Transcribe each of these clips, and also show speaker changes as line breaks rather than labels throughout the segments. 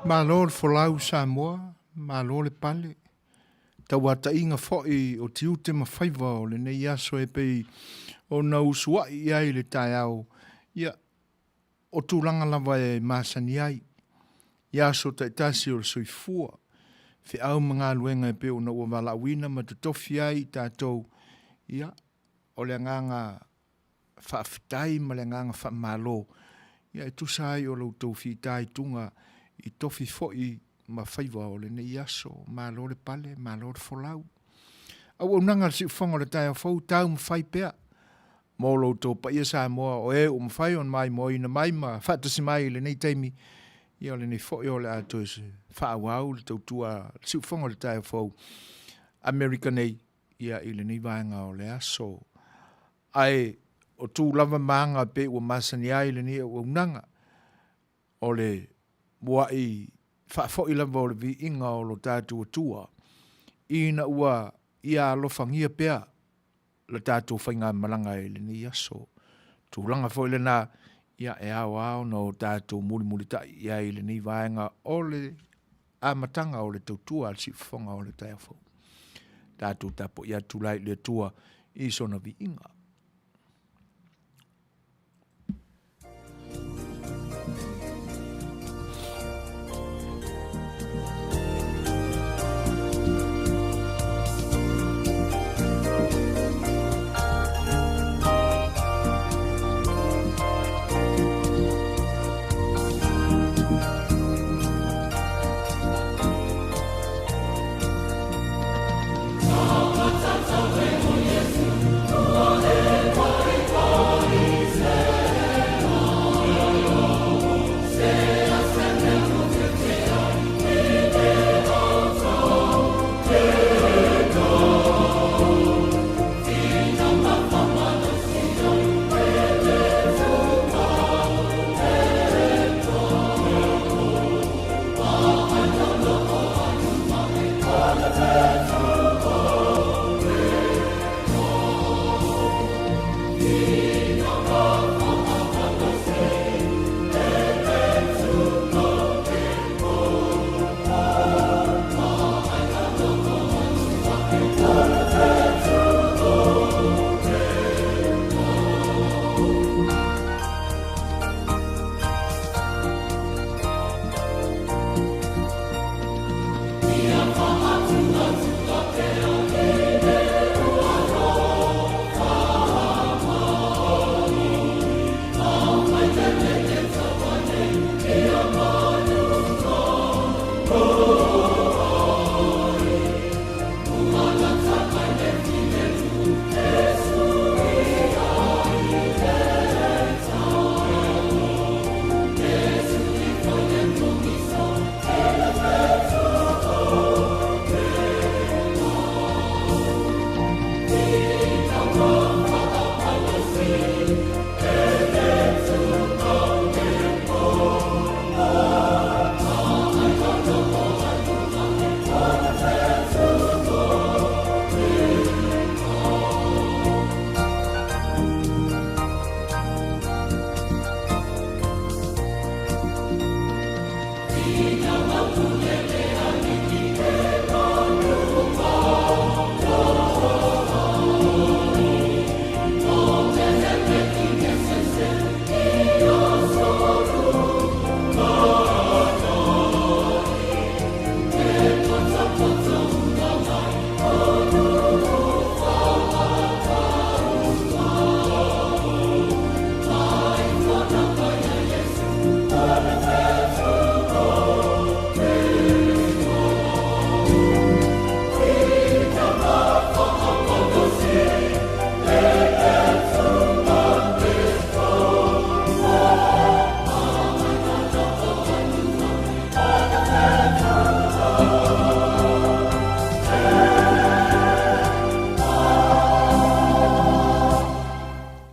Malo le folau Samoa, malo le pale. Tauataʻiga foi o tiute ma faiva o lenei aso e pei ona usuaʻi i ai le taeao, ia, o tulaga lava e masani ai i aso taitasi o le soifua, feau ma galuega e pei ona ua valaauina ma totofi ai i tatou, ia, o le agaga faafetai ma le agaga faamalo, ia e tusa ai o lo outou fitaituga i tofi foi ma faiva o lenei aso. Malo le pale, malo le folau. Auaunaga a le Siufofoga o le taeao fou, taumafai pea mo lo outou paia Samoa o e ua mafai ona maimoaina mai ma faatasi mai i lenei taimi, ia o lenei foi o le a toe faaauau le tautua a le Siufofoga o le taeao fou Amerika nei, ia i lenei vaega o le aso. Ae o tu lava ma aga pei ua masani ai lenei auaunaga, o le muaʻi faafoi lava o le viiga o lo tatou Atua, ina ua Ia alofagia pea le tatou faigamalaga i lenei aso. Tulaga foi lena, ia e ao lava ona o tatou mulimulitai i ai i lenei vaega o le amataga o le tautua a le siufofoga o le taeao fou. Tatou tapuai atu la i le Atua i sona viiga.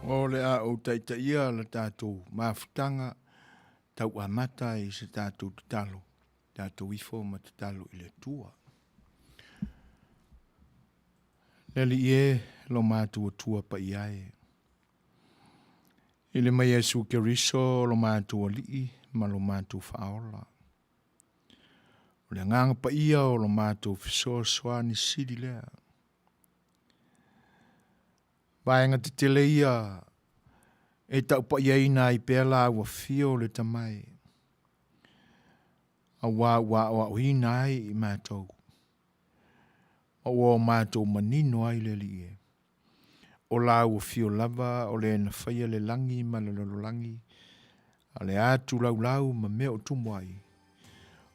O le a ou taitaia le tatou mafutaga tau amata i se tatou tatalo, tatou ifo ma tatalo i le Atua. Le Alii e, lo matou Atua paia e. I le mai Iesu Keriso lo matou Alii ma lo matou Faaola. O le Agaga Paia o lo matou fesoasoani sili lea. Vaega tetele ia e taupaiaina ai pea laua afio le Tama e, auā ua aoaoina ai i matou, ma ua o matou manino ai le Alii e. O Lau Afio lava o le na faia le lagi ma le lalolagi, a le atu laulau ma mea o tumu ai,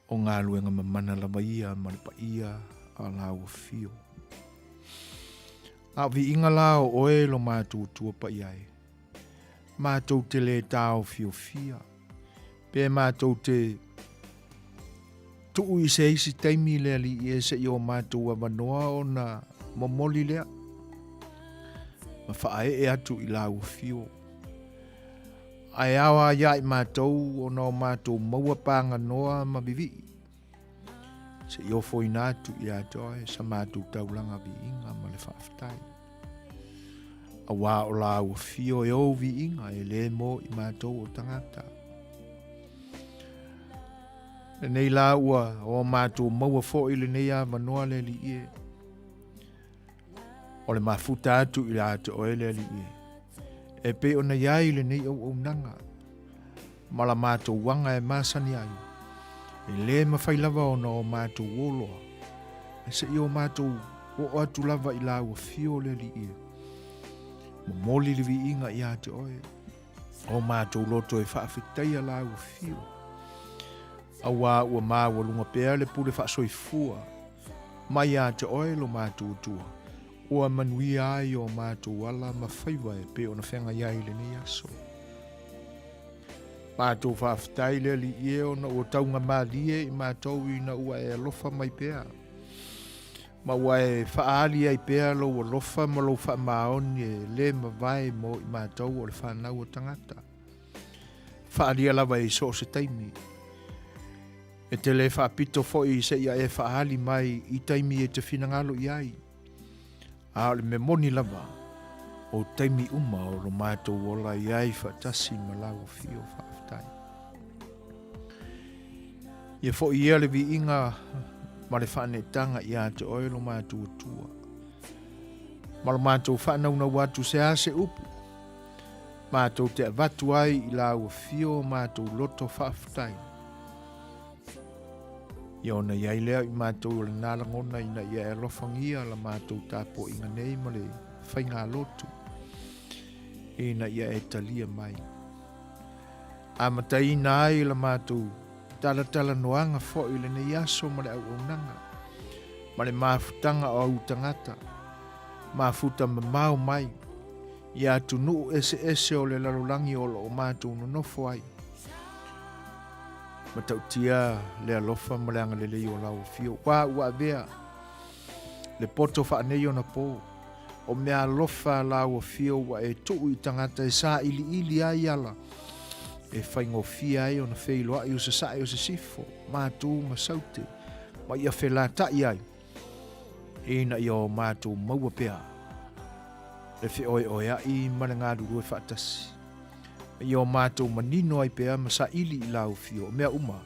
o galuega mamana lava ia ma le paia a Lau Afio. A o viiga la o Oe lo matou Atua paia e, matou te le taofiofia, pe matou te tuu i se isi taimi le Alii e se i o matou avanoa ona momoli lea ma faaee atu i Lau Afio. Ae ao lava ia i matou ona o matou maua paganoa ma vivii, se i ofoina atu ia te oe sa matou taulaga viiga ma le faafetai. Auā o Lāu Afio e ou viiga e lē mo i matou o tagata. Lenei la ua o matou maua foi lenei avanoa le Alii e. O le mafuta atu ia te oe le Alii e. E pei ona i ai lenei auaunaga ma la matou aga e masani ai, e lē mafai lava ona o matou oloa, ae se i o matou oo atu lava i Lau Afio le Alii e. Momoli le viiga ia te oe, o matou loto e faafetaia Lau Afio, auā ua maualuga pea le pule faasoifua mai ia te oe lo matou Atua, ua manuia ai o matou ala ma faiva e pei ona feagai ai i lenei aso. Matou faafetai le Alii e ona ua taugamalie i matou ina ua e alofa mai pea, ma ua e faaali ai pea lou alofa ma lou faamaoni e le mavae mo i matou o le fanau o tagata. Faalia lava i so o se taimi. E te le faapito foi seia e faaali mai i taimi e te finagalo i ai. A o le mea moni lava, o taimi uma o lo matou ola i ai faatasi ma lau Afio. Faafetai. Ia foi ia le viiga ma le faaneetaga ia te oe lo matou Atua, ma lo matou faanaunau atu se a se upu, matou te avatu ai i lau Afio matou loto faafetai. Ia ona i ai lea i matou o lena lagona ina ia e alofagia la matou tapuaiga nei ma le faigalotu ina ia e talia mai. Amataina ai la matou talatalanoaga foi i lenei aso ma le auaunaga ma le mafutaga o au tagata, mafuta mamao mai i atunuu eseese o le lalolagi o lo o matou nonofo ai. Matautia le alofa ma le agalelei o lau afio, ua ua avea le poto faaneionapo, o mea alofa a lau afio ua e tuu i tagata e sailiili ai ala e faigofie ai ona feiloai o sasae o sisifo, matu ma saute, ma ia felata'i ai, ina ia o matou maua pea le feoeoea'i ma le galulue faatasi. Ia o matou manino ai pea ma saili i lau afio, o mea uma,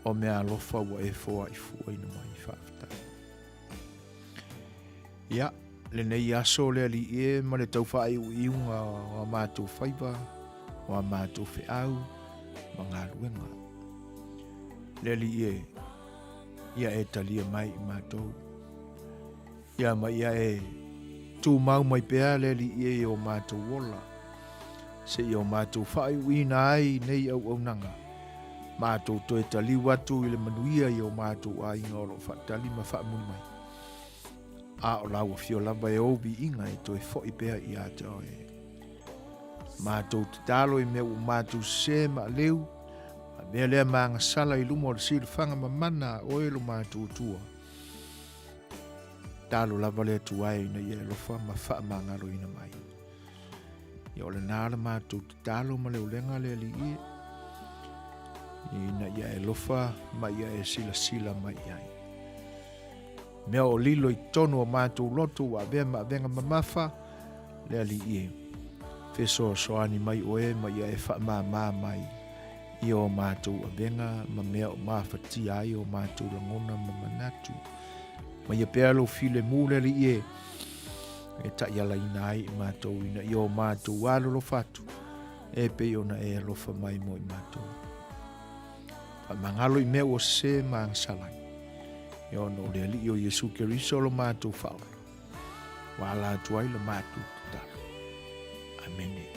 o mea alofa ua e foaifuaina mai. Faafetai. Ia, lenei aso le Alii e ma le tau faaiuiuga o a matou faiva, o a matou feau ma galuega. Le Alii e, ia e talia mai i matou. Ia ma ia e tumau mai pea le Alii e i o matou ola, seia o matou faaiuina ai nei auaunaga, matou toe taliu atu i le manuia i o matou aiga o lo o faatali ma faamuli mai. A o lau afio lava e ou viiga e toe foi pea ia te oe. Matou tatalo i mea ua matou sese ma aleu, avea lea ma agasala i luma o le silafaga mamana a oe lo matou Atua. Talo lava le Atua e ina ia alofa ma faamagaloina mai. Ia o lena la matou tatalo ma le ulega le Alii e, ina ia e alofa ma ia e silasila mai i ai. Mea o lilo i totonu o matou loto ua avea ma avega mamafa, le Alii e, fesoasoani mai oe ma ia e faamāmā mai. i o matou avega ma mea o mafatia ai o matou lagona ma manatu. Maia pea lou filemu le Alii e, e taialaina ai i matou ina ia o matou alolofa atu, e pei ona e alofa mai mo i matou. Faamagalo i mea ua sese ma agasala ai, ia ona o le Alii o Iesu Keriso lo matou Faaola, ua ala atu ai la matou tatalo. Amene.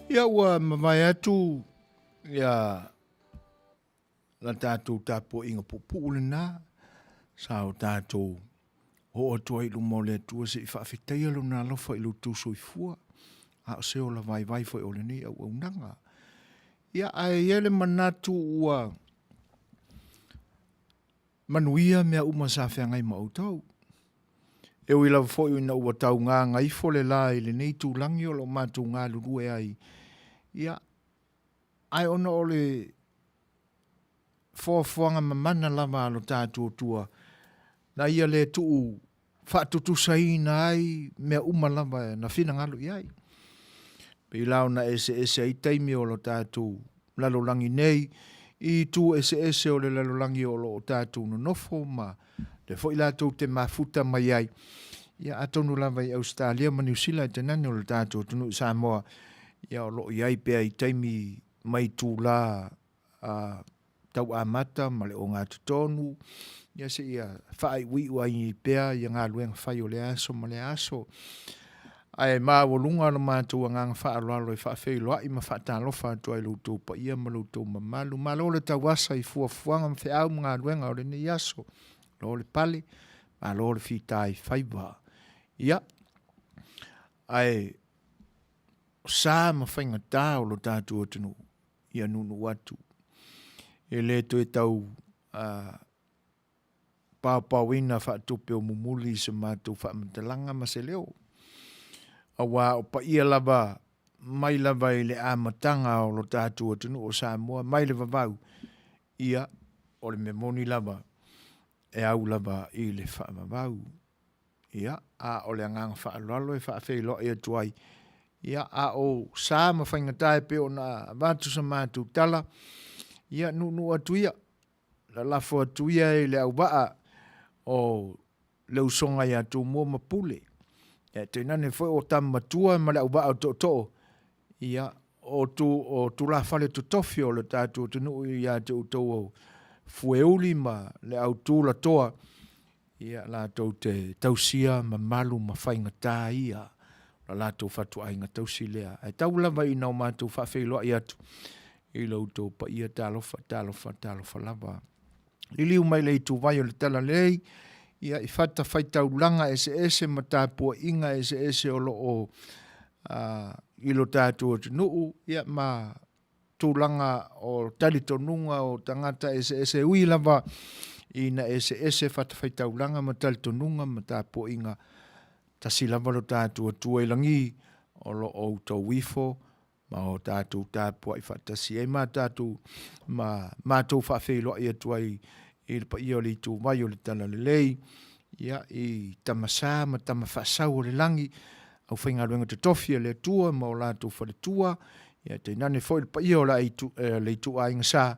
Ia ua mavae atu ia la tatou tapuaiga puupuu lena sa o tatou oo atu ai i luma o le Atua se i faafetaia lona alofa i lo outou soifua, a o se ola vaivai foi o lenei auaunaga. Ia, ae i ai le manatu ua manuia mea uma sa feagai ma outou. E ui lava foi ina ua taugaga ifo le la i lenei itulagi o lo o matou galulue ai, ia, ae ona o le foafoaga mamana lava a lo tatou Atua, na ia le tuu faatutusaina ai mea uma lava na finagalo i ai. Pei la ona eseese ai taimi o lo tatou lalolagi nei i itu eseese o le lalolagi o lo o tatou nonofo ma lea foi latou te mafuta mai ai. Ia atonu lava i Ausetalia ma Niu Sila e tainane o le tatou atunuu i Samoa, ia o lo o i ai pea i taimi ma itula a tau amata ma le ogatotonu, ia seia faaiuiu ai pea ia galuega fai o lea aso ma lea aso. Ae maualuga lo matou agaga faaaloalo e faafeiloai ma faatalofa atu ai i lo outou paia ma lo outou mamalu. Malo le tauasa i fuafuaga ma feau ma galuega o lenei aso. Malo le pale, malo le fita i faiva. Ia, ae o sa ma faigata o lo tatou atunuu, ia nuunuu atu. E le toe tau paopaoina faatupe o mumuli i se matou faamatalaga ma se leo, aua o paia lava mai lava i le amataga o lo tatou atunuu o Samoa mai le vavau, ia, o le mea moni lava, e au lava i le faavavau. Ia, a o le agaga faaaloalo e faafeiloai atu ai, ia, a o sa ma faigata e pei ona avatu sa matou tala, ia nuunuu atu ia, lalafo atu ia i le auvaa o le usoga ia Tumua ma Pule, ae tainane foi o tama matua ma le auvaa o tootoo, ia, o, tu, o tulafale totofi o le tatou atunuu ia te outou o Fueuli ma le au tulatoa, ia, latou te tausia mamalu ma faigata ia o la latou fatuaiga tausi lea. Ae tau lava ina o matou faafeiloai atu i lo outou paia, talofa, talofa, talofa lava. Liliu mai le ituvai o le Talalelei, ia, i fatafaitaulaga eseese ma tapuaiga eseese o lo o i lo tatou atunuu, ia, ma tulaga o talitonuga o tagata eseese, e ui lava ina eseese fatafaitaulaga ma talitonuga ma tapuaiga, tasi lava lo tatou Atua i lagi o lo o outou ifo ma o tatou tapuai faatasi ai ma tatou ma matou faafeiloai atu ai i le paia o le ituvai o le Talalelei, ia, i Tamasa ma Tama Faasau o le Lagi, aufaigaluega totofi a le Atua ma o latou faletua, ia tainane foi le paia o le ituaiga sa,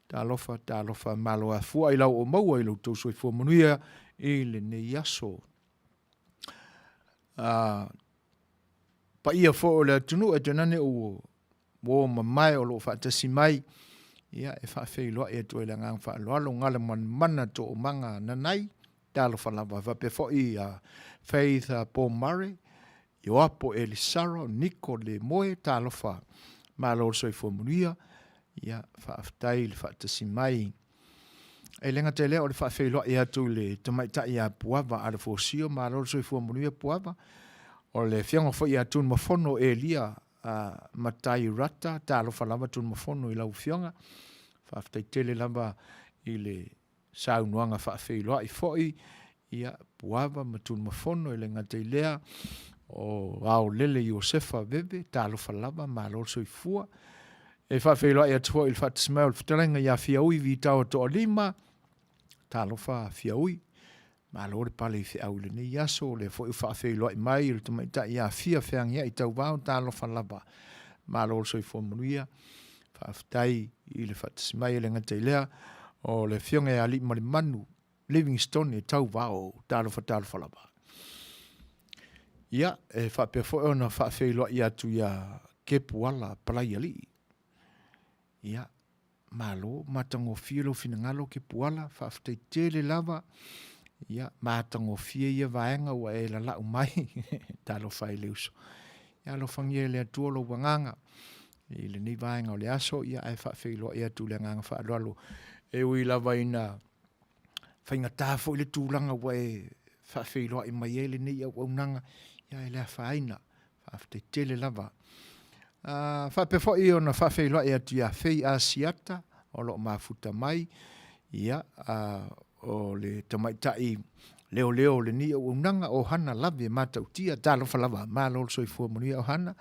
talofa, talofa, malo afua ailao ua maua i lo outou soifua manuia i lenei aso. Paia foi o le atunuu e tainane ua uo mamae o lo o faatasi mai, ia e faafeiloai atu ai le agaga faaaloalo, Galamanamana Toomaga Nanai, talofa lava. Faapea foi ia Faith Paul Murray, Ioapo Elisaro, Niko Lemoe, talofa, malo le soifua manuia, ia faafetai le faatasi mai. E le gata i lea o le faafeiloai atu i le tamaitai ia Puava Alefosio, malo le soifua manuia Puava. O le afioga foi ia Tunumafono Elia Matai Rata, talofa lava Tunumafono i lau afioga. Faafetai tele lava i le saunoaga faafeiloai foi, ia, Puava ma Tunumafono, e le gata i lea, o Aolele Iosefa Veve, talofa lava, malo le soifua. E faafeiloai atu foi i le faatasi mai o le fetalaiga ia Fiaui Vitao Toalima, talofa Fiaui, malo le pale i feau i lenei aso, o lea foi ua faafeiloai mai le tamaitai ia Fia Feagiai Tauvao, talofa lava, malo le soifua manuia, faafetai i le faatasi mai. E le gata i lea, o le afioga ia Aliimalemanu Livingstone Tauvao, talofa talofa lava. Ia, e faapea foi ona faafeiloai atu ia Kepuala Palaialii. Ia, malo, matagofie lou finagalo Kepuala, faafetai tele lava. Ia, matagofie ia vaega ua e lalau mai. Talofa e le uso. Ia alofagia e le Atua lou agaga i lenei vaega o le aso, ia ae faafeiloai atu i le agaga faaaloalo. E ui lava ina faigata foi le tulaga ua e faafeiloai mai ai lenei auaunaga, ia e le afaina, faafetai tele lava. Faapea foi ona faafeiloai atu ia Fei Asiata o lo o mafuta mai, ia, o le tamaitai leoleo o lenei auaunaga, o Hana Lave Matautia, talofa lava, malo le soifua manuia Ohana.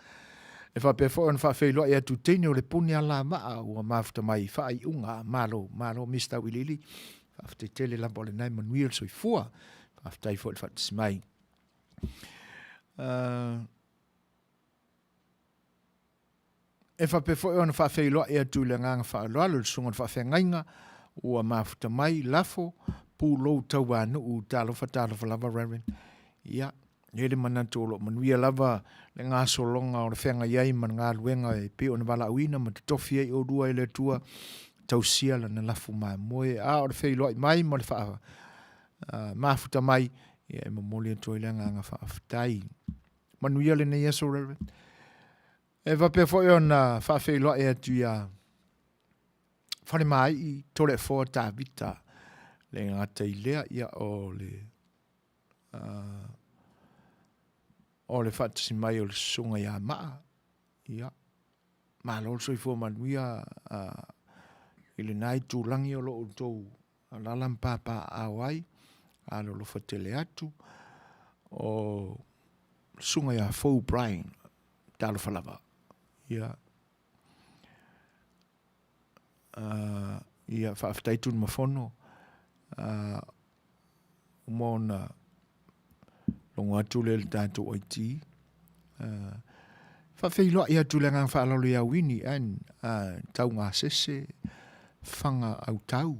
E faapea foi ona faafeiloai atu i teine o le pune alavaa ua mafuta mai i faaiuga, malo, malo Mister Auiliili, faafetai tele lava o lena e manuia le soifua, faafetai foi le faatasi mai. E faapea foi ona faafeiloai atu i le agaga faaaloalo i le susuga i le faafeagaiga ua mafuta mai, Lafo, Pulou Tauanuu, talofa talofa lava Reverend. Ia, e i ai le manatu o lo o manuia lava le gasologa o le feagai ai ma le galuega e pei ona valaauina ma totofi ai oulua e le Atua, tausia lana lafu mamoe. A o le feiloai mai ma le faa, mafuta mai, ia e momoli atu ai le agaga faafetai. Manuia lenei aso, Reverend. E faapea foi ona faafeiloai atu ia Falemāi'i Toleafoa Tavita. Le gata i lea, ia, o le o le faatasi mai o le susuga ia Maa, ia, malo le soifua manuia i lena itulagi o lo o outou alaala ma papaaao ai, alolofa tele atu. O le susuga ia Fou Brian, talofa lava. Ia, ia faafetai Tunumafono, uma ona logo atu lea i le tatou IT. Faafeiloai atu le agaga faaaloalo ia Winnie Ann Taugasese Faga Autau.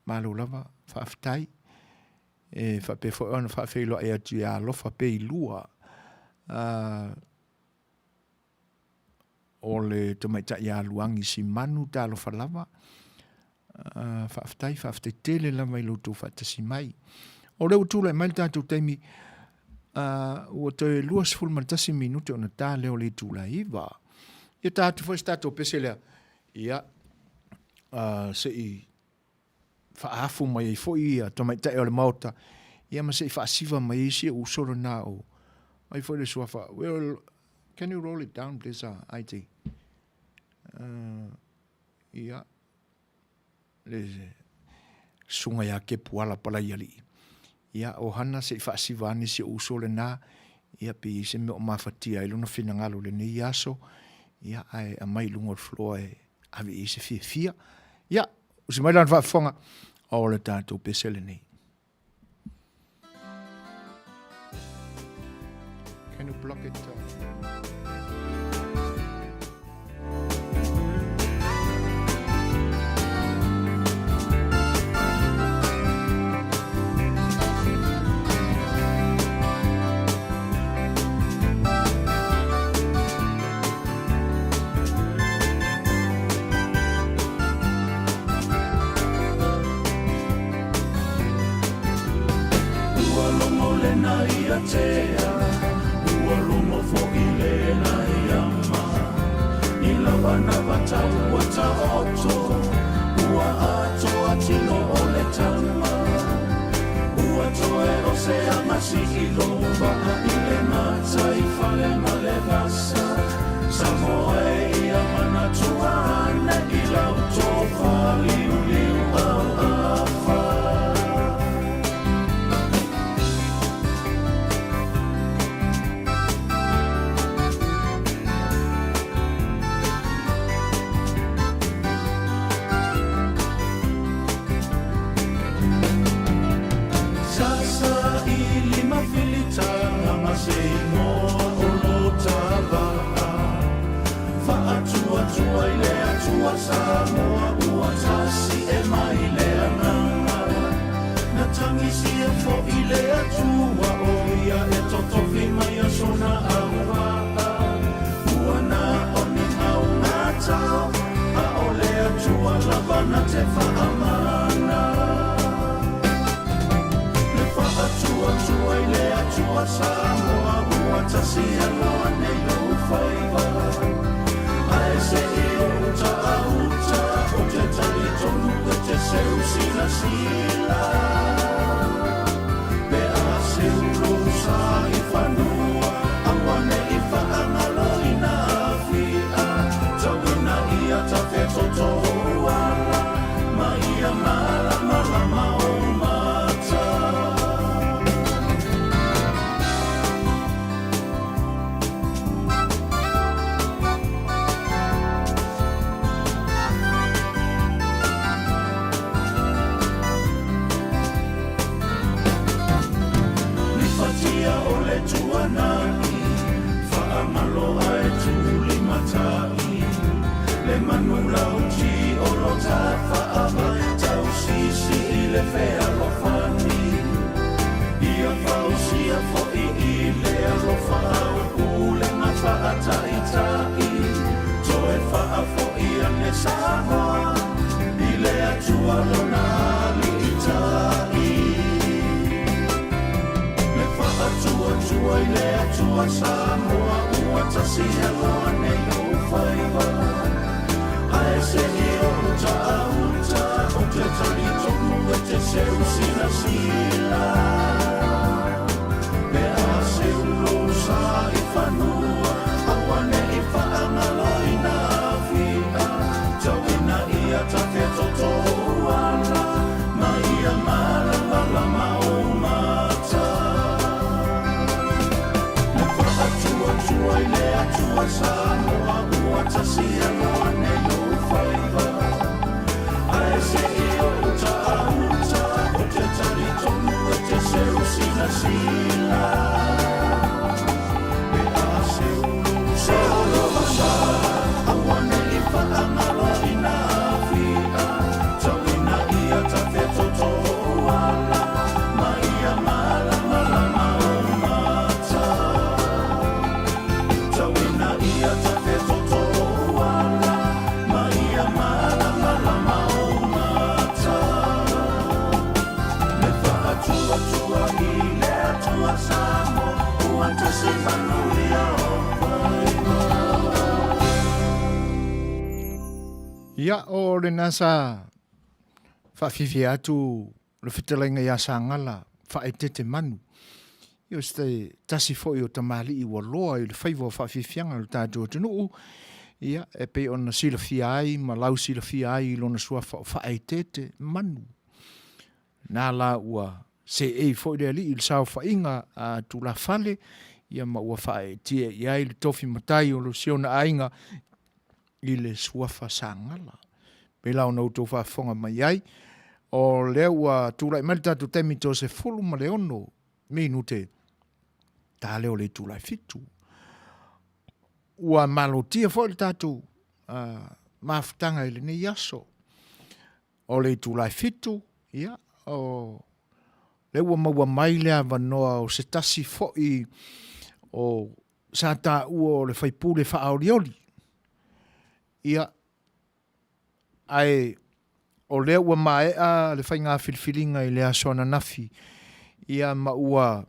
Malo lava, faafetai. E faapea foi ona faafeiloai atu ia Alofa Peilua, o le tamaitai ia Luagi Simanu, talofa lava. Faafetai, faafetai tele lava i lo outou faatasi mai. O lea ua tulai mai le tatou taimi, ua toe 21 minute ona ta lea o le itula e 9. Ia ta atu foi se tatou pese lea, ia, se i faaafu mai ai foi ia tamaitai o le Maota, ia ma se i faasiva mai ai si ou uso lena o, ai foi le suafa, well, can you roll it down please, IT? Ia, le susuga ia Kepuala Palaialii, ia, o Hana se i faasiva ane si ou uso lena, ia pe i ai se mea o mafatia ai lona finagalo i lenei aso, ia, ae aumai i luga o le floor e ave i ai se fiafia. Ia, usi mai lana faafofoga o le tatou pese lenei. Can you block it?
Ua logo lena ia tea, ua logo foi lena ia ma. Ni lava na vatau ua taoto, ua atoa tino o le tama. Ua toe o se ama sii lou vaa i le matai fale ma le vasa. Samoa e ia manatua ane i lau tofa liuliu auafa. Sasa i lima filitaga ma se igoa o lo ta vaa. Faatuatua i le Atua Samoa ua tasi e mai le agaga. Na tagisia foi le Atua o ia e totofi mai a sona auvaa. Ua na o ni maugatao, a o le Atua lava na te faamana. Le faatuatua i le Atua Samoa ua tasi aloa nei lou faiva. Ae se i ou uta a uta, ou te talitonu e te seu silasila. Pe a seu lou sa i fanua, aua ne i faagaloina afia. Tauina ia tafetoto ou ala, ma ia malamalama ou mata. Lifatia o le tuanai, faamaloa e tulimatai. Le manu lauti o lo tafaava, tausisi i le fealofani. Ia fausia foi i le alofa au pulega faataitai. Toe faafoi ane Samoa i le Atua lona aliitai. Le faatuatua i le Atua Samoa ua tasi aloa nei ou faiva. Ae se i ou uta a uta, ou te talitonu e te. seu silasila Pe a seu lou sa i fanua Aua ne i faagaloina Afia Tau ina ia tafetotō ala Ma ia malamalama ou mata Le faatuatua i le Atua Samoa Ua tasi aloa nei ou faiva Ae se i ou uta a uta Ou te talitonu e te seu silasila Pe a seu lou sa lou sa Aua ne i faagaloina Afia Tau ina ia tafetoto ou ala Ma ia malamalama ou mata Tau ina ia tafetoto ou ala Ma ia malamalama ou mata Le faatuatua i le Atua Samoa Ua tasi manuia ou faiva.
Ia, o lena sa faafiafia atu le fetalaiga ia Sagala faaeteete manu. Ia o se tasi foi o tamalii ua loa i le faiva o faafiafiaga o le tatou atunuu, ia e pei ona silafia ai ma lau silafia ai i lona suafa o faaeteete manu. Na la ua seei foi le alii i le saofaiga a tulafale, ia ma ua faaeetia i ai le tofi matai o lo siona aiga i le suafa Sagala. Pei la ona outou faafofoga mai ai, o lea ua tulai mai le tatou taimi toe 16 minute ta lea o le itula e 7. Ua malotia foi le tatou mafutaga i lenei aso. O le itula e 7, ia, o lea ua maua mai le avanoa o se tasi foi o sa taua o le faipule faaolioli. Ia, ae o lea ua maea le faiga filifiliga i le aso ananafi, ia ma ua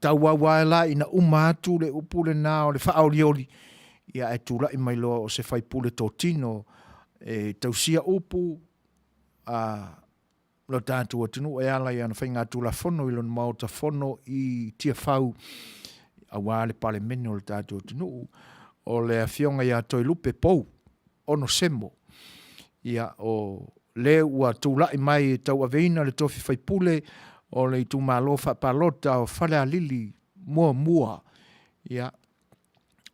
tauau ae la ina uma atu le upu lena o le faaolioli, ia ae tulai mai loa o se faipule totino e tausia upu a lo tatou atunuu e ala i ana faiga Tulafono i lona Maota Fono i Tiafau aua le Palemene o le tatou atunuu, o le Afioga ia Toelupe Pou Onosemo. Ia, o le ua tulai mai e tauaveina le tofi faipule o le itumalo faapalota o Falealili muamua, ia,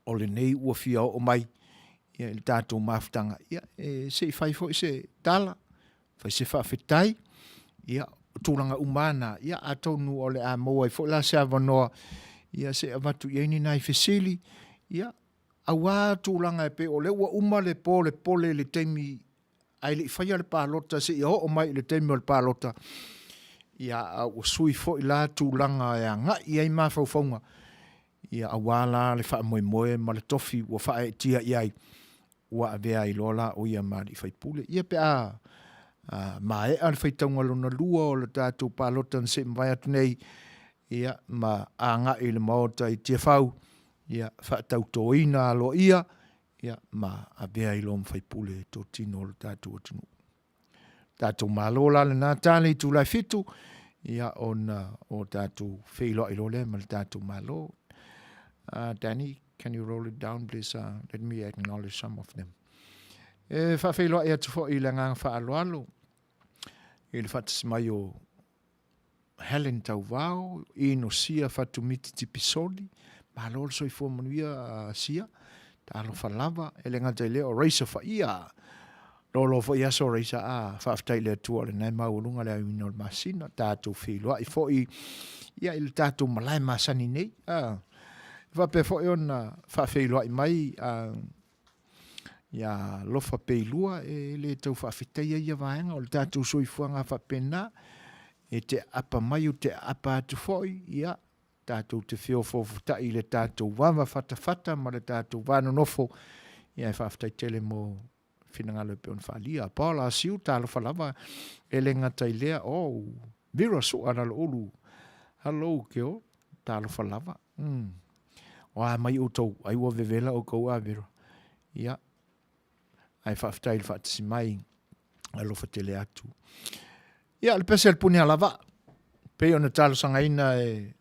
o lenei ua fia oo mai ia, i le tatou mafutaga, ia, e se i fai foi se tala, fai se faafetai, ia, o tulaga uma lava na, ia, atonu o le a maua ai foi la se avanoa, ia, se i avatu i ai ni nai fesili, ia, aua tulaga e pei o lea ua uma le polepole i le taimi ae le i faia le palota seia oo mai i le taimi o le palota, ia, a ua sui foi la tulaga e agai i ai mafaufauga, ia, aua la le faamoemoe ma le tofi ua faaeetia i ai, ua avea ai loa la o ia ma alii faipule. Ia pe a maea le faitauga lona lua o le tatou palota na se i mavae atu nei, ia, ma agai i le Maota i Tiafau, ia, faatautoina aloaia, ia, ma avea ai loa ma faipule totino o le tatou atunuu. Tatou malo la lena tala i itula e 7, ia, ona o tatou feiloai loa lea ma le tatou Malo. Danny, can you roll it down please? Let me acknowledge some of them. E faafeiloai atu foi i le agaga faaaloalo i le faatasi mai o Helen Tauvao, Inosia Fatumiti Tipisoli, malo le soifua manuia Sia, talofa lava, e le gata i lea o Raisa Faia, lolo foi aso Raisa, a faafetai i le Atua o lena e maualuga le aoina o le masina, tatou feiloai foi ia i le tatou malae masani nei, a faapea foi ona faafeiloai mai a ia Lofa Peilua, e le tau faafetaia ia vaega o le tatou soifuaga faapena, e te aapa mai ou te aapa atu foi, ia, tatou te feofoofotai i le tatou vava fatafata ma le tatou va nonofo, ia e faafetai tele mo finagalo e pei ona faaalia. Paul Asiu, talofa lava, e le gata i lea, oh, Vera Sua Laloulu, hello Keo, talofa lava. O a mai outou, ai ua vevela outou a Vera. Ia, ae faafetai i le faatasi mai, alofa tele atu. Ia, o le pese a le Punialavaa, pei ona talosagaina e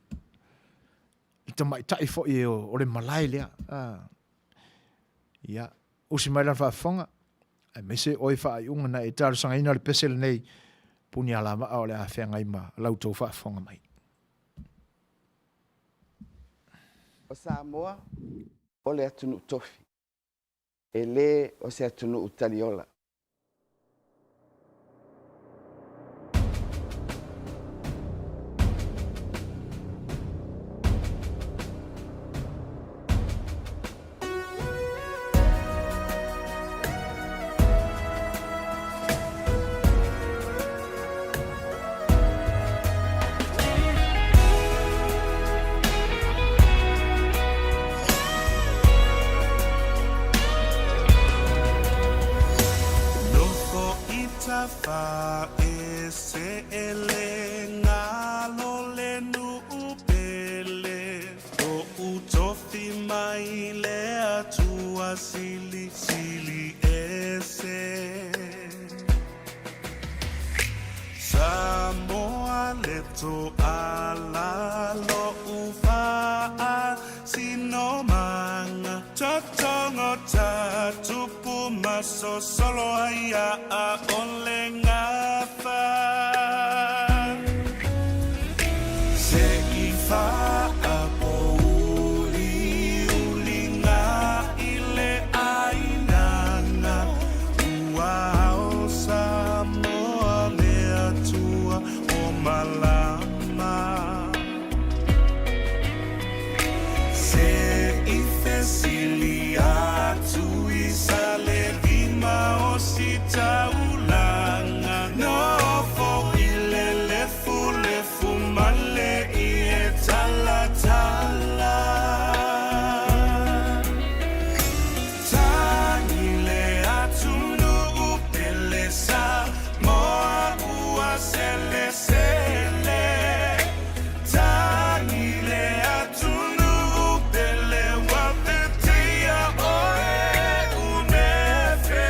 le tamaitai foi o le malae lea. Ia, usi mai lana faafofoga, aemaise oe faaiuga na e talosagaina le pese lenei, Punialavaa o le a feagai ma la outou faafofoga mai.
O Samoa o le atunuu tofi, e le o se atunuu taliola.
Nofo i Tafaese e le galo le nuu pele Toʻu tofi mai le Atua silisili ese Samoa le toala loʻu faasinomaga Totogo ta tupu ma sosolo ai a o le gafa Se i faapouliuliga i le ʻainana Ua ao Samoa le Atua o malama Se i fesili atu i Salelima o Sitaulaga Nofo i le lefulefu ma le ie talatala Tagi le atunuu pele Samoa ua selesele Tagi le atunuu pele ua vetea oe unefe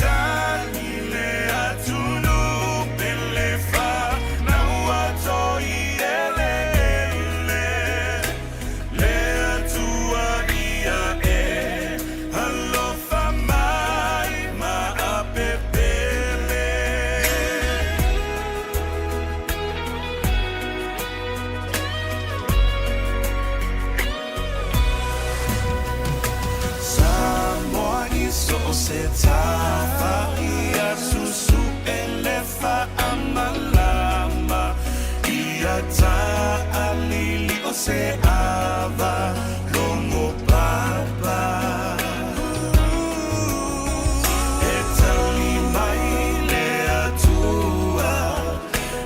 Tagi le atunuu pele fanau a toi eleele Le Atua ia e alofa mai ma apepele. Samoa i so o se tafa ia susue le faamalama ia taalili o se ava logo papa E tali mai le Atua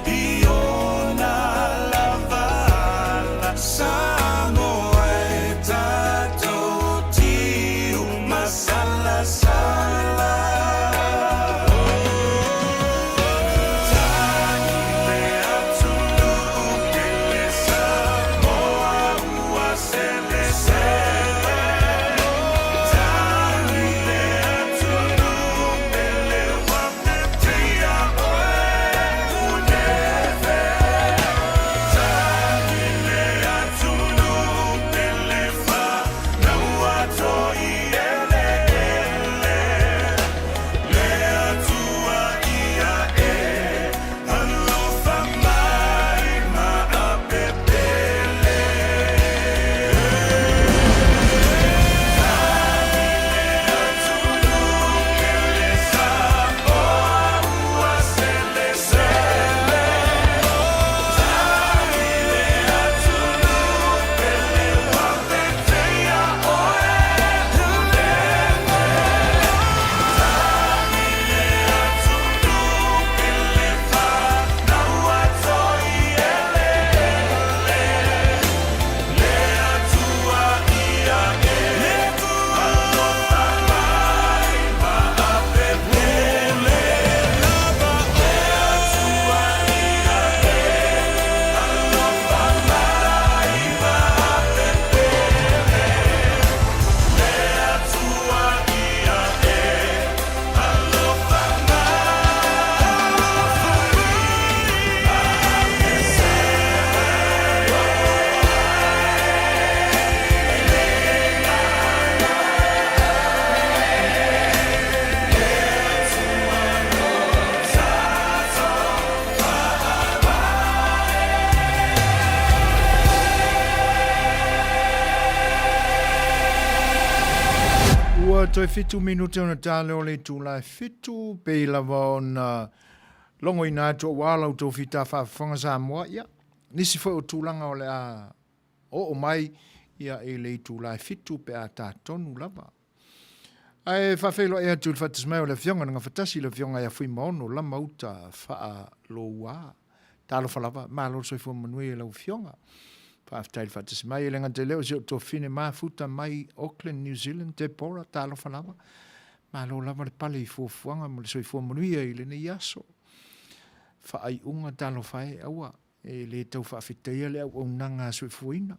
i ona lava ala Samoa e tatou tiu masalasala Tagi le atunuu pele Samoa
Toe 7 minute ona tale o le itula e 7, pei lava ona logoina atu aua la outou fita faafofoga Samoa, ia, nisi foi o tulaga o le a oo mai ia i le itula e 7 pe a tā tonu lava. Ae faafeiloai atu i le faatasi mai o le Afioga i le Gafatasi, le Afioga ia Fuimaono Lamauta Faaloua. Talofa lava, malo le soifua manuia i lau Afioga. Faafetai i le faatasi mai. E le gata i lea o si ou tuafafine mafuta mai Auckland, New Zealand, Deborah, talofa lava. Malo lava le pale i fuafuaga ma le soifua manuia i lenei aso. Faaiuga talofa e, aua e le tau faafetaia le auaunaga a soifuaina.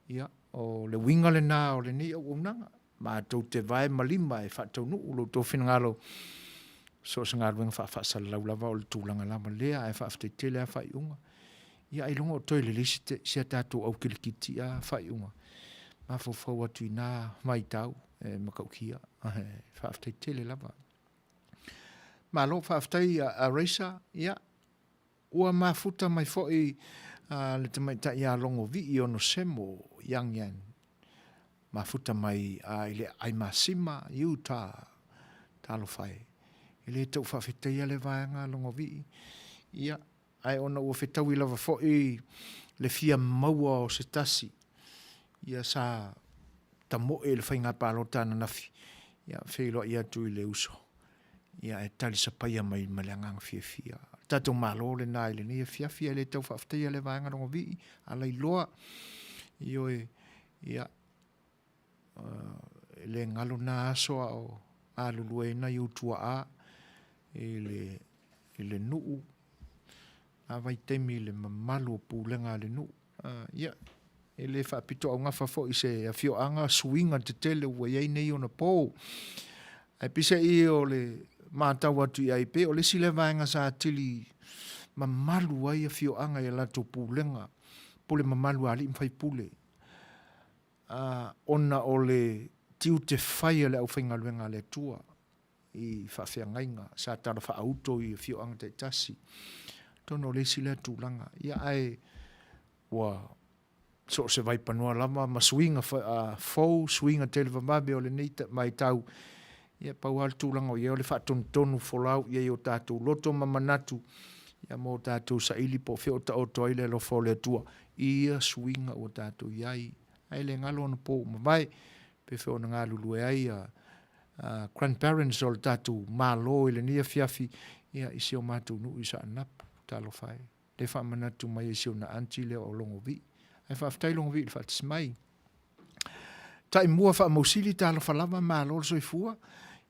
Ia, o le uiga lena o lenei auaunaga. Matou te vae ma lima e faataunuu lo outou finagalo so o se galuega faafaasalalau lava o le tulaga lava lea, ae faafetai tele lava faaiuga. Ia ailoga o toe lelei si a tatou au kilikiti a faaiuga. Mafaufau atu i na vaitau e matautia. Faafetai tele lava. Malo faafetai a Raisa, ia ua mafuta mai foi le tamaitai ia Logovii Onosemo Young Yan, mafuta mai i le aai masima i Utah. Talofa e, e le tau faafetaia le vaega a Logovii, ia, ae ona ua fetaui lava foi le fia maua o se tasi, ia sa tamoe i le faiga palota ananafi, ia feiloai atu i le uso. Ia ae talisapaia mai ma le agaga fiafia. O le tatou Malo lena i lenei afiafi, ae le tau faafetaia le vaega Logovii, a lailoa, ioe, ia, e le galo na aso a o galulue ai nai ou tuaa i le, i le nuu, na vaitaimi i le mamalu o pulega a le nuu. Ia, e le faapitoaugafa foi i se afioaga suiga tetele ua i ai nei ona po. Ae peiseai o le matau atu i ai, pei o le isi lea vaega sa atili mamalu ai afioaga i a latou pulega, pule mamalu a alii ma faipule, ona o le tiute fai a le aufaigaluega a le Atua i faafeagaiga sa tala faaauto i afioaga taitasi. Atonu o le isi lea tulaga. Ia ae ua so o se vaipanoa lava ma suiga fou, suiga televavave o lenei vaitau, ia pau lava le tulaga o i ai o le faatonutonu folau i ai o tatou loto ma manatu, ia mo tatou saili po o fea o taoto ai le alofa o le Atua i ia suiga ua tatou i ai. Ae le galo ona po ua mavae, pei foi ona galulue ai a grandparents o le tatou Malo i lenei afiafi, ia, i si o matou nuu i Saanapu. Talofa e. Le faamanatu mai e si ona aunty lea o Logovii. Ae faafetai Logovii i le faatasi mai. Taimua faamausili talofa lava, malo le soifua.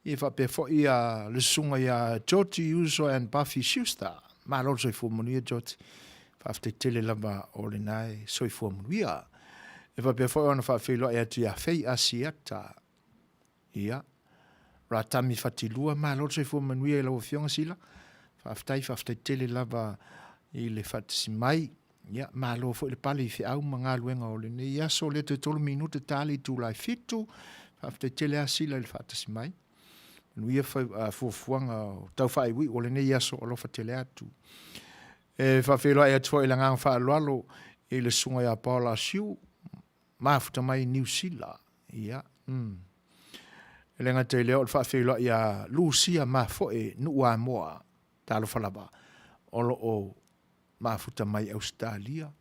Ia faapea foi a le susuga ia Georgie Uso and Buffy Schuster. Malo le soifua manuia Georgie. Faafetai tele lava o lena e soifua manuia. E faapea foi ona faafeiloai atu ia Fei Asiata. Ia, Ratami Fatilua, malo le soifua manuia i lau Afioga Sila. Faafetai, faafetai tele lava i le faatasi mai. Ia, malo foi le pale i feau ma galuega o lenei aso. Lea toe 3 minute ta le itula e 7. Faafetai tele lava Sila i le faatasi mai. Manuia fuafuaga o tau faaiuiu o lenei aso, alofa tele atu. E faafeiloai atu foi i le agaga faaaloalo i le susuga ia Paul Asiu, mafuta mai Niu Sila. Ia, mm. E le gata i lea o le faafeiloai ia Lusia Mafoe Nuuamoa, talofa lava, o lo o mafuta mai Ausetalia.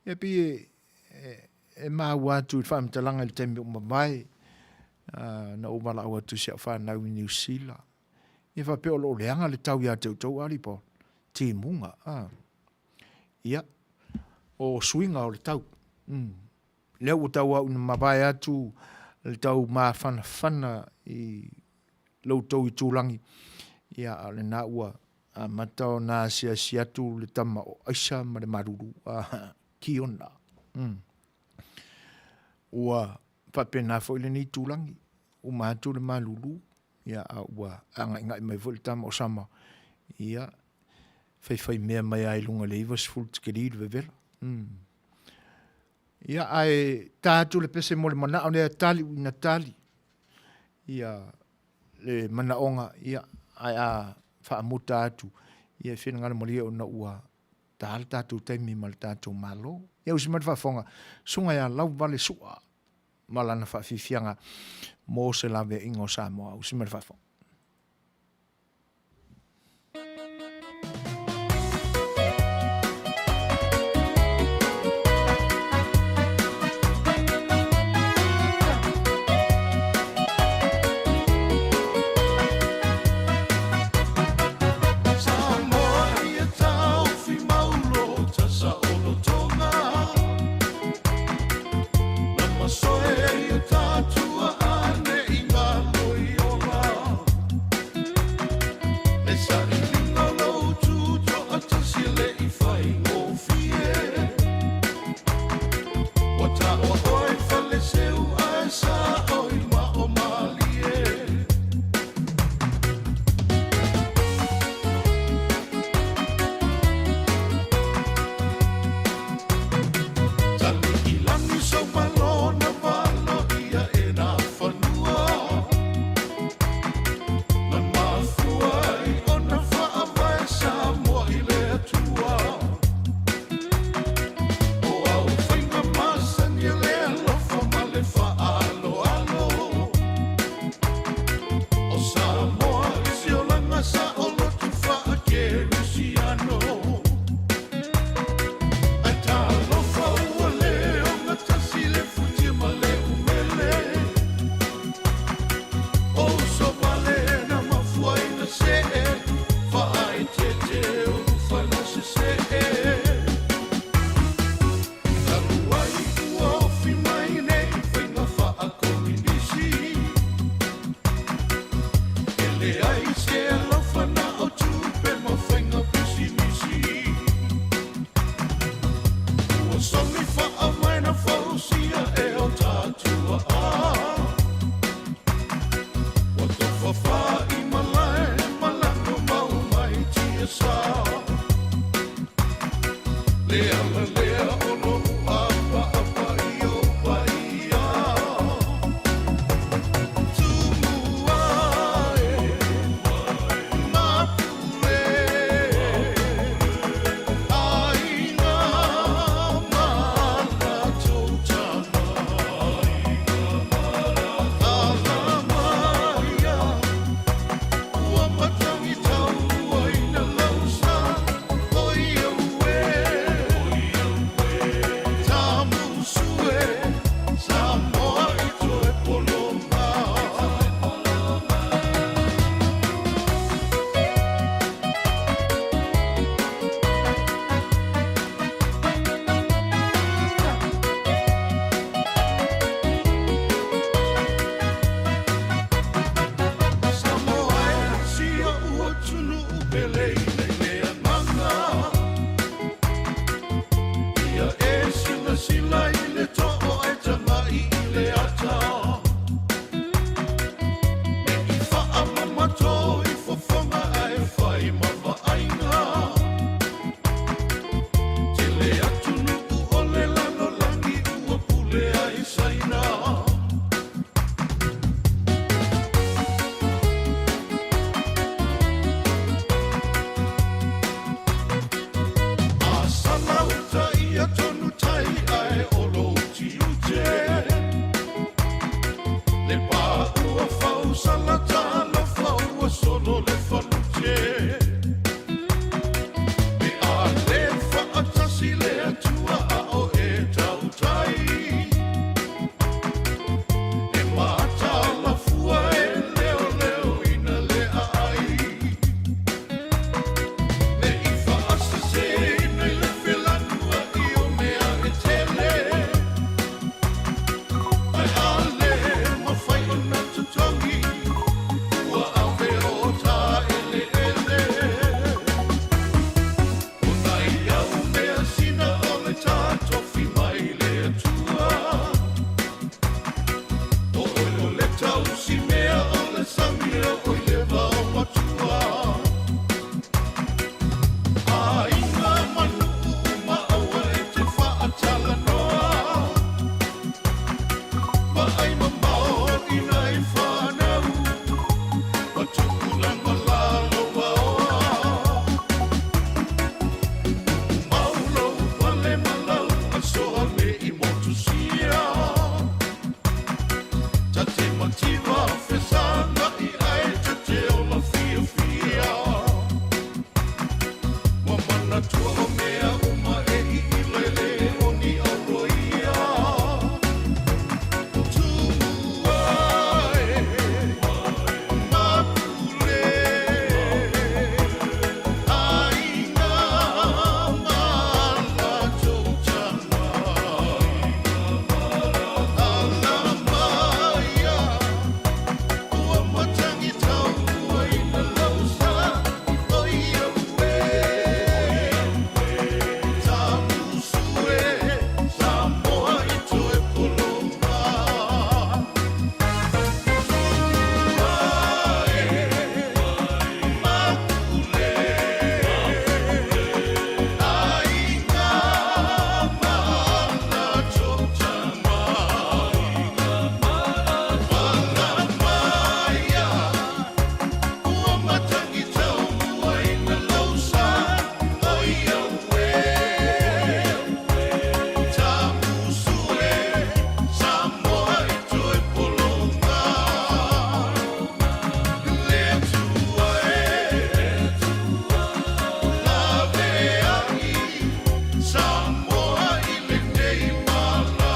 Ia pei e, e, e maua atu i le faamatalaga i le taimi ua mavae, na ou valaau atu i si au fanau i Niu Sila. Ia faapea o lo o leaga le tau ia te outou alii po timuga. Ah. Ia, o suiga o le tau. Mm. Lea ua tauau ina mavae atu le tau mafanafana i lo outou itulagi, ia, a o lena ua amata ona asiasi atu le tama o Aisa ma le malulu, a, Kiona. Mm. Ua faapena foi lenei itulagi, uma atu le malulu, ia, a ua agaigai mai foi le tama o Sama, ia, faifaimea mai lava i luga i le 90 tikeri le vevela. Mm. Ia, ae ta atu le pese mo le manao lea, tali ina tali, ia, le manaoga, ia, ae a faamuta atu, ia, e finagalo malie ona ua ta le tatou taimi ma le tatou Malo. Ia, usi mai le faafofoga, Susuga ia Lauvale Sua. ma lana faafiafiaga mo se laveaiga o Samoa. Usi mai le faafofoga.
Samoa ia taofi maulota sa olotoga Na masoe ia tatua ane i ngalo i ola Le sailiga o lou tutoatasi e le i faigofie Ua taua oe faleseu ae sao i mao malie. Tali i lagi sou malo na valoia e nā fanua Na mafua ai ona faavae Samoa i le Atua O au faiga masani e le alofa ma le faaaloalo O Samoa i se olaga saoloto faakerisiano Ae talofa ua le ogatasi le futia ma le umele O uso vale na mafua ina see Faaeteete o lufana sesee Talu ai ua ofi mai nei faiga faakominisi E leai se alofa na o tupe ma faiga pisinisi Ua somi faavae na fausia e o tatua a Ua tofa fai malae ma lago mau mai tiasa Le ala lea o lou apaapa i ou paia Tumua e Mapule Aiga ma latou tama Alamaia Ua matagi tauaina lau sa O ia ue. Manatua o mea uma e iilele o ni auloia Tumu ae mapule Aiga ma latou tama Ala maia Ua matangi tauaina lau sa Oi au e Tamusu e Samoa i toe pologa Tua e Makule Aiga ma latou tama Samoa i lenei mala.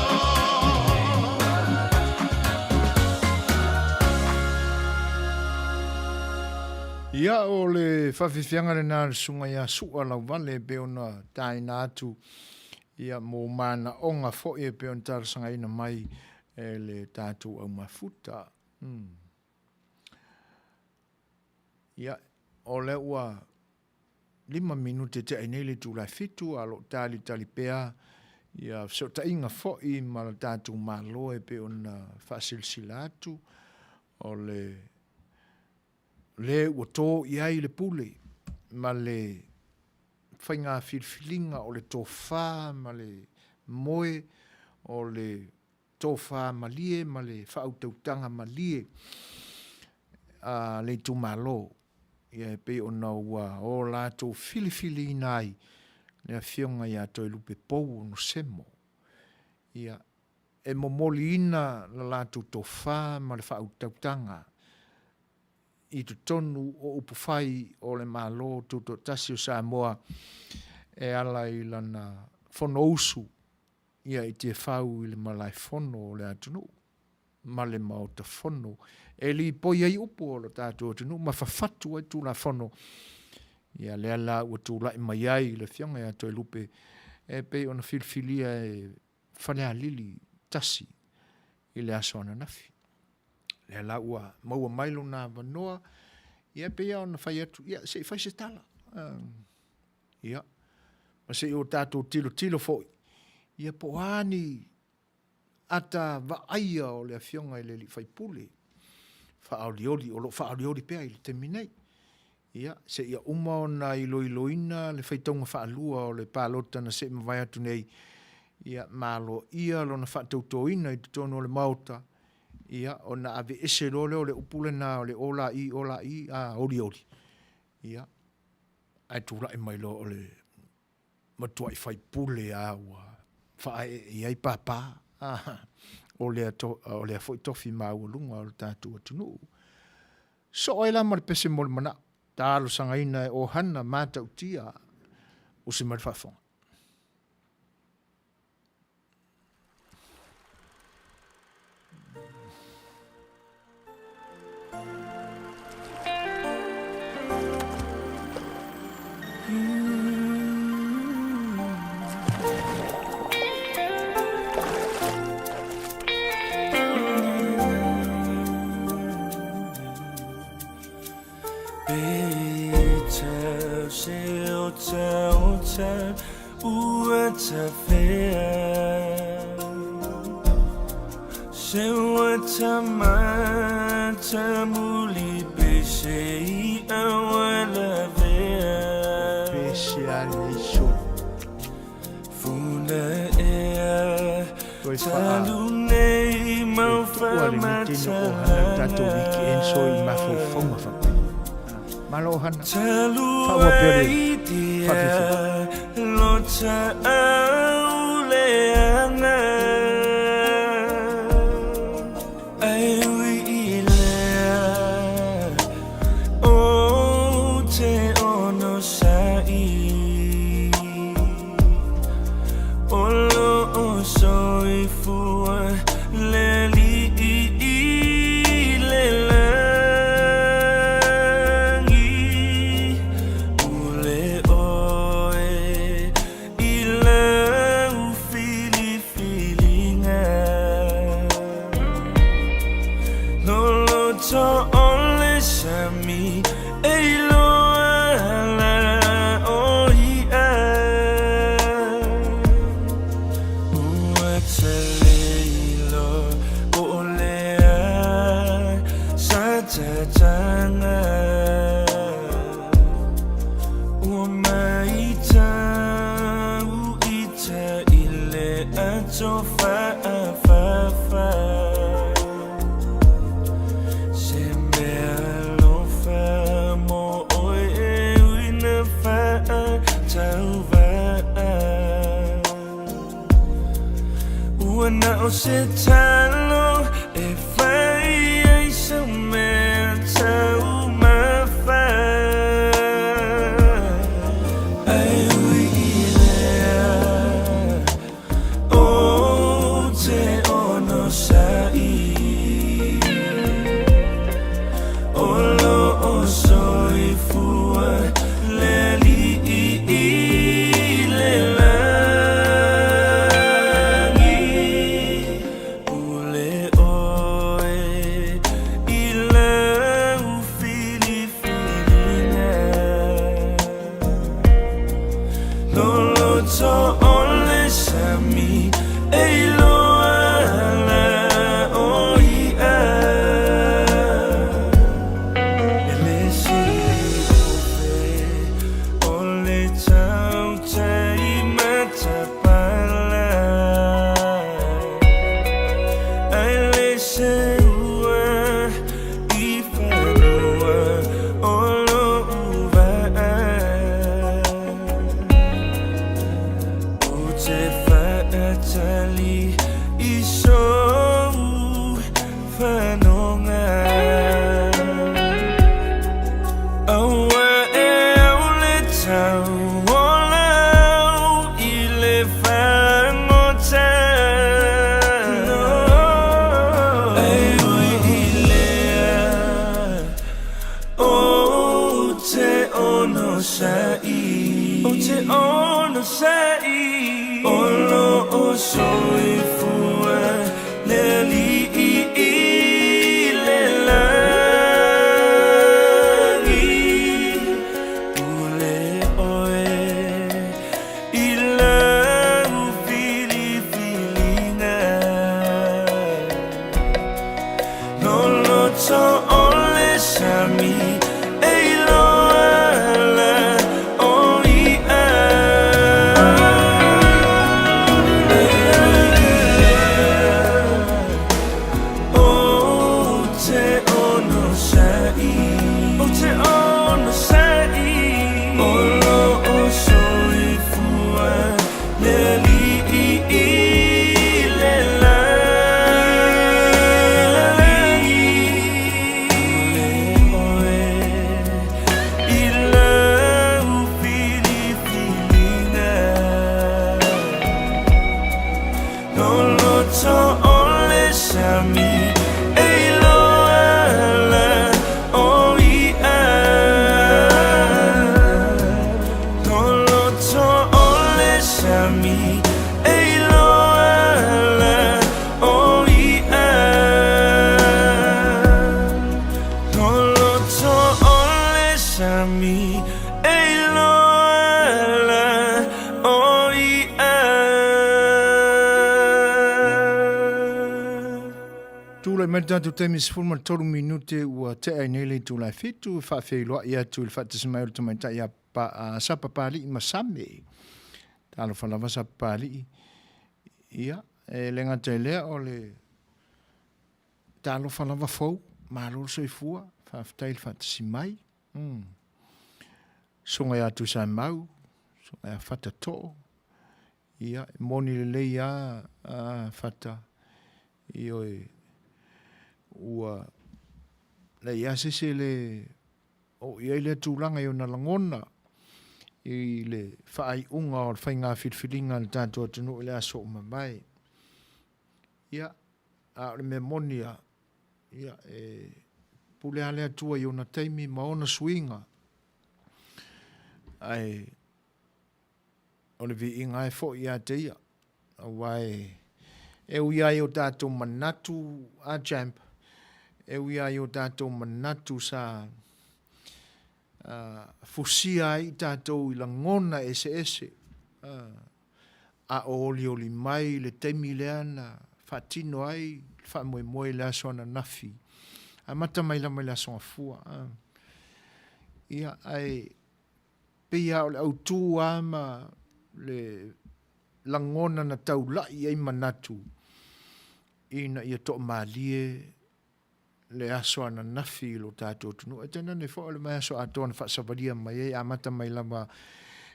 Ia, o le faafiafiaga lena a le Susuga ia Su'a Lauvale e pei ona taina atu ia mo manaoga foi e pei ona talosagaina mai e le tatou aumafuta. Hmm. Ia, o lea ua 5 minute tea ai nei le itula e 7, a o lo o talitali pea ia fesootaiga foi ma le tatou Malo e pei ona faasilasila atu, o le le ua to i ai le pule ma le faiga filifiliga o le tofa ma le moe o le tofa malie ma le faautautaga malie a le itumalo, ia e pei ona ua o latou filifiliina ai le Afioga ia Toelupe Pou Onosemo, ia e momoliina la latou tofa ma le faautautaga i totonu o upufai o le Malo Tutoatasi o Samoa e ala i lana Fonousu ia i Tiafau i le malaefono o le atunuu ma le Maota Fono e lipoi ai upu o lo tatou atunuu ma fafatu ai Tulafono. Ia lea la ua tulai mai ai le Afioga ia Toelupe e pei ona filifilia e Falealili 1 i le aso ananafi. Lea la ua maua mai lona avanoa, ia e pei lava ona fai atu, ia se i fai se tala. Ia, ma se i o tatou tilotilo foi, ia po o a ni ata vaaia o le Afioga i le alii faipule faaolioli, o lo o faaolioli pea i le taimi nei. Ia, seia uma ona iloiloina le faitauga faalua o le palota na se i mavae atu nei, ia, ma aloaia lona faatautoina i totonu o le Maota, ia, ona aveese loa lea o le upu lena o le ola i, ola i, a, olioli, ia, ae tulai mai loa o le matuai faipule lava ua faaeee i ai papa o lea, o lea foi tofi maualuga o le tatou atunuu. Soo ai la ma le pese mo le manao, talosagaina e ohana matautia, usi mai le faafofoga. Pese a lenei solo. Toe faa Toe tuua lenei tino o hana le tatou weekend so i mafaufauga faapea. Malo Hana. Faaauau pea le faafiafia.
Ua na o se talo e fai ai sau mea taumafa. Ae ui i lea, ou te onosai. O loo soifua le Alii i le lagi. Pule oe i lau filifiliga. Loloto o le sami e iloa ala o i'a. E le sili ofe o le tautai matapala. Ae le seua i fanua o lo'u vaa. Ou te faatali i sou fanoga. Aua e au le tau o lau i le fagota. E ui i lea, ou te onosai. Ou te onosai. O loo soifua le Alii i le lagi. Pule oe i lau filifiliga. Loloto o le sami e iloa ala o i'a. Ou te onosai. Ou te onosai. O loo soifua le Alii i le lagi. Pule oe i lau filifiliga. Loloto o le sami e iloa ala o i'a. Loloto o le sami e iloa ala o i'a. Loloto o le sami e iloa ala o i'a.
Tulai mai le tatou taimi 13 minute ua tea ai nei le itula e 7, e faafeiloai atu i le faatasi mai o le tamaitai a pa, a Sapapalii Masame. Talofa lava Sapapalii. Ia, e le gata i lea o le talofa lava fou, malo le soifua, faafetai le faatasi mai. Susuga ia Tuisamau, susuga ia Fata Too, Ia, e moni lelei lava a Fata, ioe, ua leai lava se isi e le oo i ai lea tulaga i ona lagona i le faaiuga o le faiga filifiliga a le tatou atunuu i le aso ua mavae. Ia, a o le mea moni lava, ia, e pule lava le Atua i ona taimi ma ona suiga, ae O le viiga e foi ia te ia, aua e ui lava i o tatou manatu a Champ, e ui lava i o tatou manatu sa fusia ai i tatou i lagona eseese, a o olioli mai le taimi lea na faatino ai le faamoemoe i le aso ananafi, amata mai lava i le Aso Gafua. Ia, ae Pei lava o le autu lava ma le lagona na taulai i ai manatu ina ia toamalie le aso ananafi i lo tatou atunuu. Ae tainane foi o le vaiaso atoa na faasavalia mai ai, amata mai lava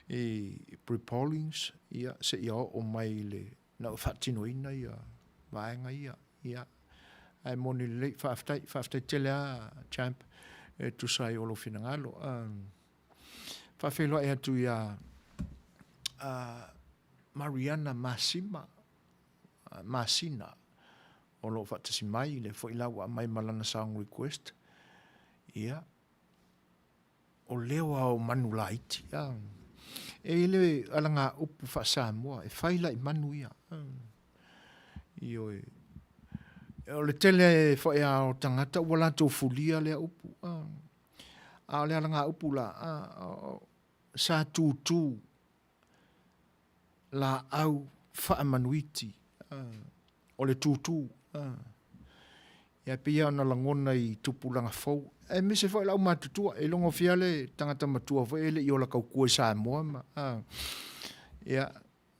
i pre-pollings, ia, seia oo mai i le na faatinoina ia vaega ia. Ia, ae moni lelei, faafetai, faafetai tele lava Champ e tusa ai o lou finagalo. Faafeiloai atu ia Mariana Masima, Masina, o lo o faatasi mai, lea foi la ua aumai ma lana song request. Ia, o leo lava o manu laiti. E i ai le alagaupu faa-Samoa, e fai la i manu ia. Ioe. O le tele foi lava o tagata ua latou fulia lea upu. A o le alagaupu la, sa tutu laau faamanuiti, o le tutu. Ia pei lava ona lagona i tupulaga fou, aemaise foi o le aumatutua. E iloga le tagata matua foi e le i ola tautua i Samoa ma, ia,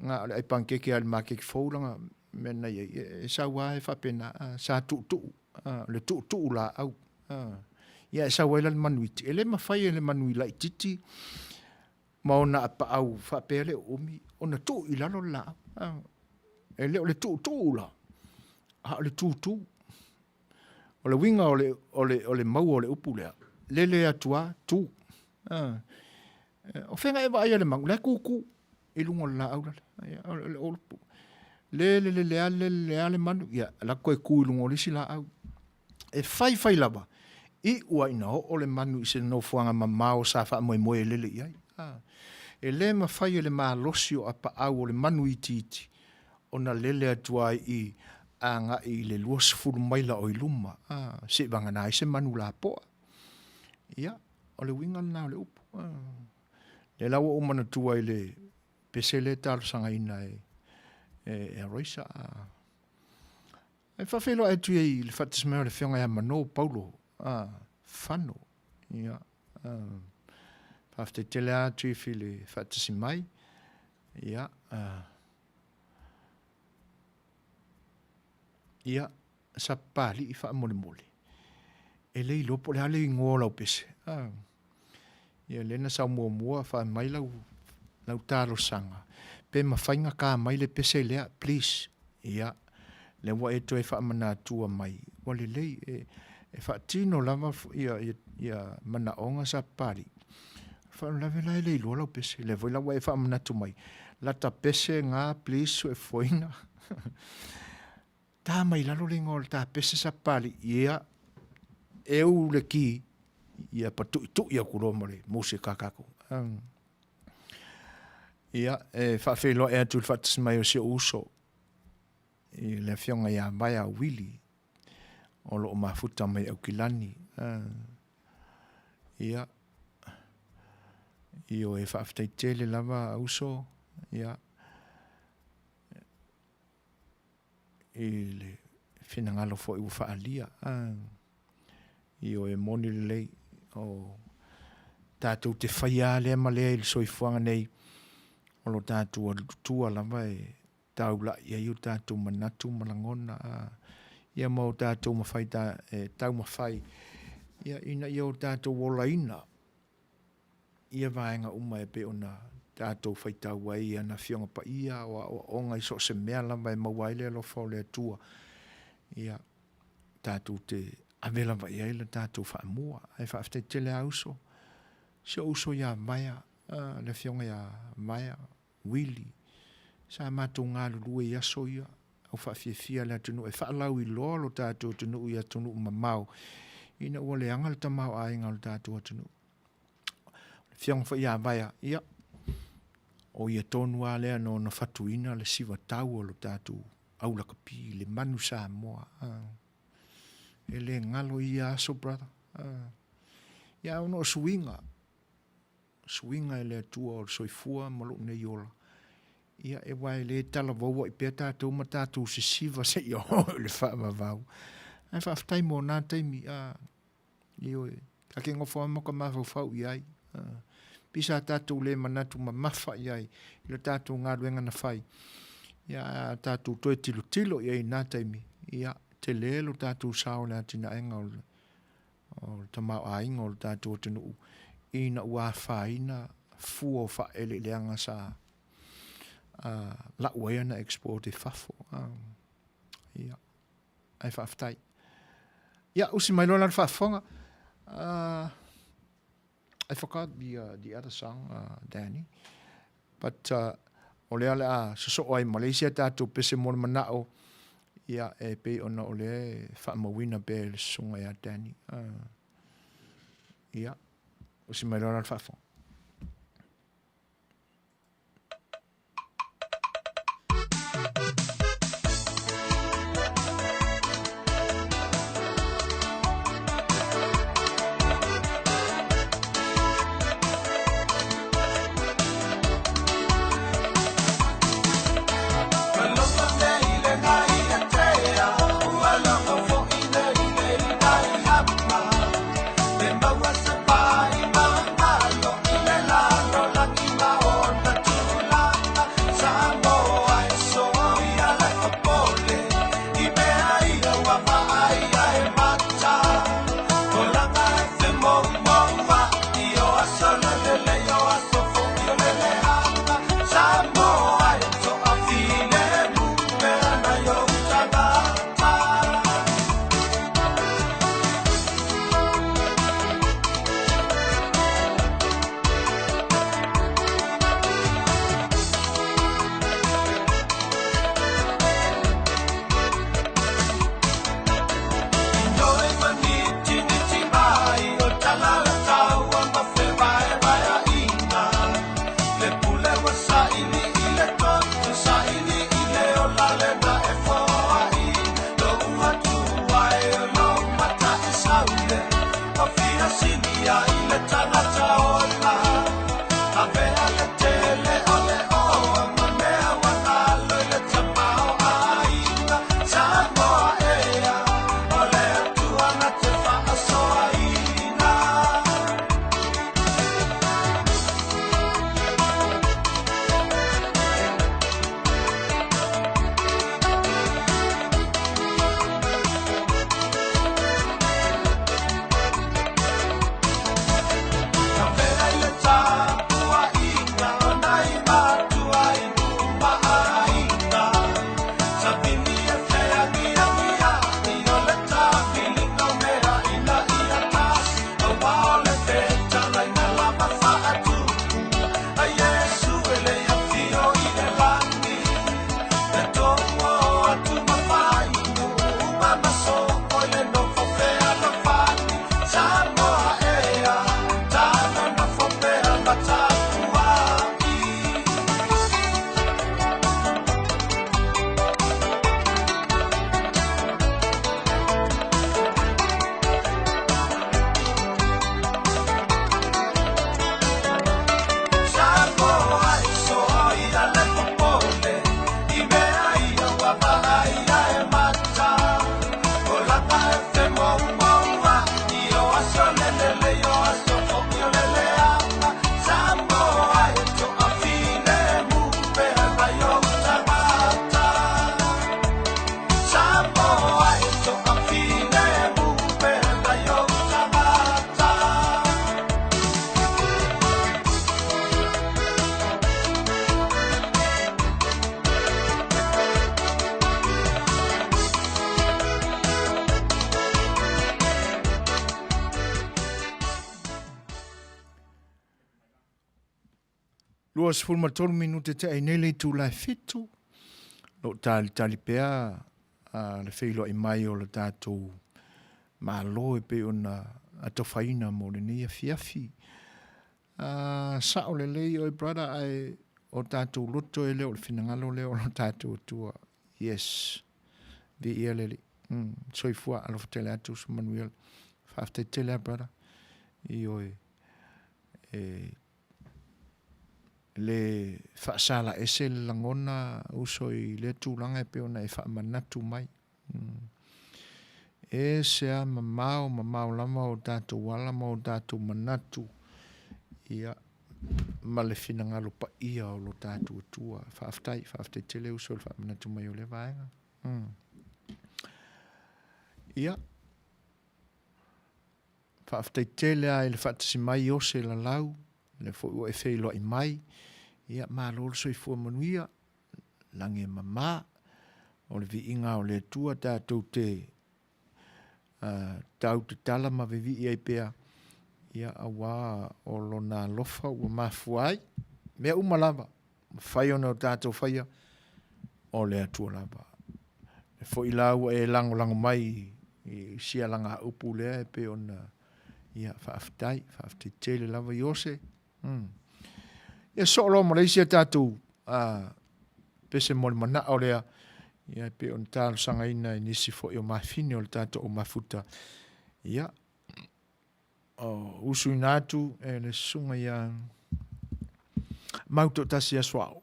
na o le ai panikeke lava i le maketi fou lana mea na i ai, e sau lava e faapena, sa tuutuu, o le tuutuu laau. Ia e sau ai la le manuiti. E le mafai e le manu laitiiti ma ona apaau faapea le uumi ona tuu i lalo le laau. E le o le tuutuu la, a o le tutu. O le uiga o le, o le, o le maua o le upu lea, lele atu a, tu. O fea e vaai a le manu, la e tutu i luga o le laau lale. O le upu. Lele lele a, lele lele a le manu, ia, la toe tu i luga o le isi laau. E fai fai lava, iu a ina oo le manu i se nofoaga mamao sa faamoemoe e lele i ai. E le mafai e le malosi o apaau o le manu itiiti ona lele atu ai i agai i le 20 maila o i luma, seivagana ai se manu lapoa. Ia, o le uiga lena o le upu. Lea la ua ou manatua i le pese lea e talosagaina e Roisa. E faafeiloai atu i le faatasi mai o le Afioga ia Mano Paulo Fano. Ia, faafetai tele lava Chief i le faatasi mai. Ia, ia, Sapapalii faamolemole, e le iloa po o le a le igoa o lau pese. Ia lea na sau muamua fai mai lau, lau talosaga, pe mafai na ka mai le pese lea, please. Ia, lea ua e toe faamanatua mai, ua lelei, e, e faatino lava ia, ia, ia manaoga Sapapalii. Faalavelave la e le iloa lau pese, lea foi la ua e faamanatu mai, lata pese ga, please, suefoina. Ta mai lalo le igoa o le ta pese Sapapalii, ia, eu le ki, ia patuʻituʻi atu loa ma le musika a tatou. Ia, e faafeiloai atu i le faatasi mai o si ou uso, i le afioga ia Vaea Wili, o lo o mafuta mai Aukilani. Ia, ioe, faafetai tele lava uso, ia, i le finagalo foi ua faaalia. Ioe, e moni lelei, o tatou te faia lava lea ma lea i le soifuaga nei, o lo tatou alutua lava e taulai ai o tatou manatu ma lagona, ia ma o tatou mafai, e taumafai ia, ina ia o tatou olaina ia vaega uma e pei ona tatou faitau ai i ana Afioga Paia o aoaoga i so o se mea lava e maua ai le alofa o le Atua, ia, tatou te ave lava i ai le tatou faamua. Ae faafetai tele lava uso, si ou uso ia Vaea, le Afioga ia Vaea Willie, sa matou galulue i aso ia, au faafiafia le atunuu e faalauiloa lo tatou atunuu i atunuu mamao ina ua leaga le tamaoaiga o le tatou atunuu. O le afioga foi ia Vaea, ia, o ia tonu lava lea na ona fatuina le sivatau o lo tatou aulakapi, le manu Samoa. E le galo i ia aso, brother. Ia, ona o suiga, suiga e le Atua o le soifua ma lou nei ola, ia, e aua e le talavoua'i pea tatou ma tatou sisiva seia oo i le faavavau. Ae faafetai mo na taimi, a, ioe, ta te nofo lava ma ta mafaufau i ai. Pei sa tatou le manatu mamafa i ai i le tatou galuega na fai, ia, a tatou toe tilotilo i ai i na taimi, ia, tele lo tatou sao i le atinaega o le o le tamaoaiga o le tatou atunuu ina ua afaina fua o faaeleeleaga sa lau ai ana export i fafo. Ia, ae faafetai. Ia, usi mai loa la le faafofoga. I forgot the, the other song, Danny. But o lea o le a sosoo ai ma le isi a tatou pese mo le manao, ia, e pei ona o lea e faamauina pea e le susuga ia Danny. Ia, usi mai loa la le faafofoga. 23 minute te ai nei le itula e fitu. Lo talitali pea le feiloai mai o le tatou Malo e pei ona atofaina mo lenei afiafi. Sao lelei oe brother ae o tatou loto e le o le finagalo lea o lo tatou Atua. Yes. Viia le Alii. Soifua alofa tele atu uso manuia. Faafetai tele a brother. Ioe. E le faasala ese le lagona uso i lea tulaga e pei ona e faamanatu mai. E se a mamao, mamao lava o tatou ala ma o tatou manatu, ia, ma le finagalo paia o lo tatou Atua. Faafetai, faafetai tele uso i le faamanatu mai o lea vaega. Ia, faafetai tele lava i le faatasi mai o se lalau, lea foi ua e feiloai mai. Ia, malo le soifua manuia, lagi e mama. O le viiga o le Atua tatou te tau tatala ma vivii ai pea, ia auā o Lona alofa ua mafua ai mea uma lava, mafai ona o tatou faia, o le Atua lava. E foi la ua e lagolago mai i si alagaupu lea e pei ona, ia faafetai, faafetai tele lava Iose. Ia soo loa ma le isi a tatou pese mo le manao lea, ia e pei ona talosagaina e nisi foi o mafine o le tatou mafuta. Ia, o usuina atu e le susuga ia Mautoatasi Asoao.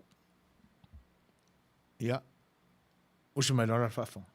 Ia, usu mai loa la le faafofoga.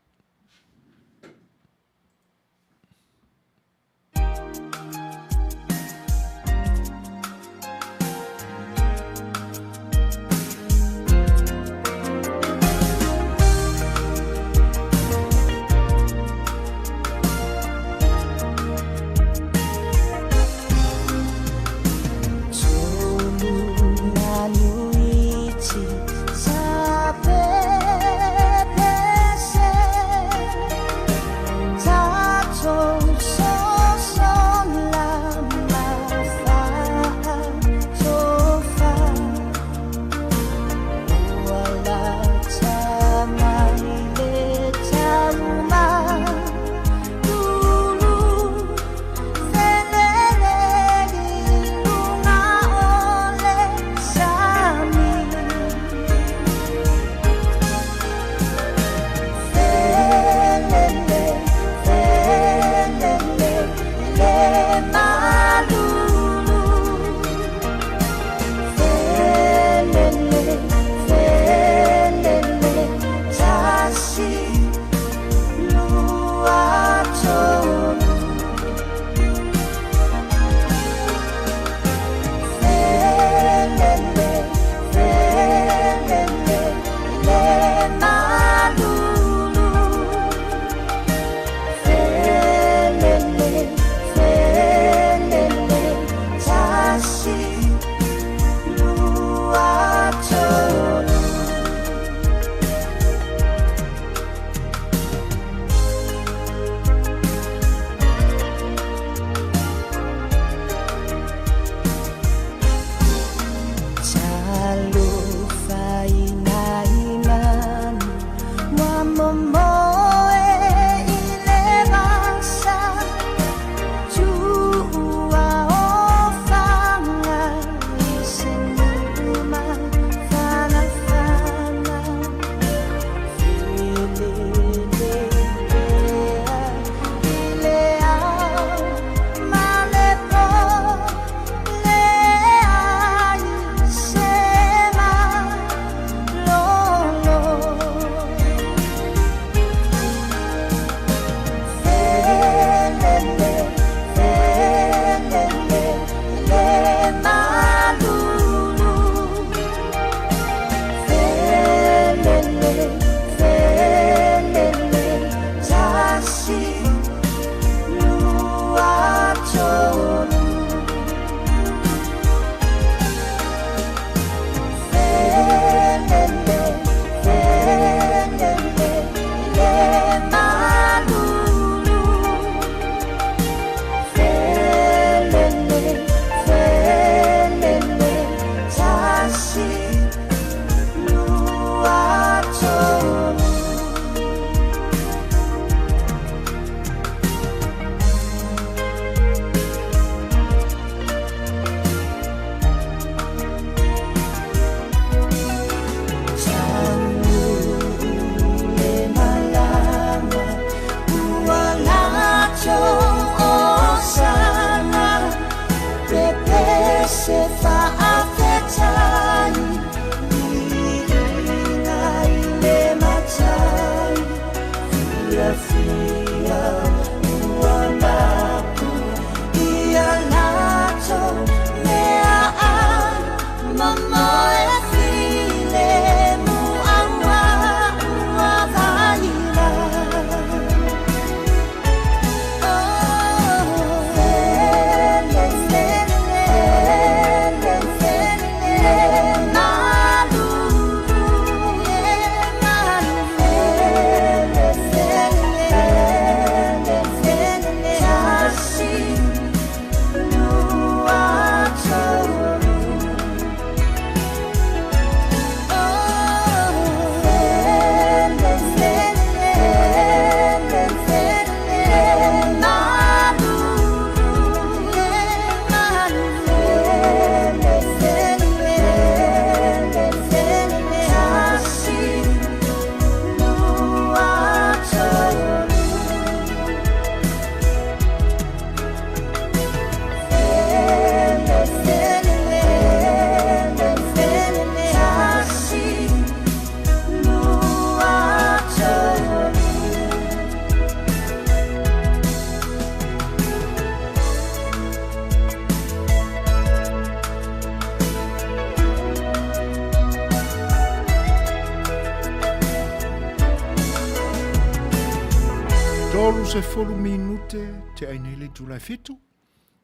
30 minute te ai nei le itula e 7.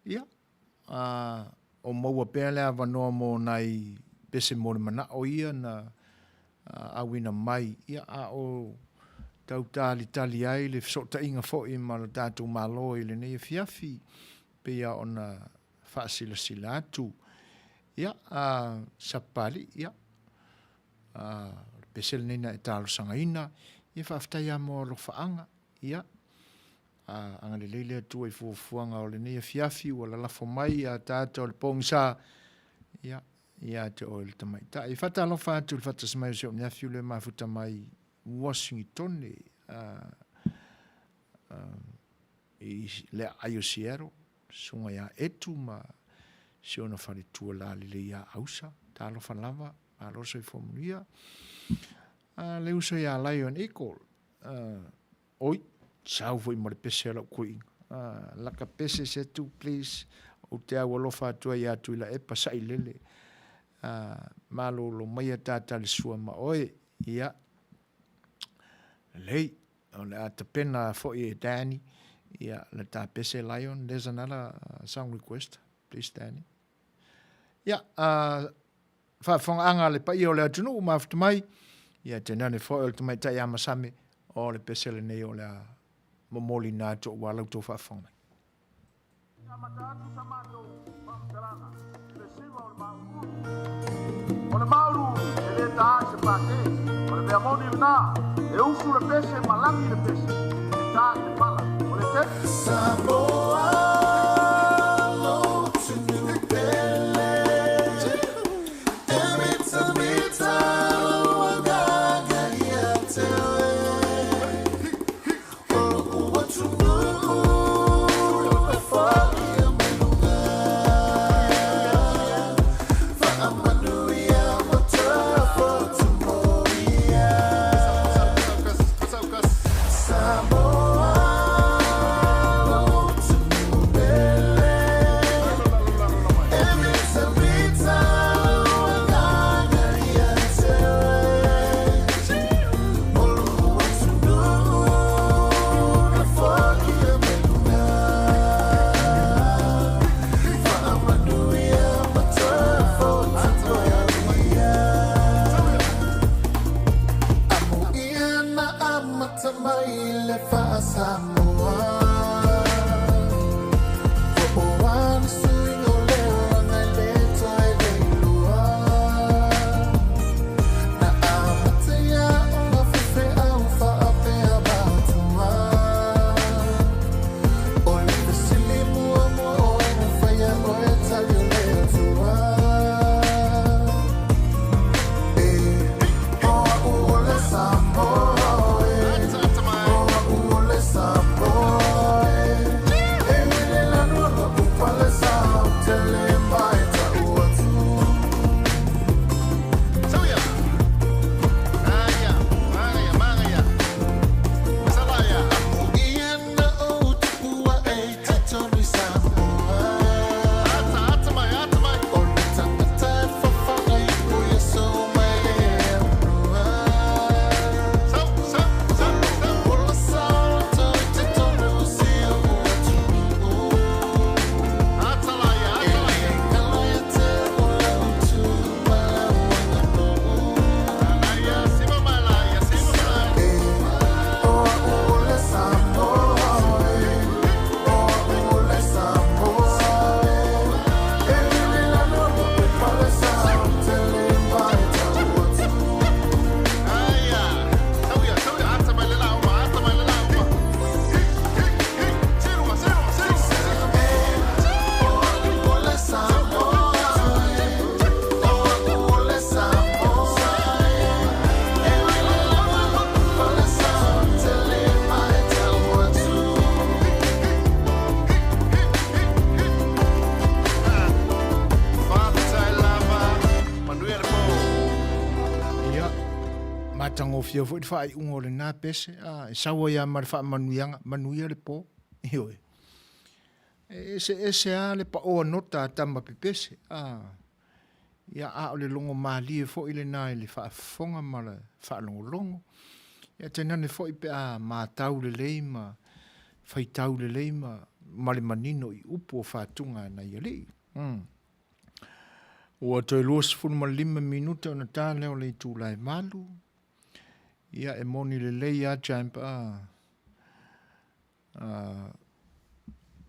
Ia, a, o maua pea le avanoa mo nai pese mo le manao ia na auina mai, ia, a o tau talitali ai le fesootaiga foi ma lo tatou Malo i lenei afiafi, pei lava ona faasilasila atu. Ia, a, Sapapalii, ia, a, o le pese lenei na e talosagaina, ia faafetai lava mo alofaaga, ia, a, agalelei le Atua i fuafuaga o lenei afiafi ua lalafo mai ia tatou le pogisa, ia, ia te oe le tamaitai. E faatalofa atu i le faatasi mai o si ou neafio lea mafuta mai Uasingitone, i le aai o Seattle, susuga ia Etu ma si ona faletua lalelei ia Ausa. Talofa lava, malo le soifua manuia. Le uso ia Lion Eagle, Oi, sau foi ma le pese a lau toeaina. Ah, laka pese se atu, please. Ou te au alofa atu ai ia Tuilaepa, sailele. Ah, malolo maia tata le sua ma oe. Ia, lelei, o le a tapena foi e Danny. Ia, le ta pese Lion, there's another song request. Please, Danny. Ia, uh, faafofogaaga a le paia o le atunuu mafuta mai, ia tainane foi o le tamaitai a Masame, o le pese lenei o le a momoliina atu aua la outou faafofoga mai.
Amata atu sa matou faamatalaga i le siva o le mauluulu. O le mauluulu e le ta ai se pate. O le mea moni lena, e usu le pese ma lagi le pese, e ta i le pala. O le te.
Samoa lotu pele e mitamita lou agaga ia te oe. O lou atunuu e foia mai luga. Faamanuia ma toe fotu moia. Samoa lou atunuu pele e mitamita lou agaga ia te oe. O lou atunuu e foia mai luga. Faamanuia ma toe fotu moia. Amuia na amata mai le faa-Samoa. Po o a ni suiga o le olaga e le toe leilua. Na amata ia ona faifeau faapea matua. O le fesili muamua o ai na faia oe tali o le Atua. E, o au o le Samoa e, o au o le Samoa e. E wile lanu lo'u palesa ou te le mae ta'u atu. Amuia na ou tupu a'e i totonu i Samoa. O le tagata e fafaga ipu i aso uma e le aunua. O le saoto i totonu o si o'u atunuu. E le galo ia te au lau tu ma lau aganuu. E, o au o le Samoa e, o au o le Samoa e. E wile lanu lo'u palesa ou te le mae ta'u atu. E, o au o le Samoa e, o au o le Samoa e. E wile lanu lo'u palesa ou te le mae ta'u atu.
Faafetai lava, manuia le po.
Ia, matagofie foi le faaiuga o lena pese, a, e sau ai lava ma le faamanuiaga, manuia le po. Ioe. E eseese lava le paoa nota a tama pepese, a, ia, a o le logo malie foi lena i le faafofoga ma le faalogologo. Ia, tainane foi pe a matau lelei ma Faitau lelei ma ma le manino i upu o fatuga a nai alii. Ua toe 25 minute ona ta lea o le itula e 8. Ia e moni lelei a Champ a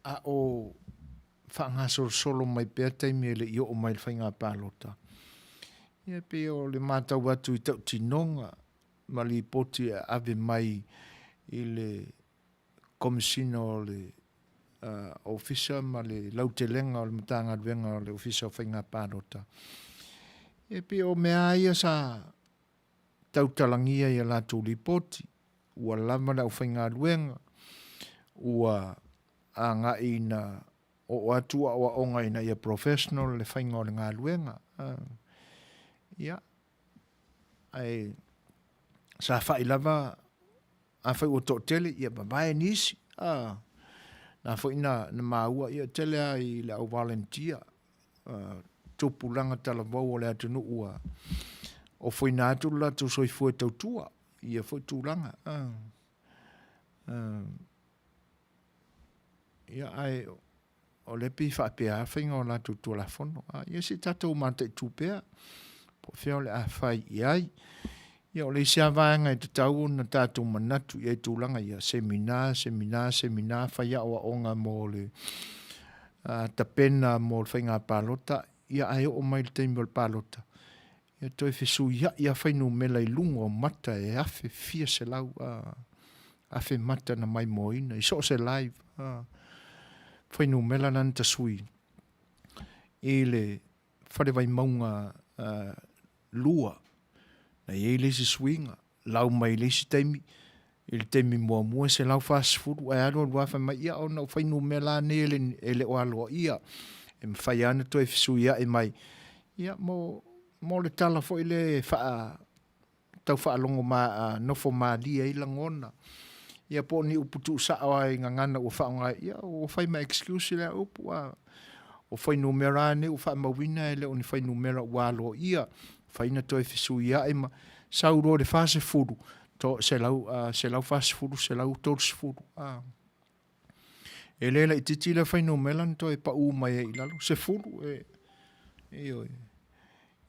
a o faagasolosolo mai pea taimi e le i oo mai le faiga palota. Ia e pei o le matau atu i tautinoga ma lipoti e ave mai i le Komesina o le Ofisa ma le lautelega o le Matagaluega o le Ofisa o Faiga Palota. E pei o mea ia sa tautalagia i a latou lipoti, ua lava le aufaigaluega, ua agai ina oo atu aoaoga ina ia professional le faiga o le galuega. Ia, ae sa fai lava afai ua toatele, ia vavae nisi. A, na foi na, na maua, ia tele lava i le au volunteer, tupulaga talavou o le atunuu ua ofoina atu lo latou soifua e tautua i ia foi tulaga. Ia, ae o lea pei faapea lava faiga o latou Tulafono. A, ia se i tatou mataitu pea, po o fea o le a fai i ai. Ia o le isi lava vaega e tatau ona tatou manatu i ai i tulaga ia, semina, semina, semina, fai aoaoga mo le tapena mo le faiga palota, ia ae oo mai i le taimi o le palota, ia toe fesuiai lava fuainumera i luga o mata e afe fia selau afe mata na maimoaina i so o se live fuainumera la na tasui i le Fale Vaimauga 2. Na i ai le isi suiga, lau mai le isi taimi, i le taimi muamua e 140, ae alu alu lava fai mai, ia ona o fuainumera lava nei e le o aloaia, e mafai lava ona toe fesuiai mai, ia mo, mo le tala foi lea e faa, tau faalogo ma, nofo malie ai lagona. Ia po o ni upu tuusao lava i gagana ua faaaoga, ia ua fai ma excuse lea upu, a o fuainumera lava nei ua faamauina e le o ni fuainumera ua aloaia, mafai ona toe fesuiai ma sau loa i le 40, to, 100, 140, 130, a. E le laitiiti lea fuainumera na toe pau mai ai i lalo, 10, e, ioe.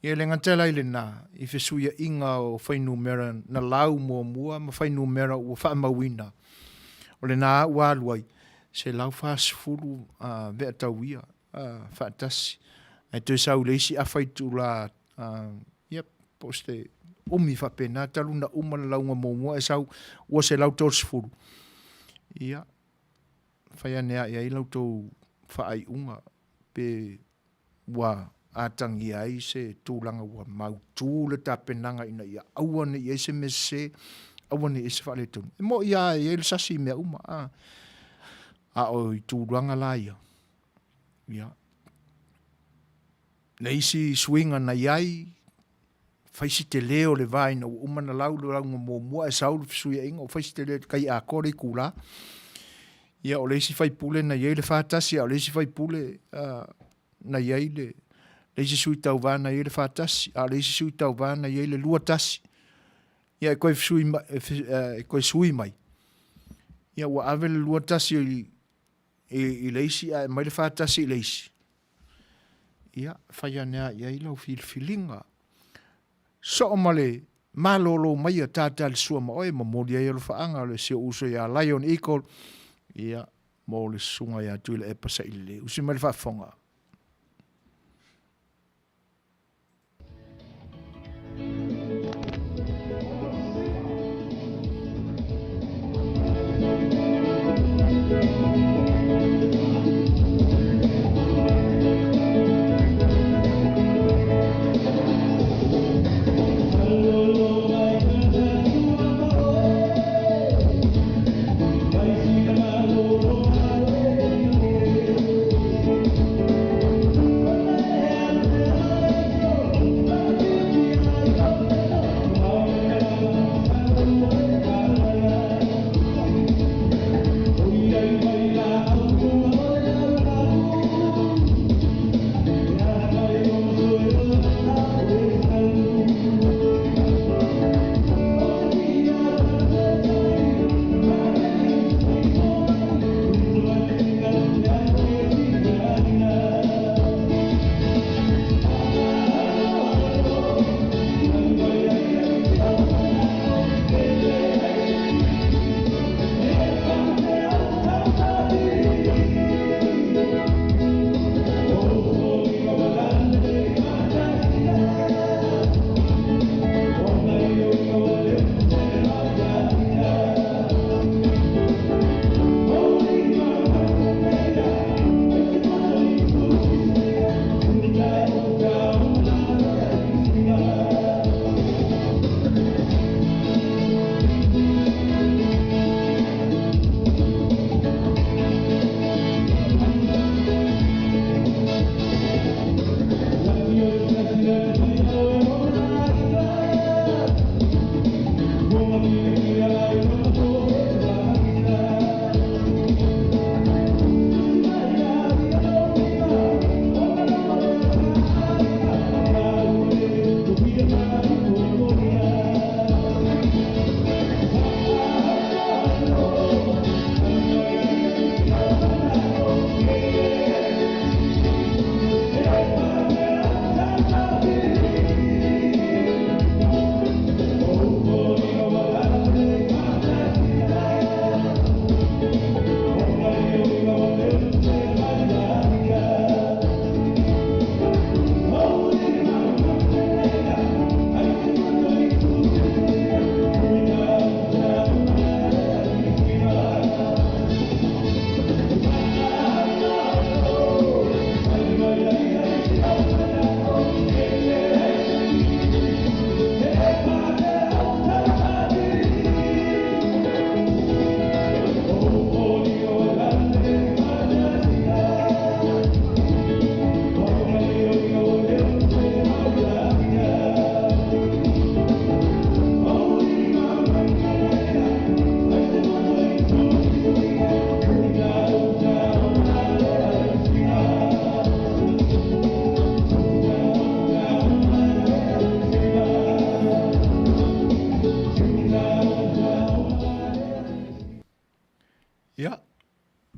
E le gata la i lena, i fesuiaiga o fuainumera na lau muamua ma fuainumera ua faamauina, o lena ua alu ai 140 veatauia faatasi, ae toe sau i le isi afa itula, ia po o se umi faapena talu ona uma le lauga muamua ae sau ua 130, ia, fai ane lava i ai la outou faaiuga pe ua atagia ai se tulaga ua mautu le tapenaga ina ia aua ne i i ai se mea sese, aua ne i i ai se faaletonu. E moni lava e i ai le sasi i mea uma, a, a o i tulaga la ia, ia, le isi suiga na i ai, fai si tele o le va ina ua uma ona lau le lauga muamua ae sau le fesuiaiga, ua fai si tele tai atoa le itula. Ia, o le isi faipule na i ai le 41, a o le isi faipule na i ai le, le isi sui tauva na i ai le 41, a o le isi sui tauva na i ai le 21. Ia, e toe sui mai, e toe sui mai. Ia, ua ave le 21 i le isi ae aumai le 41 i le isi. Ia, fai ane lava i ai lau filifiliga. Soo ma le malolo mai a tata le sua ma oe, momoli ai alofaaga o le si ou uso ia Lion Eagle, ia, mo le susuga ia Tuilaepa Sailele. Usi mai le faafofoga.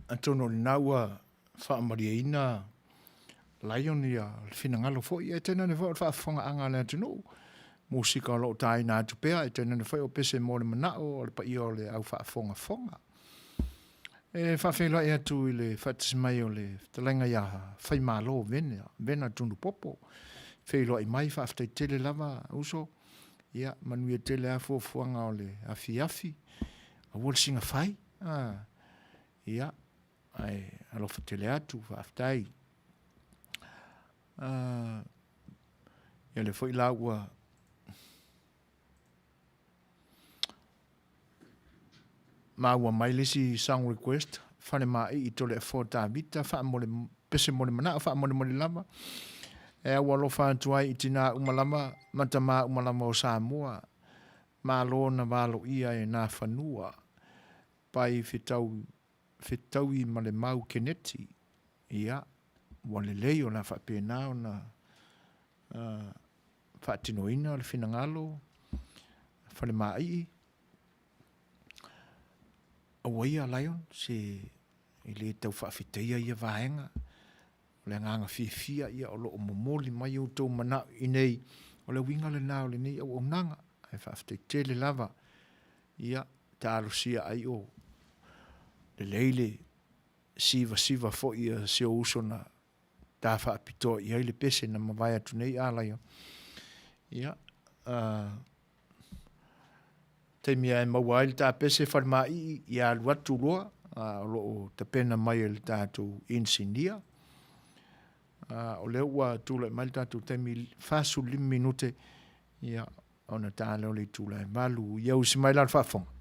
atonu o lena ua faamalieina Lion ia le finagalo foi, ae tainane foi o le faafofogaaga a le atunuu, musika o lo o taina atu pea, ae tainane foi o pese mo le manao o le paia o le au faafogafoga. E faafeiloai atu i le faatasi mai o le fetalaiga ia Faimalo Vena, Vena Tunupopo. Feiloai mai, faafetai tele lava uso. Ia, manuia tele lava fuafuaga o le afiafi. Aua le siga fai. Ah, ia, ae alofa tele atu, faafetai. Ah, ia lea foi la ua maua mai le isi song request, Falemai i Toleafoa Tavita, faamole, pese mo le manao, faamolemole lava, e au alofa atu ai i tinā uma lava ma tamā uma lava o Samoa, malo na valoia e Nafanua, pai fetau, fetaui ma le mau Keneti, ia, ua lelei o le a faapena ona uh, faatinoina le finagalo Falemaaii. Aua ia Lion, se e le tau faafetaia ia vaega. O le agaga fiafia ia o lo o momoli mai outou manao i nei. O le uiga lena o lenei auaunaga. Ae faafetai tele lava. Ia, talosia ai o lelei le sivasiva foi a si ou uso na ta faapitoa i ai le pese na mavae atu nei a Lion. Ia, uh, taimi e maua ai le ta pese Falemāi'i ia alu atu loa, uh, o lo o tapena mai e le tatou insinia. Uh, o lea ua tulai mai le tatou taimi 45 minute, ia, ona ta lea o le itula e 8. Ia usi mai la le faafofoga.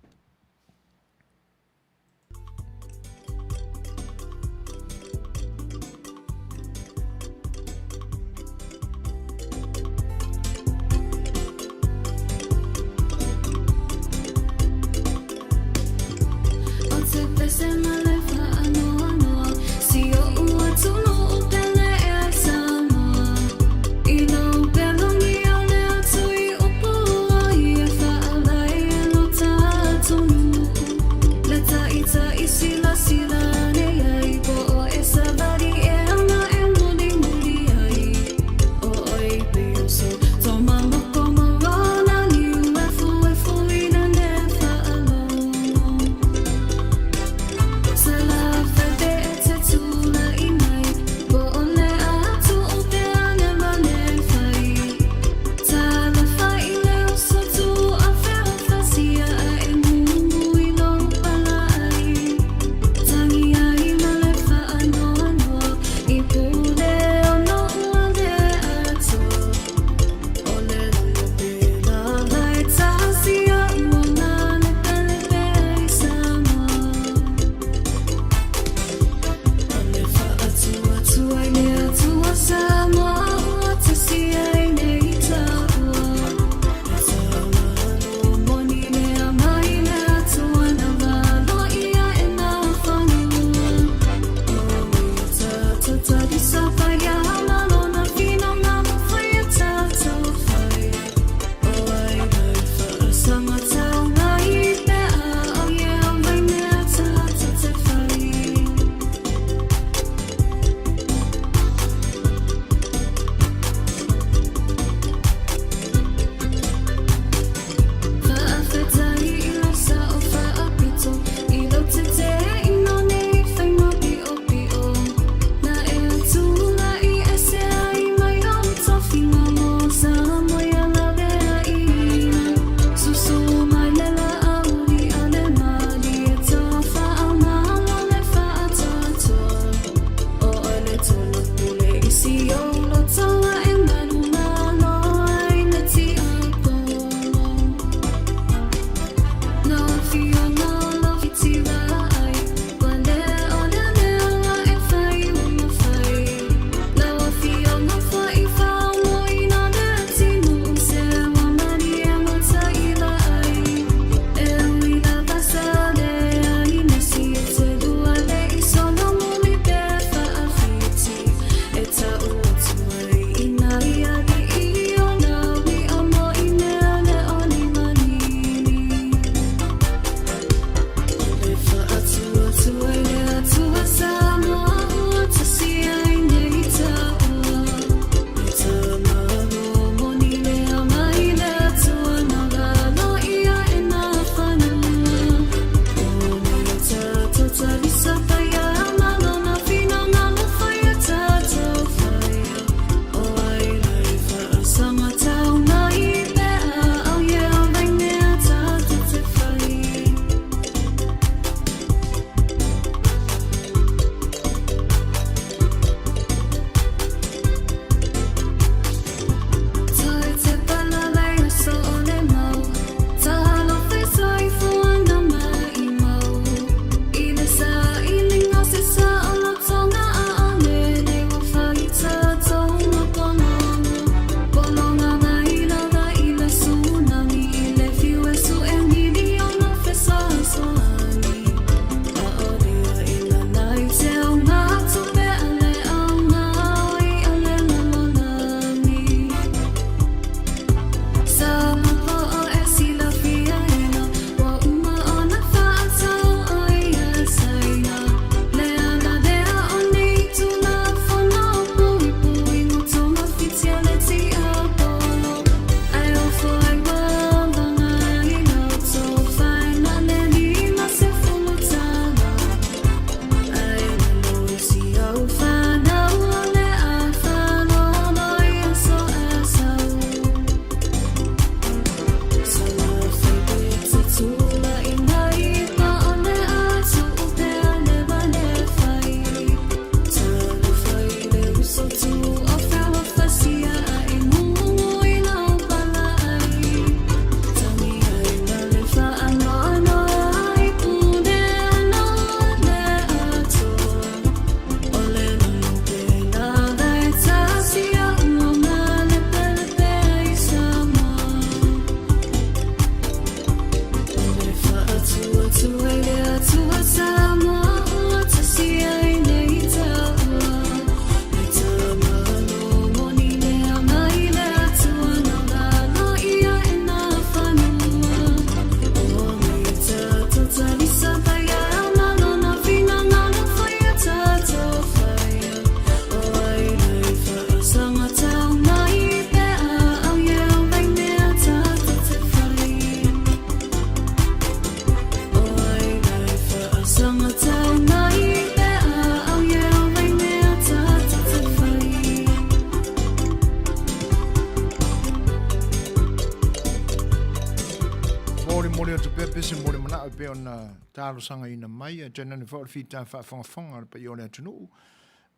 Molimoli atu pea pese mo le manao e pei ona talosagaina mai, ae tainane foi o le fita faafogafoga a le paia o le atunuu,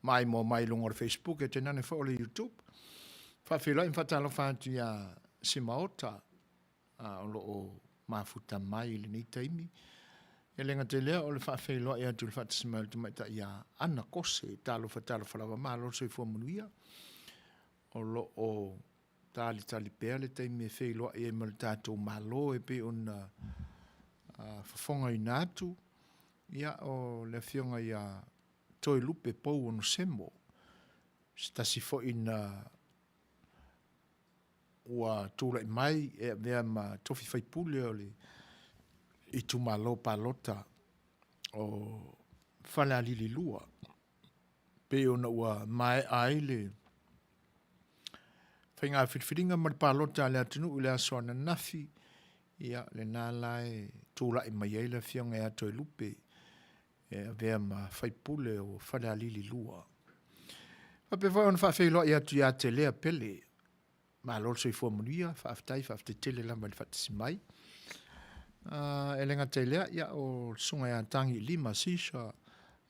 maimoa mai i luga o le Facebook, ae tainane foi o le YouTube. Faafeiloai ma faatalofa atu ia Simaota, o lo o mafuta mai i lenei taimi. E le gata i lea o le faafeiloai atu i le faatasi mai o le tamaitai ia Ana Kose, talofa talofa lava, malo le soifua manuia. O lo o talitali pea le taimi e feiloai ai ma le tatou Malo e pei ona fofogaina atu, ia o le afioga ia Toelupe Pou Onosemo, se tasi foi na ua tulai mai e avea ma tofi faipule o le itumalo palota o Falealili 2, pei ona ua maea ai le faiga filifiliga ma le palota a le atunuu i le aso ananafi, ia lena la e tulai mai ai le afioga ia Toelupe e avea ma faipule o Falealili 2. Faapea foi ona faafeiloai atu ia Telea Pele, malo le soifua manuia, faafetai, faafetai tele lava i le faatasi mai. E le gata i lea, ia, o le susuga ia Tagi Lima Sisha,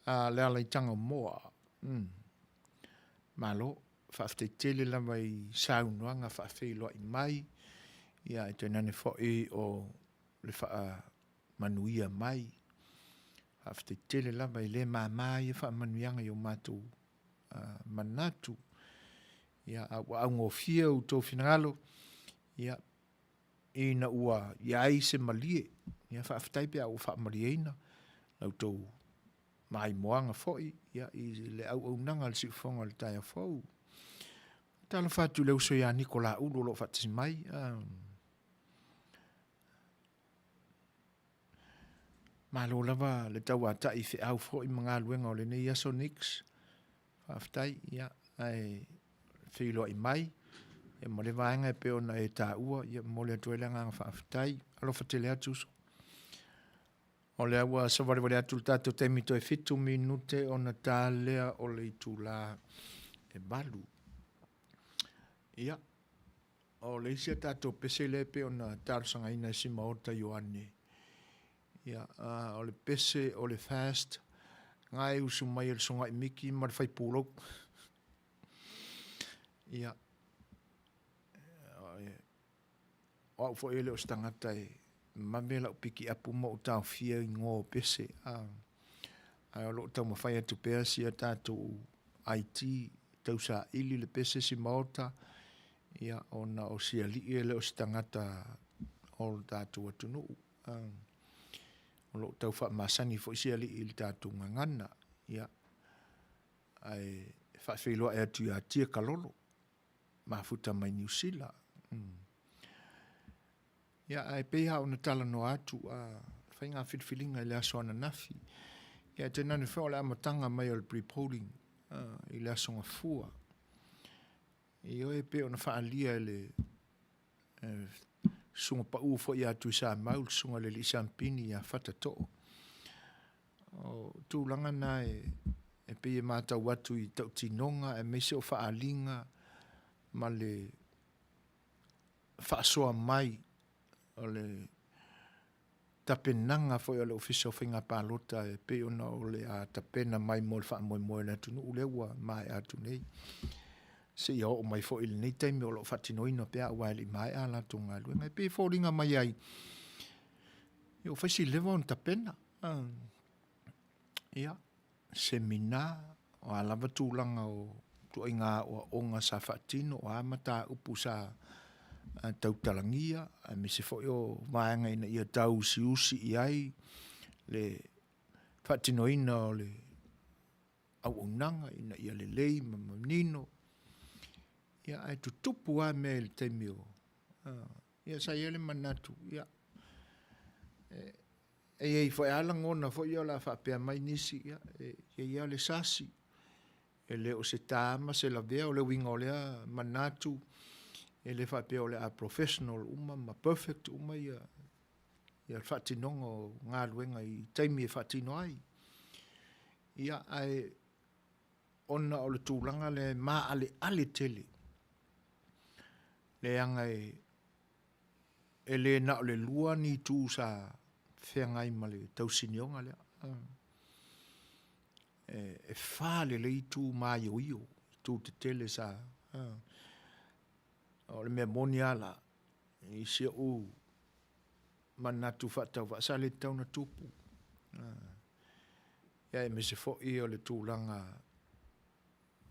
le Alaitaga Moa. Malo, faafetai tele lava i saunoaga faafeiloai mai, ia, e tainane foi o le faamanuia mai. Faafetai tele lava, e le mama ia faamanuiaga i o matou manatu. Ia, a ua augofie outou finagalo, ia, ina ua i ai se malie, ia faafetai pe a ua faamalieina la outou maimoaga foi, ia, i le auaunaga a le siufofoga o le taeao fou. Talofa atu i le uso ia Niko Laulu o lo o faatasi mai. Malo lava le tauatai i feau foi ma galuega o lenei aso Nix. Faafetai, ia, ae feiloai mai ia ma le vaega e pei ona e taua, ia momoli atu ai le agaga faafetai. Alofa tele atu uso. O lea ua savalivali atu le tatou taimi toe 7 minute ona ta lea o le itula e 8. Ia, o le isi a tatou pese lea e pei ona talosagaina e Simaota Ioane, ia, o le pese o le fast, na e usu mai e le Susuga i Miki ma le Faipulou. Ia, o au foi e le o se tagata e mave lau pikiapu ma ou taofia i igoa o pese, ae o lo o taumafai atu pea si a tatou IT tausaili le pese Simaota, ia, ona o si alii e le o se tagata o le tatou atunuu. O lo o tau faamasani foi si alii i le tatou gagana, ia, ae faafeiloai atu ia Tia Kalolo, mafuta mai Niu Sila. Ia, ae pei lava ona talanoa atu, faiga filifiliga i le aso ananafi, ia, tainane foi o le amataga mai o le pre-polling i le aso Gafua. Ioe, e pei ona faaalia e le susuga pau foi ia Tuisamau, le susuga i le Alii Sampini ia Fatatoo. O tulaga na e pei e matau atu i tautinoga aemaise o faaaliga ma le faasoa mai o le tapenaga foi a le Ofisa o Faiga Palota e pei ona o le a tapena mai mo le faamoemoe o le atunuu lea ua maea atu nei. Seia oo mai foi i lenei taimi o lo o faatinoina pea aua e le i maea a latou galuega. E pei e foliga mai ai, ua fai si leva ona tapena. Ia, semina, o a lava tulaga o ituaiga aoaoga sa faatino, o a mataupu sa tautalagia, aemaise foi o vaega ina ia tauusiusi i ai le faatinoina o le auaunaga ina ia lelei ma manino. Ia, ae tutupu lava mea i le taimi o... Ia sa i ai le manatu, ia, e i ai foi lava lagona foi ia o le a faapea mai nisi, ia, e i ai lava le sasi, e le o se ta ma se lavea, o le uiga o lea manatu, e le faapea o le a professional uma ma perfect uma ia le faatinoga o galuega i taimi e faatino ai. Ia, ae ona o le tulaga lea e maaleale tele, leaga e... e le na o le lua ni itu sa feagai ma le tausinioga lea. E fa lelei itu maioio, itu tetele sa o le mea moni lava la, i si ou manatu faatauvaa sa le tatau ona tupu. Ia aemaise foi o le tulaga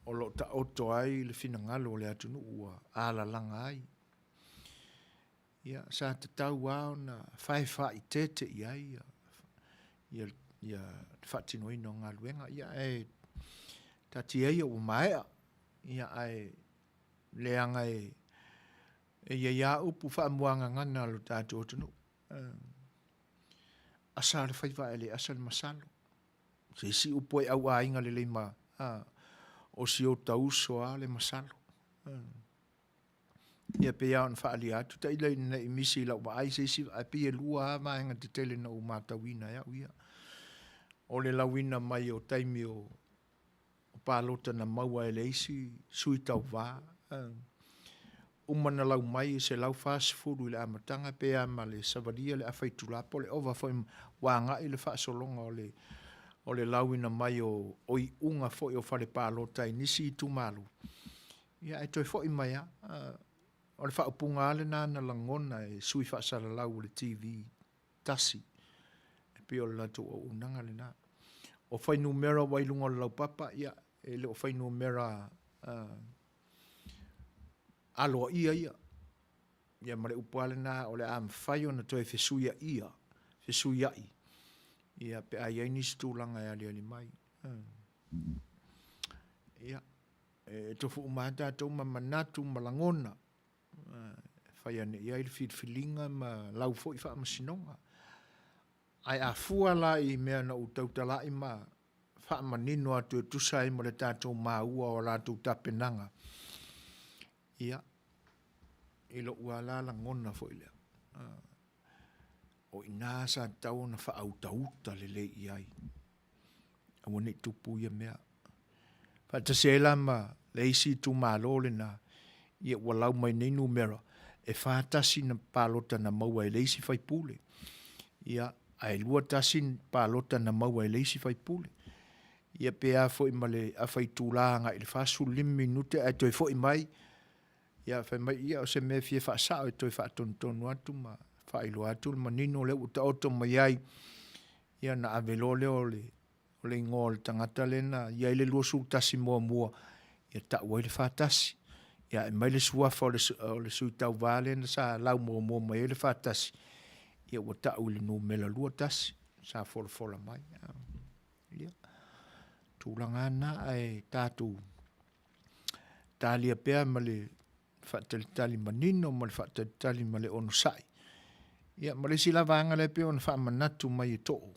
o lo o taoto ai le finagalo o le atunuu ua alalaga ai. Ia, sa tatau lava ona faefaaeteete i ai ia le faatinoina o galuega, ia ae taatia ia ua maea, ia ae leaga e i ai lava upu faamuagagana a lo tatou atunuu, asa le faiva ae le asa le masalo. O se isi upu e auaiga lelei ma, a, o si ota uso lava le masalo. Ia pei lava ona faaalia atu, tailo ina ne i misi i lau vaai se isi, ae pei e lua lava vaega tetele na ou matauina e au ia. O le lauina mai o taimi o palota na maua e le isi sui tauva, uma na lau mai e 140 i le amataga pe a ma le savalia le afa itula po o le ova foi ua agai le faasologa o le o le lauina mai o o iuga foi o fale palota i nisi itumalo, ia ae toe foi mai lava. O le faaupuga lava lena na lagona e sui faasalalau o le TV tasi, e pei o le latou auaunaga lena. O fuainumera ua i luga o le laupapa, ia, e le o fuainumera aloaia ia, ia ma le upu lava lena, o le a mafai ona toe fesuiaia, fesuiai, ia pe a i ai nisi tulaga e aliali mai. Ia, e tofu uma lava tatou ma manatu ma lagona, e fai ane i ai le filifiliga ma lau foi faamasinoga. Ae a fua la i mea na ou tautala i ma faamanino atu e tusa ai ma le tatou maua o a latou tapenaga, ia, i lou lava la lagona foi lea, o i ina sa tatau ona faautauta lelei i ai, aua ne i tupu ia mea. Faatasi ai la ma le isi itumalo lena, ia ua lau mai nei numera, e 41 na palota na maua e le isi faipule, ia, ae 21 palota na maua e le isi faipule. Ia pe a foi ma le afa itula agai i le 45 minute ae toe foi mai, ia fai mai, ia o se mea e fia faasao e toe faatonutonu atu ma faailoa atu le manino lea ua taoto mai ai, ia ona ave loa lea o le o le igoa o le tagata lea na i ai le 21 muamua, ia tau ai le 41. Ia ae mai le suafa o le, o le sui tauva lea na sa lau muamua mai ai le 41, ia ua tau i le numera 21 sa folafola mai. Ia, tulaga lava na, ae tatou talia pea ma le faatalitali manino ma le faatalitali ma le onosai. Ia, ma le isi la vaega lea e pei ona faamanatu mai e Too,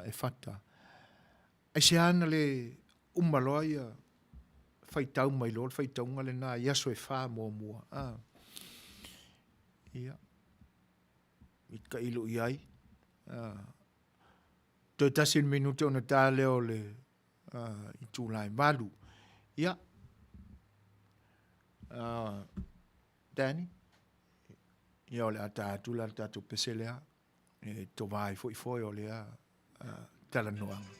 e Fata, aisea na le uma loa ia faitau mai loa le faitauga lena i aso e fa muamua. Ia, i tailo i ai, toe tasi le minute ona ta lea o le itula e 8. Ia, Danny, ia o le a ta atu la le tatou pese lea e tova ai foi foe o lea talanoaga.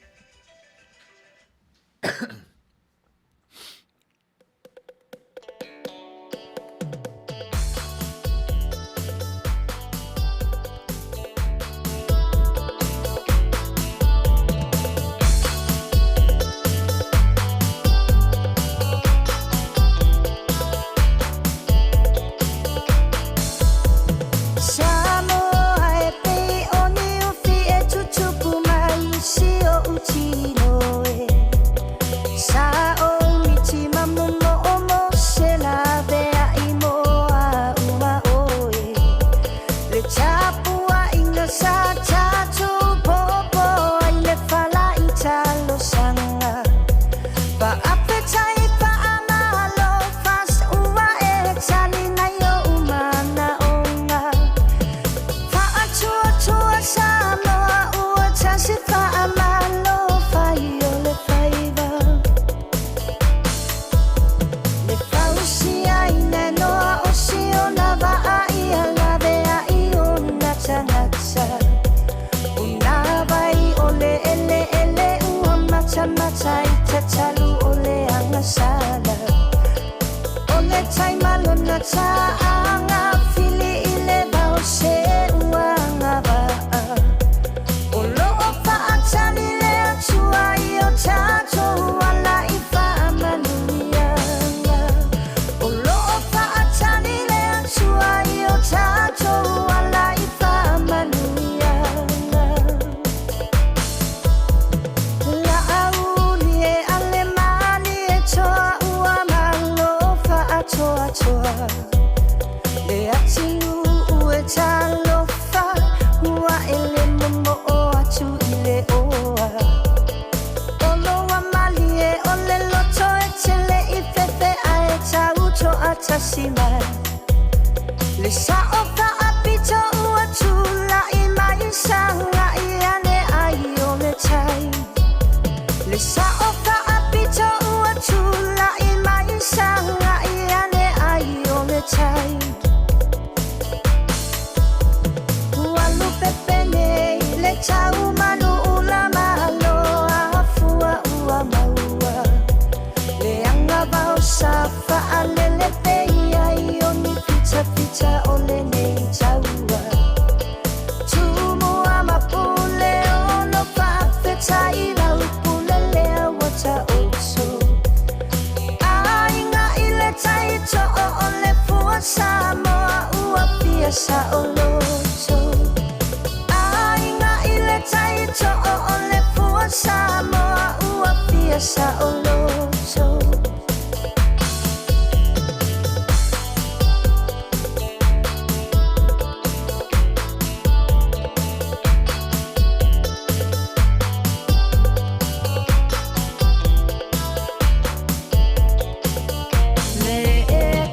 Samoa e pei o niufi e tutupu mai si ou tino e. tagata. Punāwai o le eleele ua matamata i tatalu o le agasala. O le tai ma lona taaga fili i le vao se ua agavaa. O lo o faatali le Atua i o tatou ala i faamanuiaga. O lo o faatali le Atua i o tatou ala i faamanuiaga. Laauli e ale malie toa ua malo faatoatoa. Le atunuu e talofa ua e le momoo atu i le oa. Olo ua malie o le loto e tele i fefe ae tau toatasi mai. Le sao faapito ua tulai mai sagai ane ai o le tai. Le sao faapito ua tulai mai sagai ane ai o le tai. Ua lupepe nei le tau manu ula malo afua ua maua. Le agavao sa faalele pei ai o ni fitafita o lenei taua. Tumua ma Puleono faafetai lau pule lea ua taoto. Aiga i le tai too o le fua Samoa ua fia saoloto. Aiga i le tai too o le fua Samoa ua fia saoloto. Le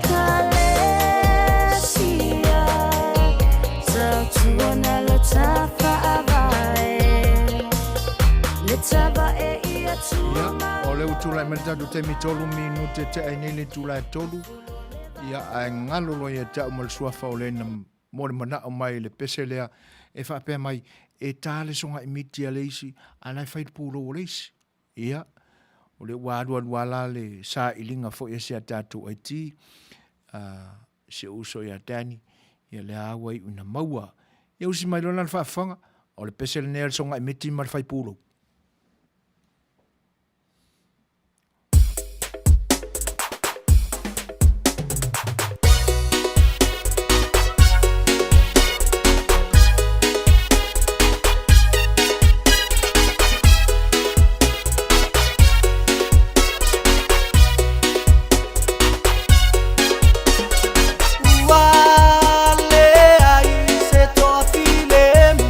Ekalesia tautuana lo ta faavae le tavae i Atua.
Ia, o lea ua tulai mai le tatou taimi 3 minute tea ai nei le itula e 3. Ia, ae galo loa ia te au ma le suafa o le na mo le manao mai i le pese lea e faapea mai, e ta le sogai miti a le isi, a la e fai le pulou o le isi. Ia, o lea ua alualu lava la le sailiga foi a si a tatou IT, a si ou uso ia Danny, ia lea lava ua iu ina maua. Ia usi mai loa la le faafofoga, o le pese lenei a le sogai miti ma le fai pulou.
Ua leai se toafilemu.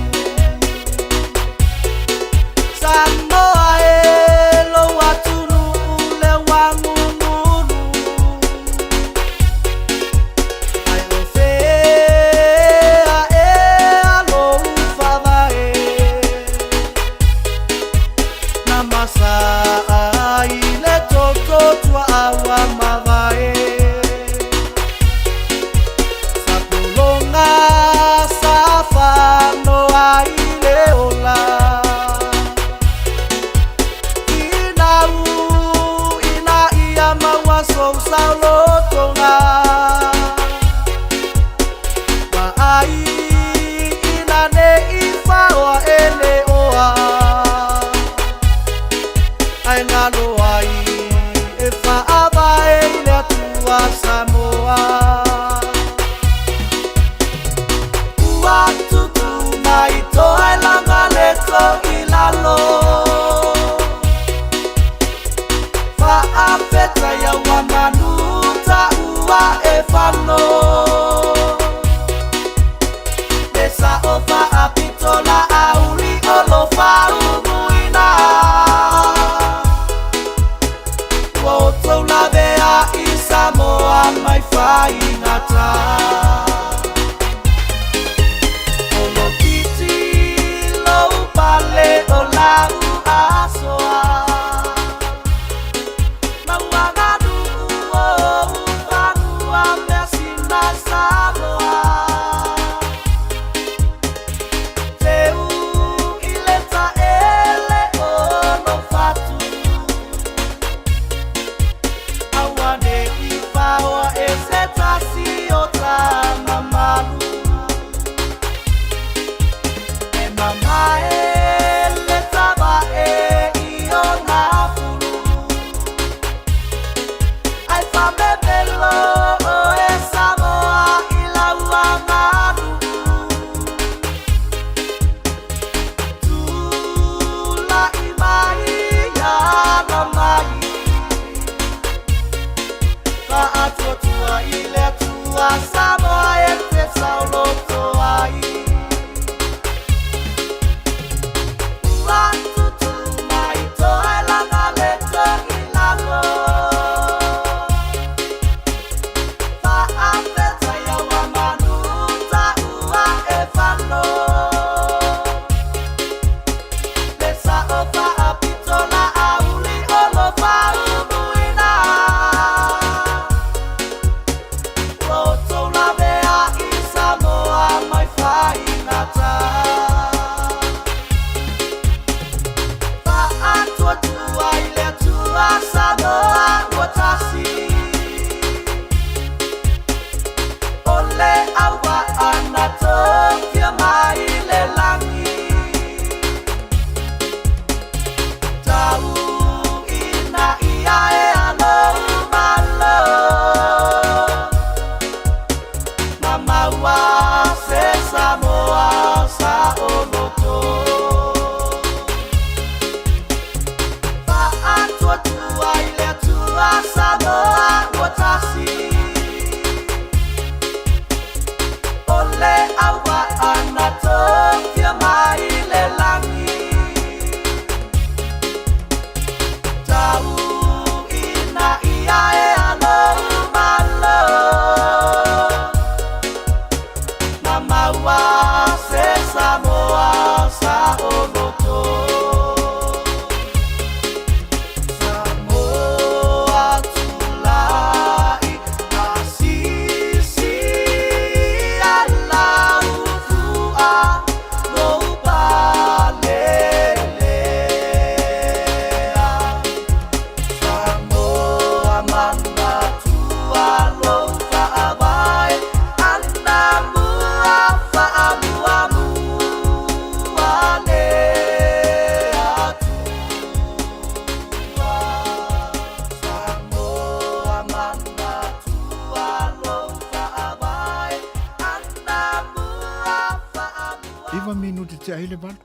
Iva minute tea ai le valu.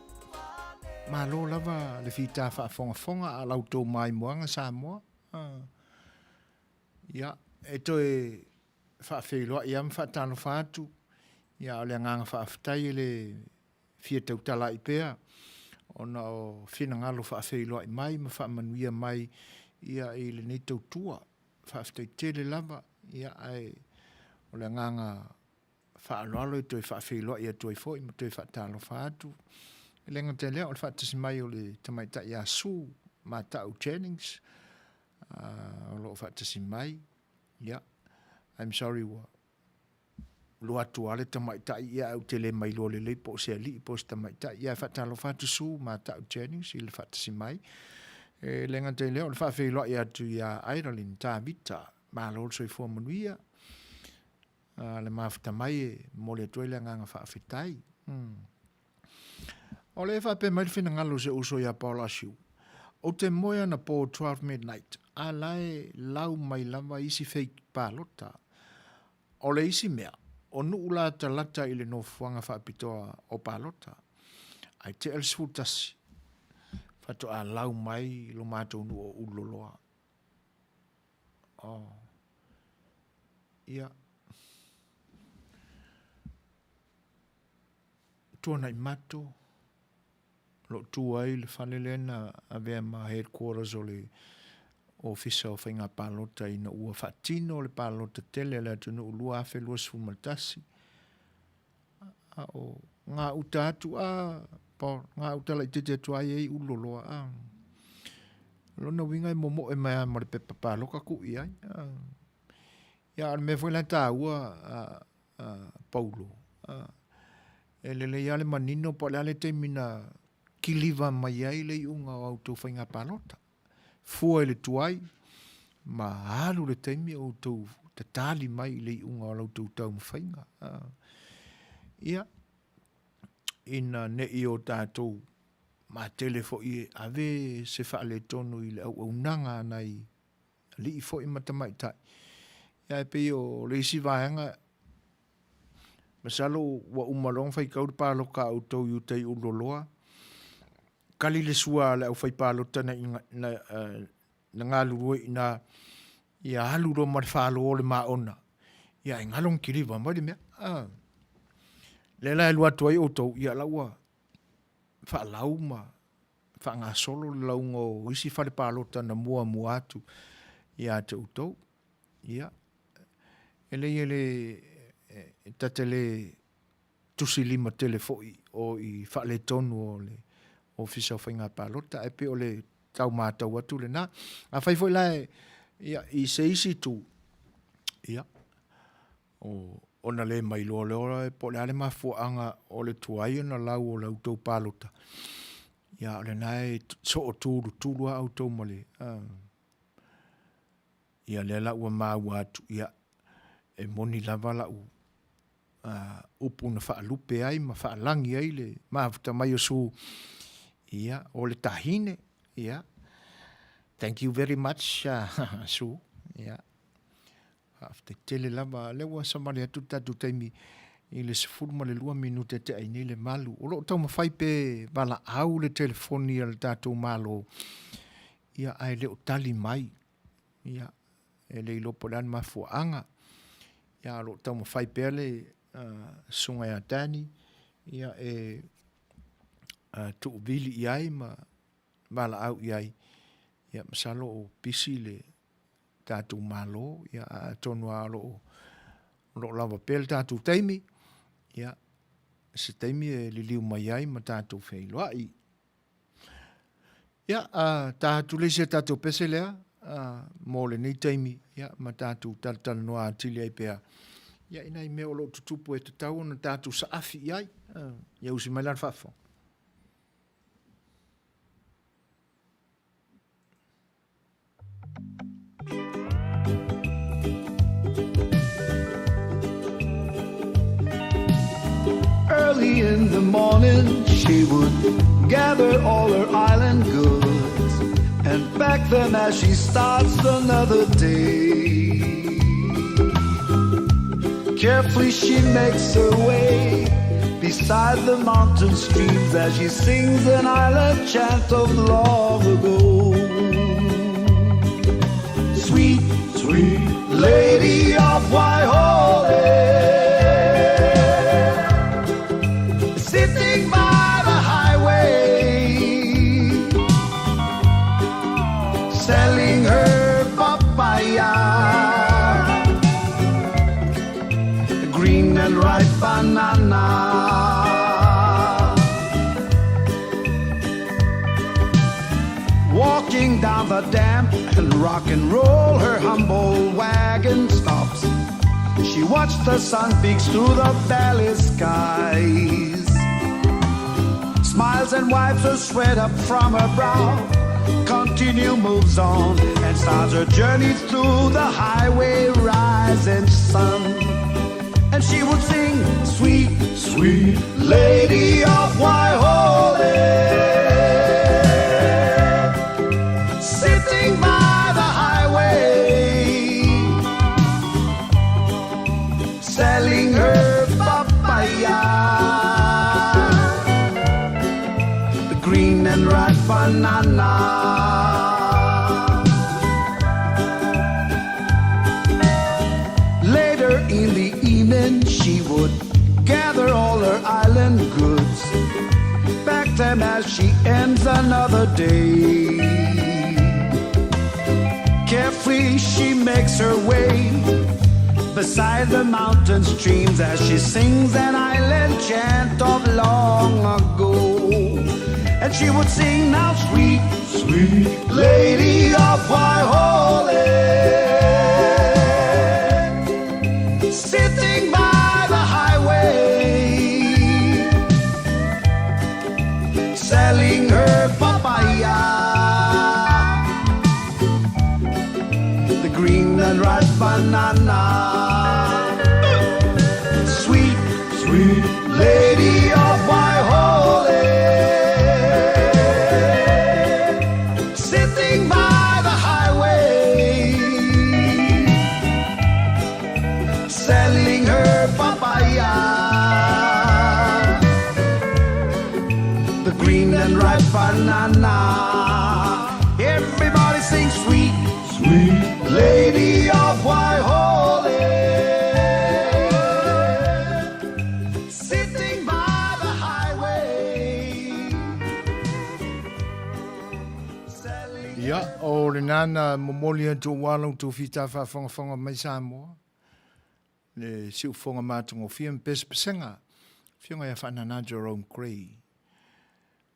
Malo lava le fita faafogafoga a la outou maimoaga Samoa. Ia, e toe faafeiloai lava ma faatalofa atu. Ia, o le agaga faafetai e le fia tautala ai pea ona o finagalo faafeiloai mai ma faamanuia mai ia i lenei tautua. Faafetai tele lava, ia ae o le agaga faaaloalo e toe faafeiloai atu ai foi ma toe faatalofa atu. E le gata i lea, o le faatasi mai o le tamaitai ia Sue Mata'u Jennings, o lo o faatasi mai. Ia, I'm sorry ua alu atu lava le tamaitai, ia ae ou te le mailoa lelei po o se alii po o se tamaitai. Ia, e faatalofa atu Sue Mata'u Jennings i le faatasi mai. E le gata i lea, o le faafeiloai atu ia Idalin Tavita, malo le soifua manuia. Le mafuta mai e momoli atu ai le agaga faafetai. O lea e faapea mai le finagalo o si ou uso ia Paul Ashiu, Ou te moe anapo 12 midnight, a la e lau mai lava isi fake palota. O le isi mea, o nuu latalata i le nofoaga faapitoa o palota. Ae tea le 11, faatoa lau mai lo matou nuu o Ululoloa. Oh. Ia. Tuanaimato, o lo o tu ai le fale lea na avea ma headquarters o le Ofisa o Faiga Palota ina ua faatino le palota tele a le atunuu 2021. A o gauta atu a, Paul, gauta laitiiti atu lava e i ai Ululoloa. A. O lona uiga e momoe mai lava ma le pepa paloka tuu i ai. A. Ia, a o le mea foi la e taua, a, a, Paulo, a, e lelei lava le manino po o le a le taimi na kiliva mai ai le iuga o a outou faiga palota. Fua i le tuai ma alu le taimi o outou tatali mai i le iuga o la outou taumafaiga. Ia, ina ne i o tatou matele foi e ave se faaletonu i le auaunaga a nai alii foi ma tamaitai. Ia ae pei o le isi vaega, masalo ua uma loa ona faitau le paloka a outou i uta i Ululoloa, kali le sua a le aufaipalota na, na, na galulue i ina, ia alu loa ma le falo o le maona, ia ae galo na kiliva mai le mea. Ah. Lea la e alu atu ai outou, ia la ua faalau ma faagasolo le lauga o isi fale palota na muamua atu ia te outou. Ia, e leai e le, e ta te le tusi lima tele foi o i faaletonu o le Ofisa o Faiga Palota, ae pei o le tau matau atu lena. Afai foi la e, ia, i se isi itu, ia, o, ona le mailoa lea po o le a le mafuaaga o le tuai ona lau o la outou palota, ia, o lena e soo tulutulu lava outou ma le, uh, ia lea la ua maua atu, ia, e moni lava lau uh, upu na faalupe ai ma faalagi ai le mafuta mai o Su, ia, o le tahine, ia, thank you very much, uh, Su, ia, Faafetai tele lava. Lea ua savali atu le tatou taimi i le 12 minute tea ai nei le malu. O lo o taumafai pe valaau le telefoni a le tatou Malo, ia ae le o tali mai. Ia, e le iloa po o le a le mafuaaga. Ia, o lo o taumafai pea le uh, susuga ia Danny, ia e uh, tuuvili i ai ma valaau i ai. Ia, masalo o pisi le tatou Malo, ia, atonu lava o lo o, o lo o lava pea le tatou taimi, ia, se taimi e liliu mai ai ma tatou feiloai. Ia, uh, ta atu le isi a tatou pese lea, uh, mo lenei taimi, ia, ma tatou talatalanoa atili ai pea, ia, i nai mea o lo o tutupu e tatau ona tatou saafi i ai. Uh, ia usi mai la le faafofoga.
Early in the morning she would gather all her island goods and pack them as she starts another day. Carefully she makes her way. beside the mountain streams as she sings an island chant of long ago. Sweet, sweet lady of Waihole, sitting by the highway, selling her papaya, green and ripe banana. Walking down the damp and rock and roll, her humble wagon stops. She watched the sun peeks through the valley skies. Smiles and wipes the sweat up from her brow. Continue moves on and starts her journey through the highway rising sun. And she would sing, sweet, sweet lady of Waihole, sitting by the highway, selling her papaya, the green and ripe banana. Later in the evening, she would gather all her island goods, pack them as she ends another day. Carefully, she makes her way beside the mountain streams as she sings an island chant of long ago. And she would sing now, sweet, sweet lady of Waihole, sitting by the highway, selling her papaya, the green and ripe banana. Sweet, sweet lady of Waihole, sitting by the highway, selling her papaya, the green and ripe banana. Everybody sings, sweet, sweet lady of Waihole, sitting by the highway, selling.
Ia, o lena na momoli atu aua la outou fita faafogafoga mai Samoa, le siufofoga matagofie ma pesepesega, Afioga ia Faanana Jerome Gray.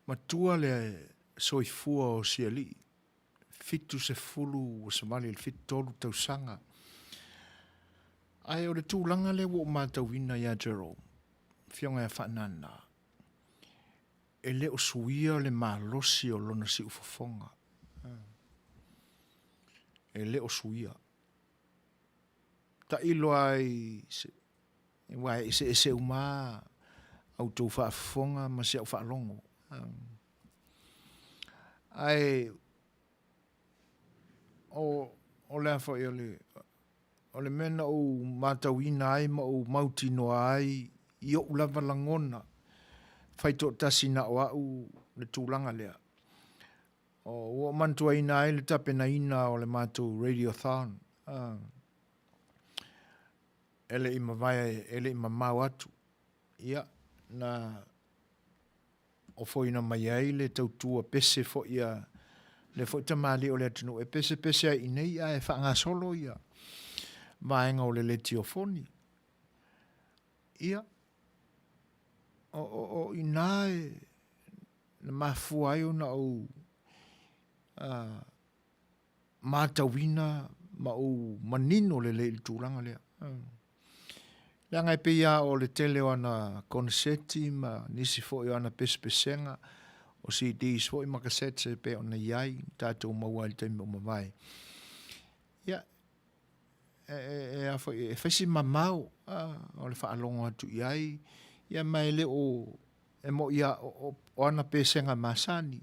Matua le soifua o si alii, 70 ua savali i le 73 tausaga. Ae o le tulaga lea ua ou matauina ia Jerome, Afioga ia Faanana, e le o suia le malosi o lona siufofoga. E le o suia. Tailo lava i se, aua e eseese uma lava a outou faafofoga ma si au faalogo. Ae o, o le a foi o le, o le mea na ou matauina ai ma ou mautinoa ai i ou lava lagona, faitoatasi na o au le tulaga lea. O, ua ou manatuaina ai le tapenaina o le matou radiothon, e le i mavae, e le i mamao atu. Ia, na ofoina mai ai le tautua pese foi a lea foi tamalii o le atunuu e pesepese ai i inei ae faagasolo ia vaega o le letiofoni. Ia, o, o, o i ina e, na mafua ai ona ou uh, matauina ma ou manino lelei i le tulaga lea. Leaga e pei lava o le tele o ana koneseti ma nisi foi o ana pesepesega, o CDs foi ma cassettes e pei ona i ai, tatou maua ai i le taimi ua mavae. Ia, e, e, e, a foi, e fai si mamao a, o le faalogo atu i ai, ia ma e le o E moʻi a o, o ana pesega masani.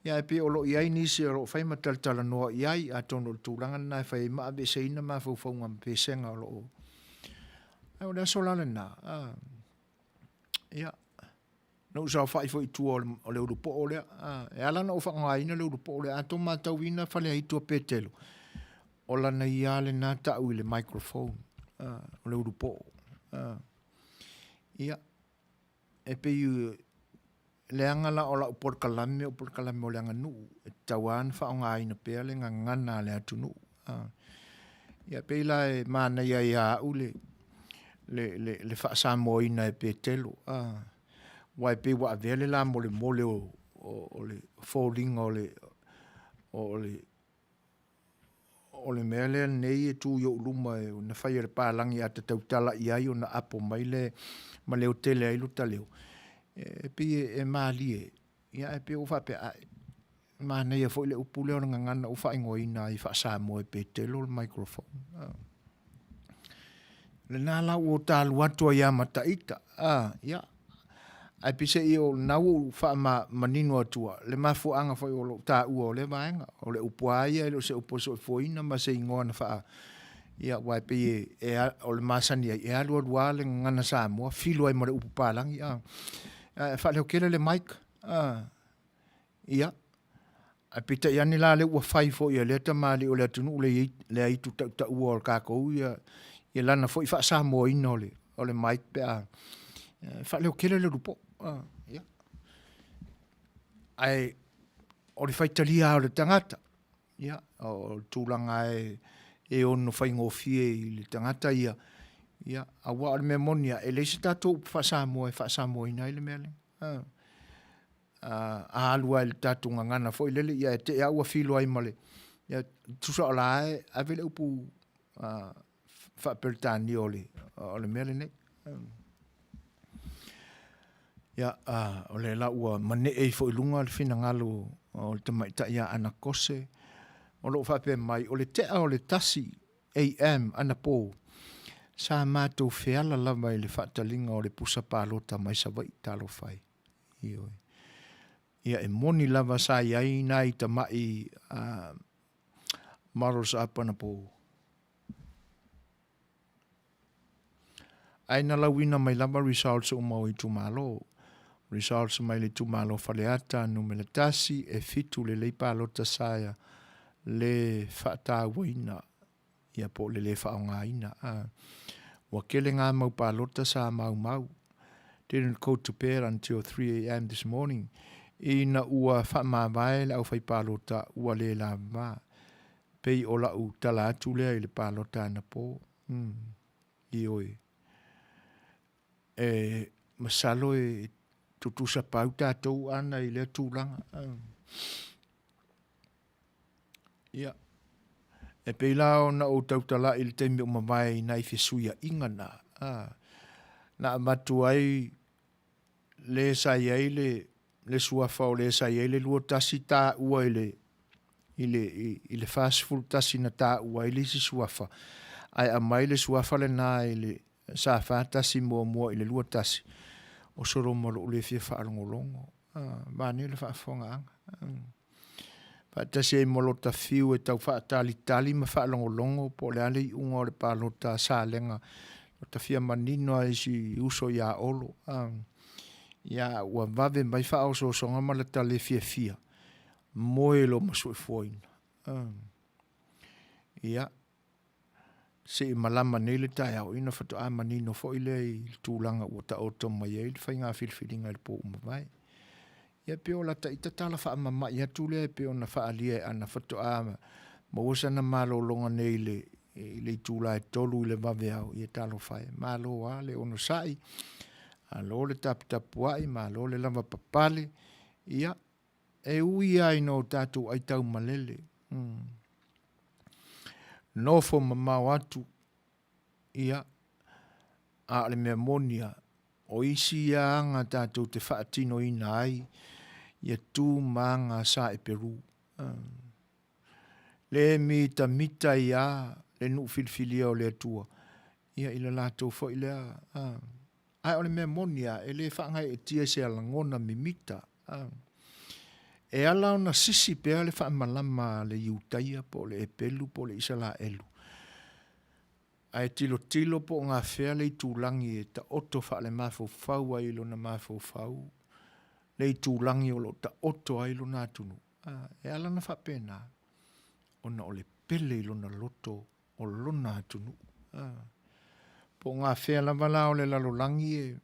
Ia, e pei o lo o i ai nisi o lo o fai ma talatalanoa i ai, atonu o le tulaga lena e fai ai ma aveeseina mafaufauga ma pesega o lo o. Ae o le aso la lena, a. Ia, na ou saofai foi i tua o le ulupoo lea. E ala ona ou faaaogaina le ulupoo lea, a outou matauina Faleaitu a Petelo, o lana ia lava lena tau i le microphone, o le ulupoo. Ia, e pei leaga la o lau polokalame o polokalame o le aganuu, e tatau lava ona faaaogaina pea le gagana a le atunuu. Ia pei la e manaia ia au le le faa-Samoaina e Petelo, aua e pei ua avea le lamolemole o le foliga o le o le mea lea nei e tu i ou luma na fai e le palagi a ta tautala i ai ona apo mai lea ma leotele ai lota leo, e pei e malie, ia ae pei ua ou faapea, ae, manaia foi le upu lea o le gagana ua faaigoaina ai faa-Samoa e Petelo le microphone. Lena la ua ta alu atu ai lava ma ita, a, ia, ae peiseai o lena ua ou faamanino atua le mafuaaga foi o lou taua o lea vaega. O le upu lava ia e le o se upu e soifuaina ma se igoa na faa... ia aua e pei e, o le masani ai, e alu alu lava le gagana Samoa filo ai ma le upu palagi, a. Ae faaleotele le mic, a, ia. Ae peitai ane la lea ua fai foi e lea tamalii o le atunuu le aitu tautaua o tatou ia lana foi faa-Samoaina o le o le mic pe a faaleotele le ulupo. Ia. Ae o le faitalia lava o le tagata, ia, o le tulaga e, e ono faigofie i le tagata ia, ia, aua o le mea moni lava, e leai se tatou upu faa-Samoa e faa-Samoaina ai le mea lea. A alu lava i le tatou gagana foi lele, ia e te i lava ua filo ai ma le, ia, tusa o la e ave le upu faa-Peretania o le, o le mea lenei. Ia, o lea la ua manee ifo i luga le finagalo o le tamaitai ia Ana Kose, o lo o faapea mai, o le tea o le 1 AM anapo, sa matou feala lava i le faataliga o le pusa palota mai Savaii, talofa e. Ioe. Ia, e moni lava sa i ai nai tamai models up anapo. Ae na lauina mai lava results uma o itumalo. Results mai le itumalo Faleata numera 1, e 7 lelei palota sa le faatauaina ia po o le le faaaogaina. Ua kele ngā mau palota sa maumau. Didn't go to bed until 3 am this morning. Ina ua faamavae le aufaipalota ua le lavava. Pei o lau tala atu lea i le palota anapo. Umm. Ioe. E masalo e tutusa pau tatou ana i lea tulaga. Ia. E pei la ona ou tautala'i i le taimi ua mavae i nai fesuia'iga na, a, na avatu ai le sa i ai le, le suafa o le sa i ai le 21 taua i le, i le, i le 41 na taua ai le isi suafa, ae aumai le suafa lena i le sa 41 muamua i le 21, o Solomon o lou le fia faalogologo. A, vaeane le faafofogaaga. Faatasi ai ma lota fiu e tau faatalitali ma faalogologo po o le a le iuga o le palota a Salega. Lota fia manino lava i si uso ia Olo. A, ia ua vave mai faaosoosoga ma lata le fiafia, moe loa ma soifuaina. A, ia, Se i malama nei le taeao, ina faatoa manino foi lea i le tulaga ua taoto mai ai le faiga filifiliga i le po ua mavae. Ia pei o lata ita tala faamama'i atu lea e pei ona faaalia e ana faatoa maua sana malologa nei i le i le itula e 3 i le vaveao, ia talofa e, malo lava le onosai, malo le taputapuai, malo le lavapapale, ia E ui lava ina o tatou aitaumalele, nofo mamao atu, ia, a o le mea moni lava, o isi ia aga tatou te faatinoina ai ia tu ma aga a Saeperu. Le mitamita ai lava le nuu filifilia o le Atua, ia i le latou foi lea, Ae o le mea moni lava, e le faagaeetia i se lagona mimita. E ala ona sisi pea le faamalama a le Iutaia po o le Epelu po o le Isalaelu. Ae tilotilo po o gafea le itulagi e taoto faalemafaufau ai i lona mafaufau le itulagi o lo o taoto ai lona atunuu, a, e ala ona faapena, ona o le pele i lona loto o lona atunuu. A, po o gafea lava la o le lalolagi e,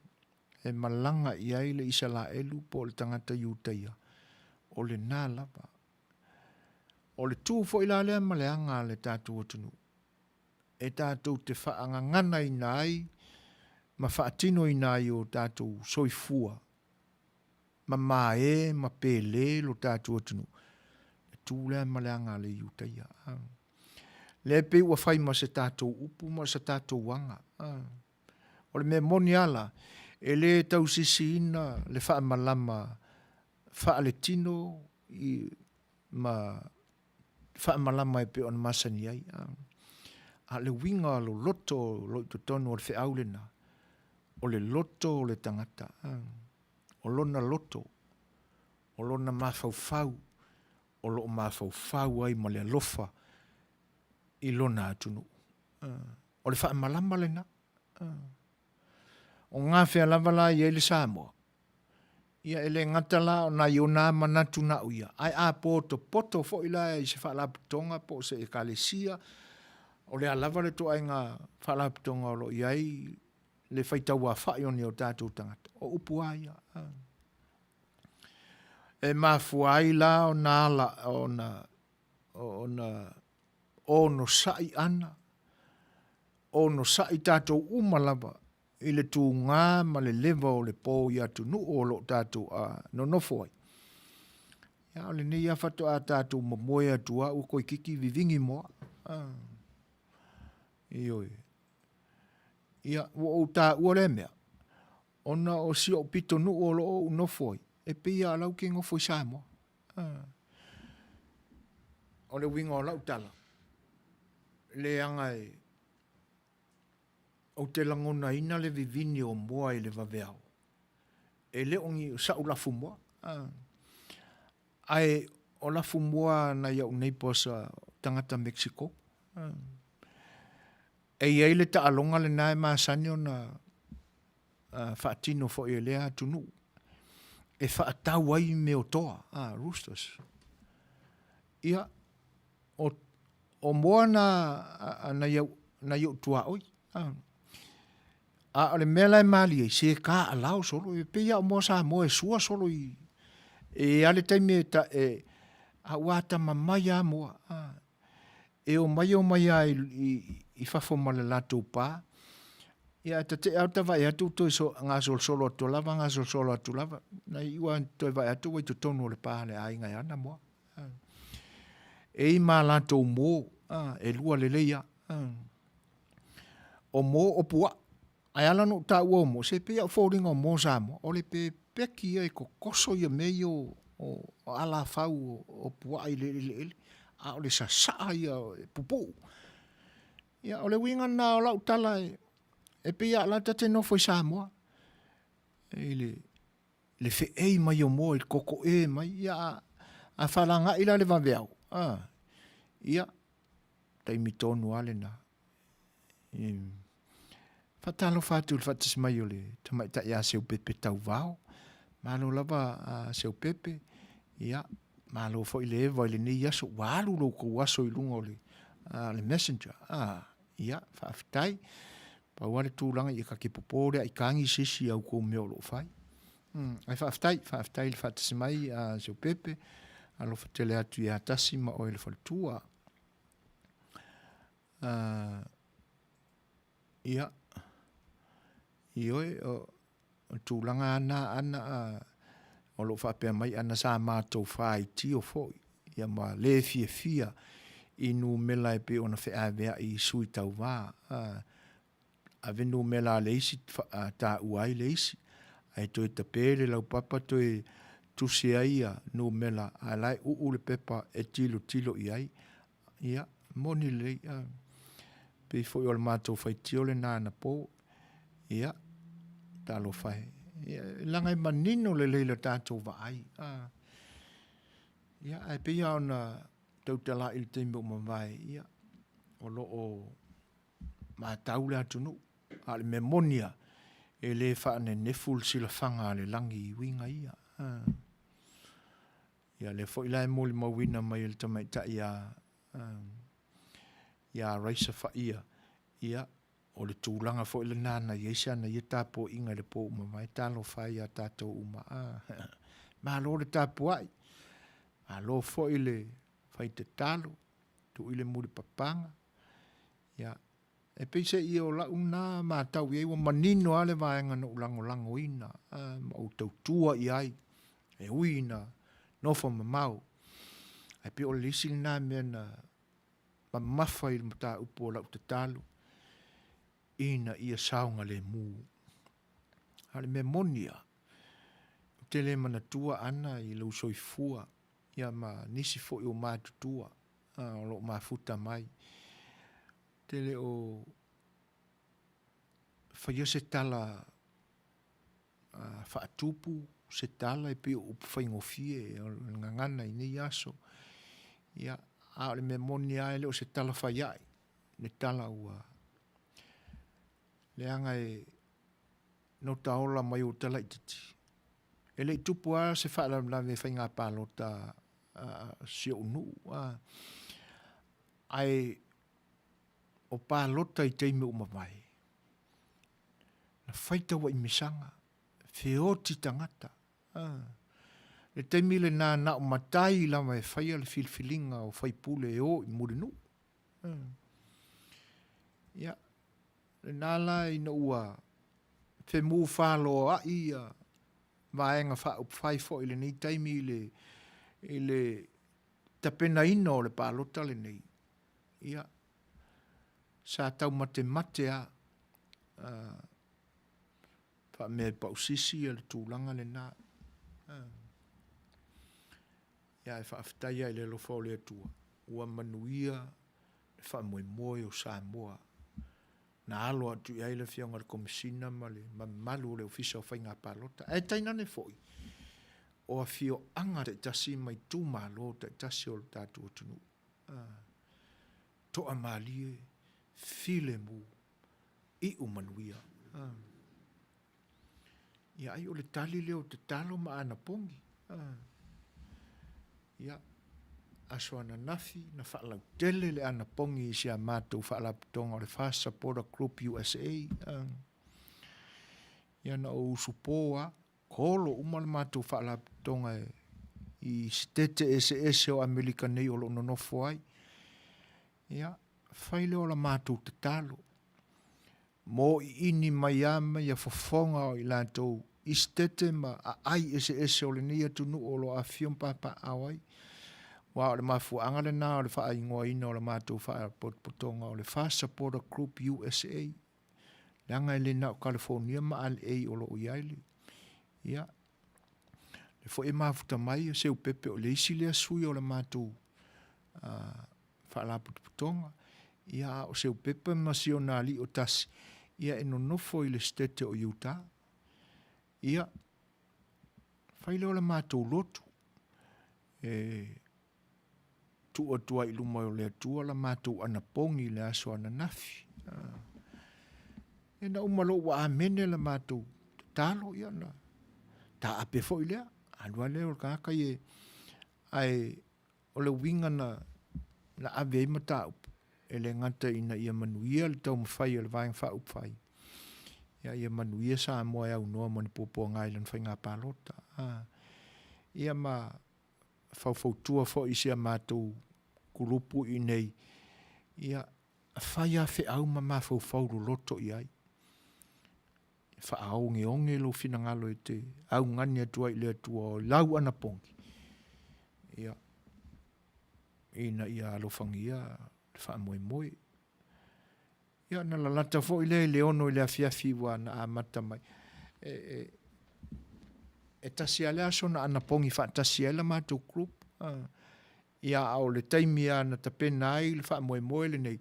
e malaga i ai le Isalaelu po o le tagata Iutaia, o lena lava. O le tu foi la lea ma le aga a le tatou atunuu, e tatou te faagaganaina ai ma faatinoina ai o tatou soifua mamae ma pele lo tatou atunuu, le tu lea ma le aga a le Iutaia. Lea e pei ua fai ma se tatou upu ma se tatou aga. O le mea moni lava la, e le tausisiina le faamalama faaletino i, ma faamalama e pei ona masani ai. A o le uiga loloto o lo o i totonu o le feau lena, o le loto o le tagata, o lona loto, o lona mafaufau, o lo o mafaufau ai ma le alofa i lona atunuu. O le faamalama lena. O gafea lava la e i ai le Samoa, ia e le gata la o nai ona manatu na o ia, ae a potopoto foi la i se faalapotopotoga po o se ekalesia, o le a lava le ituaiga faalapotopotoga o lo o i ai le faitauaofai o ni o tatou tagata, o upu lava ia. E mafua ai la ona ala ona ona onosai ana, onosai tatou uma lava i le tuga ma le leva o le po i atunuu o lo o tatou nonofo ai. Ia, o lenei lava faatoa tatou momoe atu lava ua toeitiiti vivini moa. Ioe. Ia, ua ou taua lea mea, ona o si ou pitonuu o lo o ou nofo ai, e pei lava o la ou te nofo i Samoa. O le uiga o lau tala, leaga e Ou te lagonaina le vivini o moa i le vaveao, e le o ni sa'u lafumoa, ae o lafumoa a nai a'u neighbours tagata Mexico. E i ai le taaloga lena e masani ona faatino foi e lea atunuu e faatau ai meotoa, roosters. Ia, o, o moa na a nai au, nai ou tuaoi. A, a o le mea la e malie ai, se kaalao solo, e pei lava o moa Samoa e sua solo i, e i ai le taimi e, ta, e a ua atamamai lava moa. A, e omai omai lava i, i, i fafo ma le latou pa, ia ae tate'e lava ota vaai atu ua toe so, gasolosolo atu lava gasolosolo atu lava, na iu lava ina toe vaai atu ua i totonu o le pa a le aiga e ana moa. E i ma latou mo, e lua lelei lava. O mo o puaa. Ae ala ona ou taua o mo, se pei lava o foliga o mo Samoa, o le pepeki ia e kokoso ia mea ia o, o alafau o puaa i le eleele, a o le sasaa ia e pupuu. Ia, o le uiga lena o lau tala e, e pei lava o la ta te nofo i Samoa, i le, le feei mai o moa i le kokoe mai, ia a, a falagai la le vaveao, a, ia, taimi tonu lava lena. E, faatalofa atu i le faatasi mai o le tamaitai ia Seupepe Tauvao. Malo lava a Seupepe, ia, malo foi le eva i lenei aso, ua alu lo outou aso i luga o le, a, le messenger. A, ia, faafetai. Pau lava le tulaga ia ta te popo lea i tagi se isi i a outou mea o lo o fai. Mm, ae faafetai, faafetai i le faatasi mai a Seupepe, alofa tele atu ia Tasi ma oe le faletua. Uh, ia, ioe, o, o tulaga ana ana a, o lo o faapea mai ana sa matou faitio foi, ia ma le fiafia i numera e pei ona feaveai i sui tauva. Uh, ave numera a le isi taua ai le isi, ae toe tape le laupapa toe tusi ai ia numera ae la e uu le pepa e tilotilo i ai. Ia, moni lelei, a. Pei foi o le matou faitio lena anapo. Ia, talofa e. Ia, leaga e manino lelei le tatou vaai. A. Ia, ae pei lava ona tautala i le taimi ua mavae, ia, o lo o. Matau le atunuu, a o le mea moni lava, e le faanenefu le silafaga a le lagi i uiga ia. Ia lea foi la e molimauina mai e le tamaitai ia ia Raisa Faia, ia, o le tulaga foi lena na i ai si ana ia tapuaiga i le po ua mavae, talofa e ia tatou uma. Malo le tapuai, malo foi le fai tatalo, tuu i le mulipapaga, ia, e peiseai o lau lena matau i ai ua manino lava le vaega na ou lagolagoina ma ou tautua i ai, e ui ina nofo mamao, ae pei o le isi lena mea na mamafa i le mataupu o lau tatalo, ina ia saogalemu. A o le mea moni lava, ou te le manatua Ana i lou soifua ia ma nisi foi o matutua o lo o mafuta mai. Ou te le o faia se tala faatupu, se tala e pei o upu faigofie o le gagana i nei aso. Ia, a o le mea moni lava e le o se tala fai ai, le tala ua leaga e nota ola mai ou talaititi. E le i tupu lava se faalavelave i faiga palota a si ou nuu, ae o palota i taimi ua mavae, na fai tauaimisaga, feoti tagata. Le taimi lena na o matai lava e faia le filifiliga o faipule e o i Mulinuu. Ia, lena la ina ua femufaloai ia Vaega Faaupufai foi i lenei taimi i le, i le tapenaina o le palota lenei, ia, sa taumatemate lava, faamea e pausisi le tulaga lena. Ia, ae faafetai lava i le alofa o le Atua, ua manuia le faamoemoe o Samoa na alo atu i ai le Afioga i le Komesina ma le mamalu o le Ofisa o Faiga Palota, ae tainane foi o afioaga taitasi ma itumalo taitasi o le tatou atunuu. Toamalie, filemu, iu manuia. Ia ai o le tali lea o tatalo ma anapogi. Ia, aso ananafi na faalautele le anapogi i si a matou faalapotopotoga o le Fast Supporter Group USA. Ia na ou usupo lava, kolo uma le matou faalapotopotoga i sitete eseese o Amerika nei o lo o nonofo ai. Ia, fai lea o la matou tatalo. Mōʻiʻini mai a ma ia fofoga o i latou i sitete ma aai eseese o lenei atunuu o lo o afifio ma papaaao ai. Aua o le mafuaaga lena o le faaigoaina o le matou faalapotopotoga o le Fast Supporter Group USA, leaga e le na o Kalifonia ma LA o lo o i ai le, ia, le foi e mafuta mai Seupepe o le isi lea sui o le matou Faalapotopotoga, ia a o Seupepe ma si ona alii o tasi, ia e nonofo i le Setete o Utah. Ia, fai lea o le matou lotu, e tuu atu ai i luma o le Atua la matou anapogi i le aso ananafi. Ia na uma loa ua amene la matou tatalo, ia na taape foi lea, alu lava lea o le tagata ia, ae O le uiga na na ave ai mataupu, e le gata ina ia manuia le taumafai a le Vaega Faaupufai, ia ia manuia Samoa e aunoa ma ni puapuaga i lana faiga palota. A, ia ma faufautua foi i si a matou kulupu i inei, ia fai lava feau ma mafaufau loloto i ai. Faaogeoge lou finagalo e te augani atu ai i le Atua o lau anapogi, ia, ina ia alofagia le faamoemoe. Ia, na lalata foi lea i le ono i le afiafi ua na amata mai. E, e, e tasi lava le aso na anapogi faatasi ai la matou group. Ia, a o le taimi lava na tapena ai le faamoemoe lenei,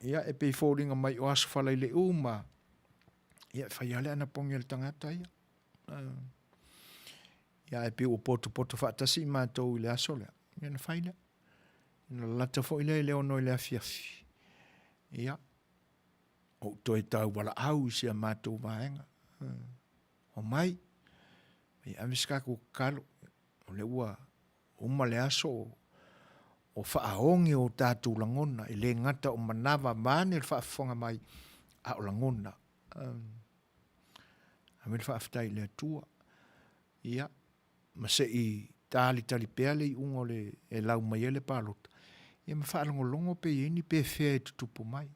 Ia, e pei foliga mai o aso falaileu ma, ia, e fai lava le anapogi a le tagata ia. Ia, ae pei ua potopoto faatasi i matou i le aso lea, ia na fai lea. Na lalata foi lea i le ono i le afiafi. Ia. Ou toe tauwalaau i si a matou vaega. Omai, mai ave se tatou tatalo, o lea ua uma le aso o faaoge o tatou lagona, e le gata o manava vaeane le faafofoga mai, a o lagona. Ave le faafetai i le Atua. Ia, ma se i talitali pea le iuga o le e lau mai ai le palota, ia ma faalogologo pe i ai ni pefea e tutupu mai.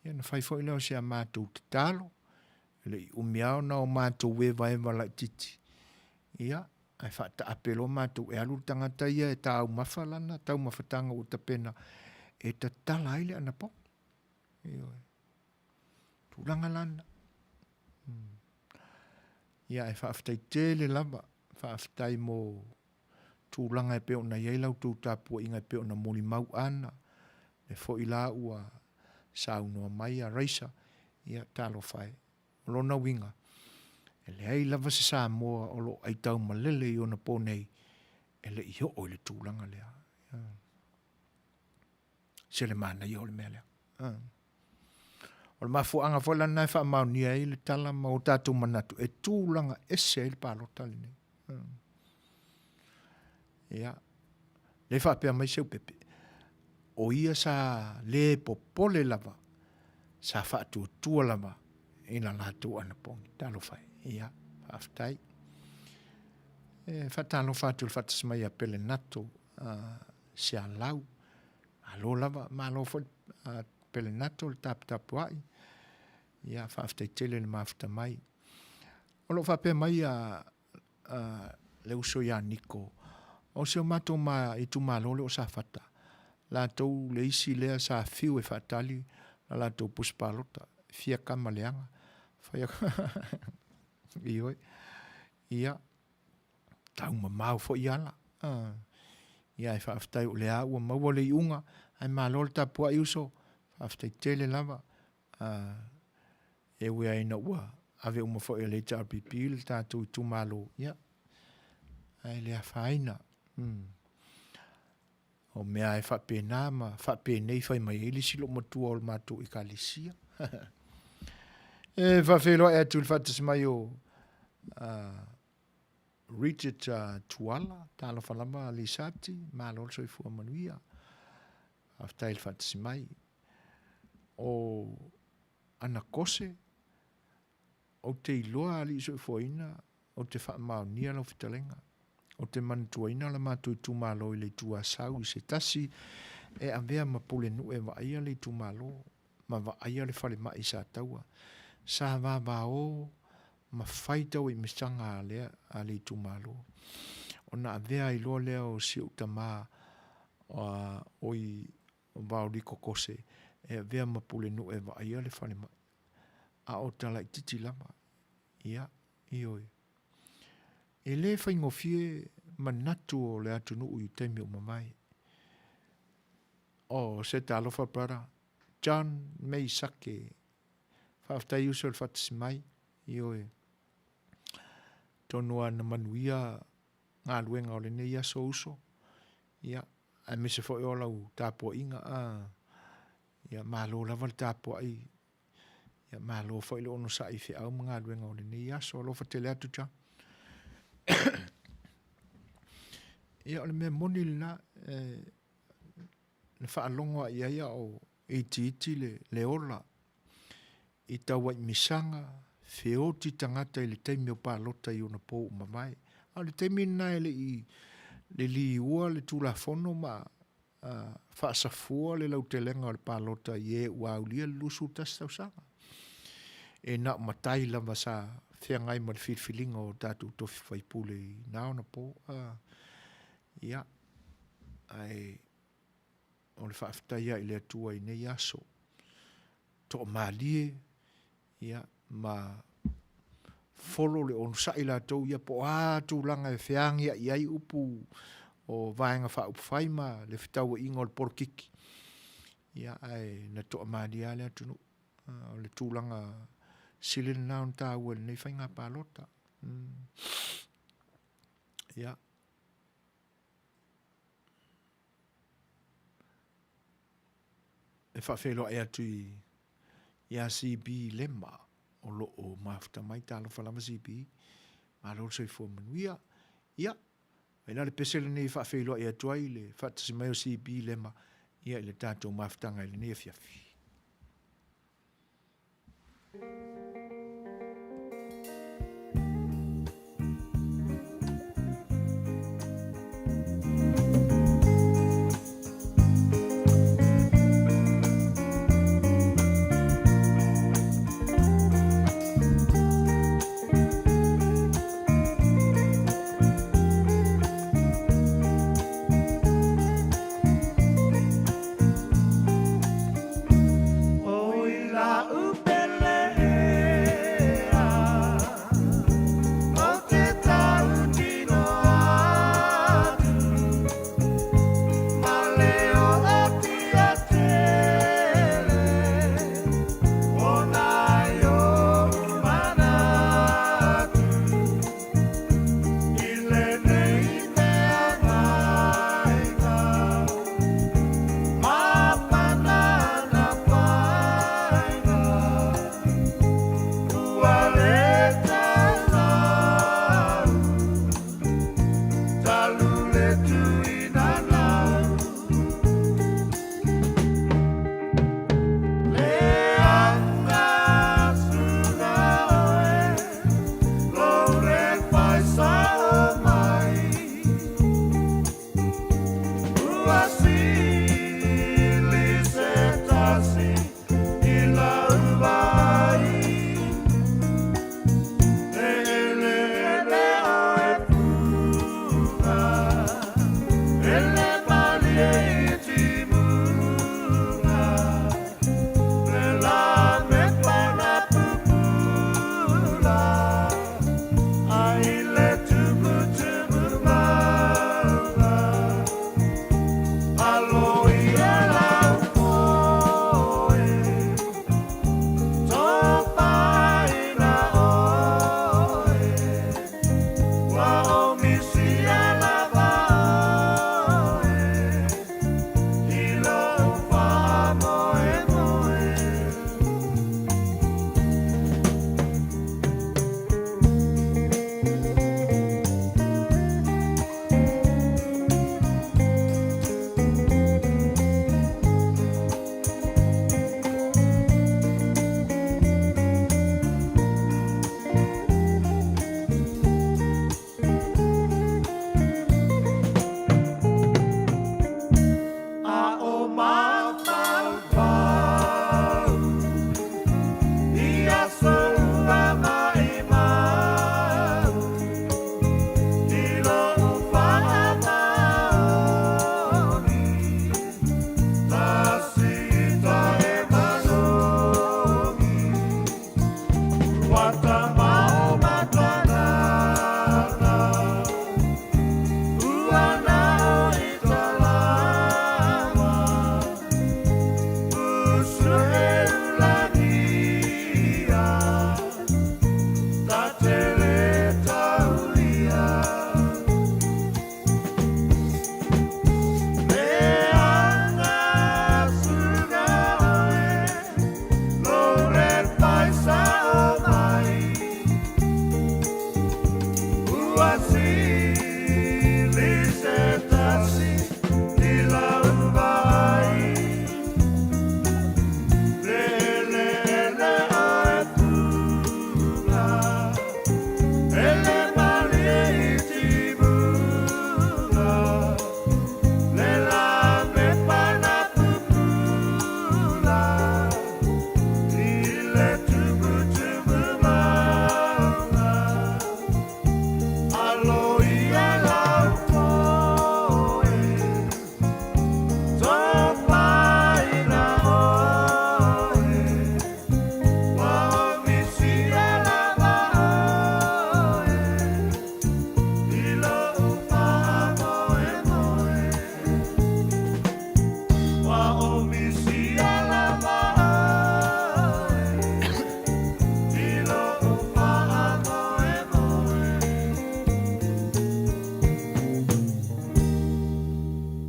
Ia ona fai foi lea o si a matou tatalo, e le i umi lava ona o matou evaeva laitiiti, ia, ae faataape loa matou e alu le tagata ia e taumafa lana taumafataga ua tapena e tatala ai le anapogi. Ioe. Tulaga la na. Ia ae faafetai tele lava, faafetai mo tulaga e pei ona i ai la outou tapuaiga e pei ona molimau Ana, lea foi la ua saunoa mai a Raisa, ia talofa e. O lona uiga, e leai lava se Samoa o lo o aitaumalele i ona po nei e le i oo i le tulaga lea. Se le manaia o le mea lea. O le mafuaaga foi la lena e faamaonia ai le tala ma o tatou manatu e tulaga ese ai le palota lenei. Ia, le faapea mai Seupepe, o ia sa le popole lava, sa faatuatua lava i la latou anapogi. Talofa e. Ia, faafetai. E faatalofa atu i le faatasi mai a Pelenato Sealau, malo lava, malo foi Pelenato le taputapuai, ia faafetai tele i le mafuta mai. O lo o faapea mai a le uso ia Niko, o si o matou ma itumalo lea o Safata, latou le isi lea sa fiu e faatali la latou pusi palota, fia tama leaga, fai atu, ioe, ia, taumamao foi ala. Ia ae faafetai o lea ua maua le iuga, ae malo le tapuai uso, faafetai tele lava. E ui lava ina ua ave uma foi e le HRPP le tatou itumalo, ia, ae le afaina. O mea lava e faapena ma faapenei fai mai ai le isi loomatua o le matou ekalesia. E faafeiloai atu i le faatasi mai o Richard Tuala, talofa lava Lisati, malo le soifua manuia. Faafetai i le faatasi mai. O Anakose, ou te iloa alii soifuaina, ou te faamaonia lau fetalaiga. Ou te manatuaina le matou itumalo i le Itu Asau i se tasi e avea ma pulenuu e vaaia le itumalo ma vaaia le falemai i Sataua. Sa vavao ma fai tauaimisaga a lea a le itumalo. Ona avea ai loa lea o si ou tama o i Vaoliko Kose e avea ma pulenuu e vaaia le falemai. A o talaititi lava. Ia, ioe. E le faigofie manatu o le atunuu i taimi ua mavae. Oh, se talofa brother. John Meisake. Faafetai uso i le faatasi mai. Ioe. Tonu lava na manuia galuega o lenei aso uso. Ia, aemaise foi o lau tapuaiga. Ah, ia, malo lava le tapuai. Ia, malo foi le onosai i feau ma galuega o lenei aso. Alofa tele atu, John. Ia, o le mea moni lena, eh, na faalogo lava i ai a o itiiti le, le ola i tauaimisaga, feoti tagata i le taimi o palota i ona po ua mavae. A o le taimi lena e le i liliua le Tulafono ma faasafua le lautelega o le palota i e ua aulia le 21 tausaga. E na o matai lava sa feagai ma le filifiliga o tatou tofi faipule i na ona po. Ia, ae o le faafetai lava i le Atua i nei aso. Toamalie, ia, ma folo le onosai latou ia po o a tulaga e feagiai ai upu o Vaega Faaupufai ma le fetauaiga o le polokiki, ia, ae na toamalie lava le atunuu. O le tulaga sili lena ona taua i lenei faiga palota. Ia. e faafeiloai atu i ia CB Lema o lo o mafuta mai. Talofa lava CB, malo le soifua manuia. Ia, ai la le pese lenei e faafeiloai atu ai le faatasi mai o CB Lema ia i le tatou mafutaga i lenei afiafi.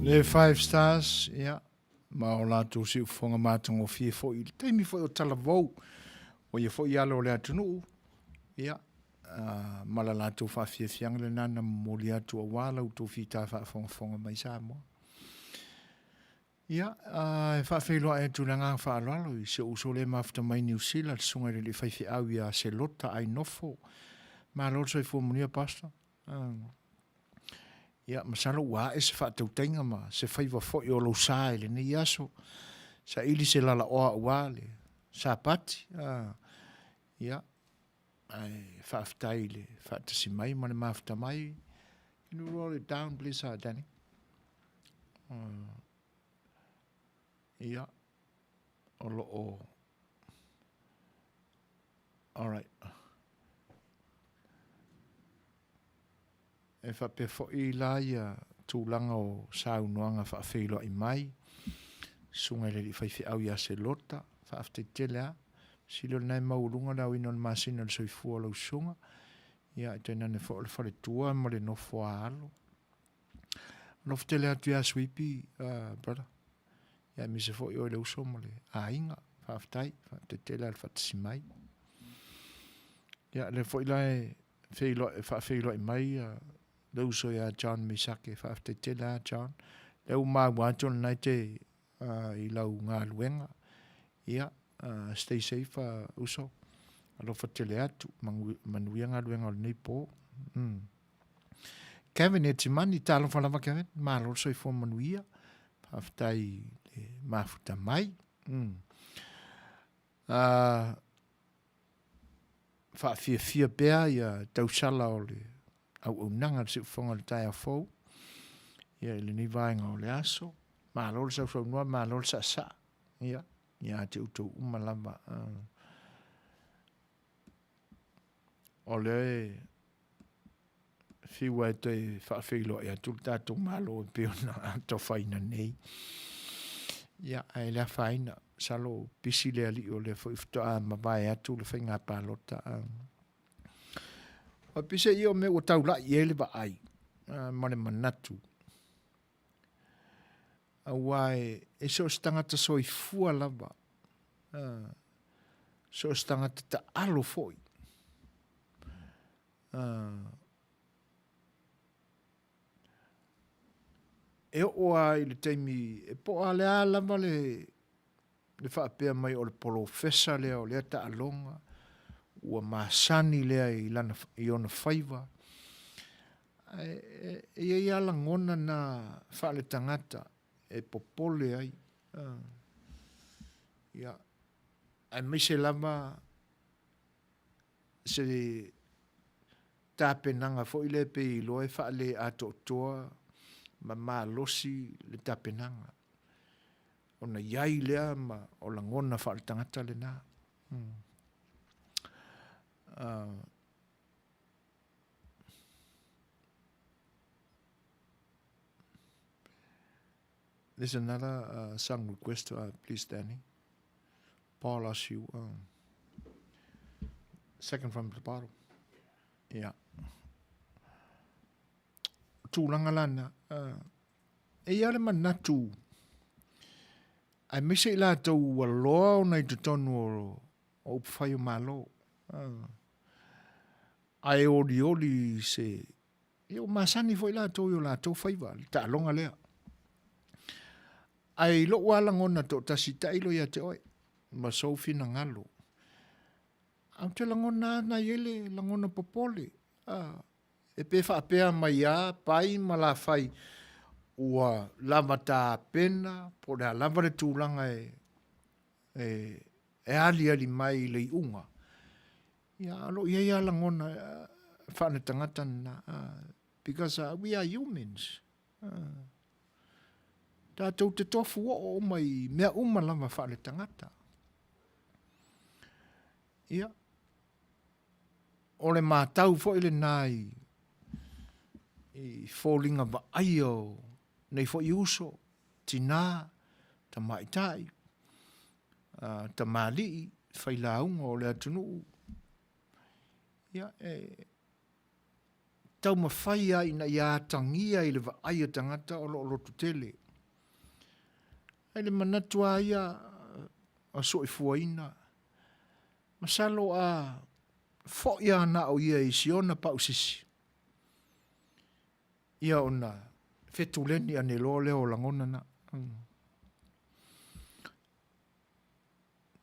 Le Five Stars, ia. ma o latou siufofoga matagofie foi i le taimi foi o talavou, o ia foi alo o le atunuu, ia, ma la latou faafiafiaga lena na momoli atu aua la outou fita faafogafoga mai Samoa. Ia, e faafeiloai atu i le agaga faaaloalo i si ou uso lea e mafuta mai Niu Sila, le susuga i le alii faifeau ia Selota Ainofo. Malo le soifua manuia, Pastor. Ia, masalo ua ae se faatautaiga ma se faiva foi o lou sa i lenei aso. Saili se lalaoa aua le Sapati. Ia, ae faafetai i le faatasi mai ma le mafuta mai. Can you roll it down, please, Danny? Ia, o lo o... All right. E faapea foi la ia tulaga o saunoaga faafeiloai mai, susuga i le alii faifeau ia Selota, faafetai tele lava. Sili o lena e maualuga le aoina o le masina i le soifua o lau susuga, ia ae tainane foi o le faletua ma le nofo a alo. Alofa tele atu ia Suipi, brother, ia aemaise foi oe le uso ma le aiga, faafetai, faafetai tele lava le faatasi mai. Ia, lea foi la e feiloai, faafeiloai mai le uso ia John Mesake, faafetai tele lava John. Lea ua maua atu o lena e te i lau galuega. Ia, stay safe uso. Alofa tele atu, manuia galuega o lenei po. Kevin e Timani, talofa lava Kevin, malo le soifua manuia. Faafetai le mafuta mai. Faafiafia pea ia tausala o le auaunaga a le siufofoga o le taeao fou ia i lenei vaega o le aso. Malo le sausaunoa, malo le saasaa ia ia te outou uma lava. O lea e fiu e toe faafeiloai atu le tatou Malo e pei ona atofaina nei. Ia, ae le afaina, masalo pisi le alii o lea foi faatoa mavae atu le faiga palota. O pise ia o mea ua taulai i ai le vaai ma le manatu. Aua e so o se tagata soifua lava, so o se tagata taalo foi, E oo lava i le taimi, e po o le a lava le faapea mai o le polofesa lea o lea taaloga, ua masani lea i lana, i ona faiva, ae e i ai lava lagona na faaletagata e popole ai, ia, aemaise lava se tapenaga foi lea pei e iloa e faale-atoatoa ma malosi le tapenaga, ona i ai lea ma o lagona faaletagata lena. There's another song request, please, Danny. Paul Asiu. Second from the bottom. Yeah. Tulaga lana. E ia le manatu, aemaise i latou ua loa ona i totonu o upufai o Malo. Ae olioli se Ia ua masani foi latou i o latou faiva, le taaloga lea. Ae i lou lava lagona toatasi, tailo ia te oe ma sou finagalo. Ae ou te lagona lava na i ai le lagona popole, e pe faapea mai lava Pai ma Lafai ua lava tapena po o le a lava le tulaga e aliali mai i le iuga. Ia, o lo o i ai lava lagona faaletagata lena, because we are humans. Tatou te tofu oo uma i mea uma lava faaletagata. Ia, o le matau foi lena i, i foliga vaaia o nei foi uso, tinā, tamaitai, tamalii, failauga o le atunuu, ia, e taumafai lava ina ia atagia i le vaai a tagata o lo o lototele. Ae le manatu lava ia o soifuaina, masalo a foi lava na o ia i si ona pausisi, ia ona fetuleni ane loa lea o lagona na.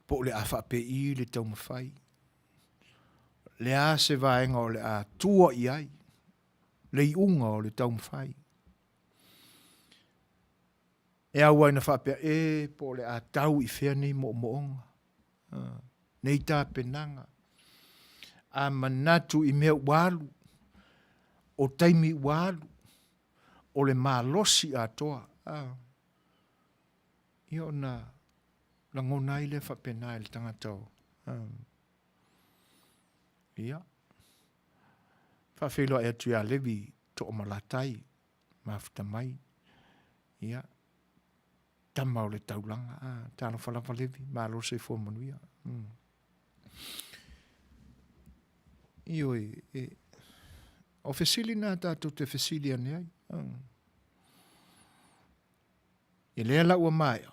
Po o le a faapei le taumafai, le a se vaega o le a tua i ai le iuga o le taumafai. E au ai na faapea, e po o le a tau i fea nei moomooga, nei tapenaga, a manatu i mea ua alu, o taimi ua alu, o le malosi atoa, ia ona lagona ai lea faapena e le tagata o, ia, faafeiloai atu ia Levi Toomalatai, mafuta mai, ia, tama o le taulaga, a, talofa lava Levi, malo le soifua manuia. Ioe, e, o fesili na tatou te fesili ane ai. E lea la ua maea,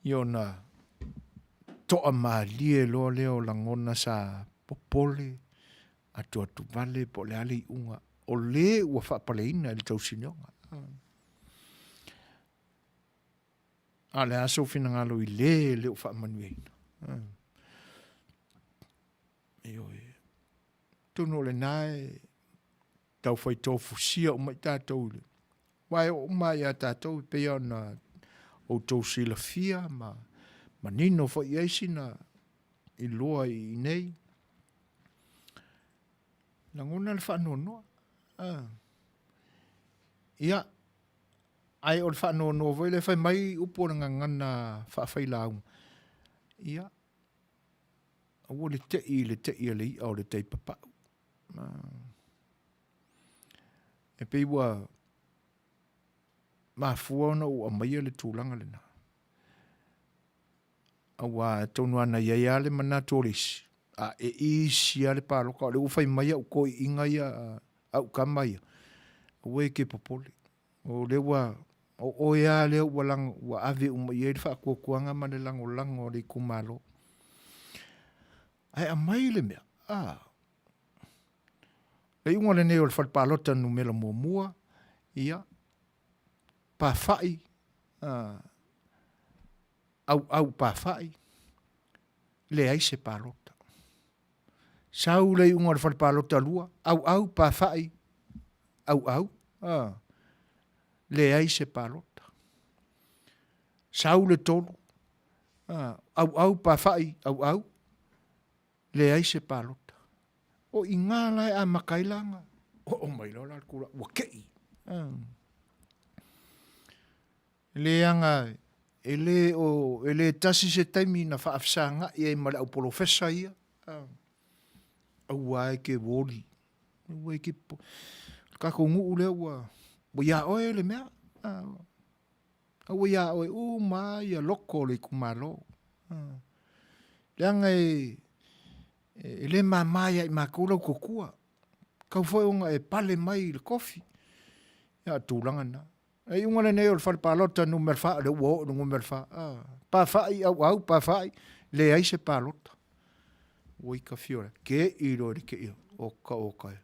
ia ona toa malie loa lea o lagona sa popole, atuatuvale po o le a le iuga o le ua faapaleina i le tausinioga. A o le a sou finagalo i le le o faamanuiaina? Ioe. Atonu o lena e taufai tofusia uma i tatou i le aua e oo uma lava ia tatou e pei ona outou silafia ma manino foi i ai sina iloa i inei. Lagona le faanoanoa. Ia, ae o le faanoanoa foi lea fai mai upu o le gagana faafailauga, ia, aua le tei i le tei a le i'a o le tai papau. E pei ua mafua ona ou aumaia le tulaga lena, aua atonu a na i ai lava le manatu o le isi, a e isi lava le paloka, o lea ua fai mai au toeaiina ia, au tama ia, aua e te popole, o lea ua, o oe lava lea ua lago, ua ave uma i ai le faatuatuaga ma le lagolago a le itumalo. Ae aumai le mea, a, le iuga lenei o le fale palota numera muamua, ia, pafa'i, a, auau pafa'i, leai se palota. Sau le iuga o le fale palota lua, auau pafa'i, auau, a, leai se palota. Sau le tolu, a, auau pafa'i, auau, leai se palota. O i ina la e amata ai la ona oo mai loa la le tulaga, ua te'i. Leaga e le o, e le tasi se taimi na faafesaga'i ai ma le au polofesa ia, aua e te worry, aua e te popole. O le tatou nuu lea ua ia oe le mea, a ua ia oe uma lava ia loto o le itumalo. Leaga e le mama ia i matou lau tautua, tatau foi ona e pale mai i le tofi. Ia o le tulaga lena. O le iuga lenei o le fale palota numera fa, o lea ua oo i le numera fa, pafa'i auau pafa'i, leai se palota. Ua ita fio le te'i loa i le te'i, oka oka e.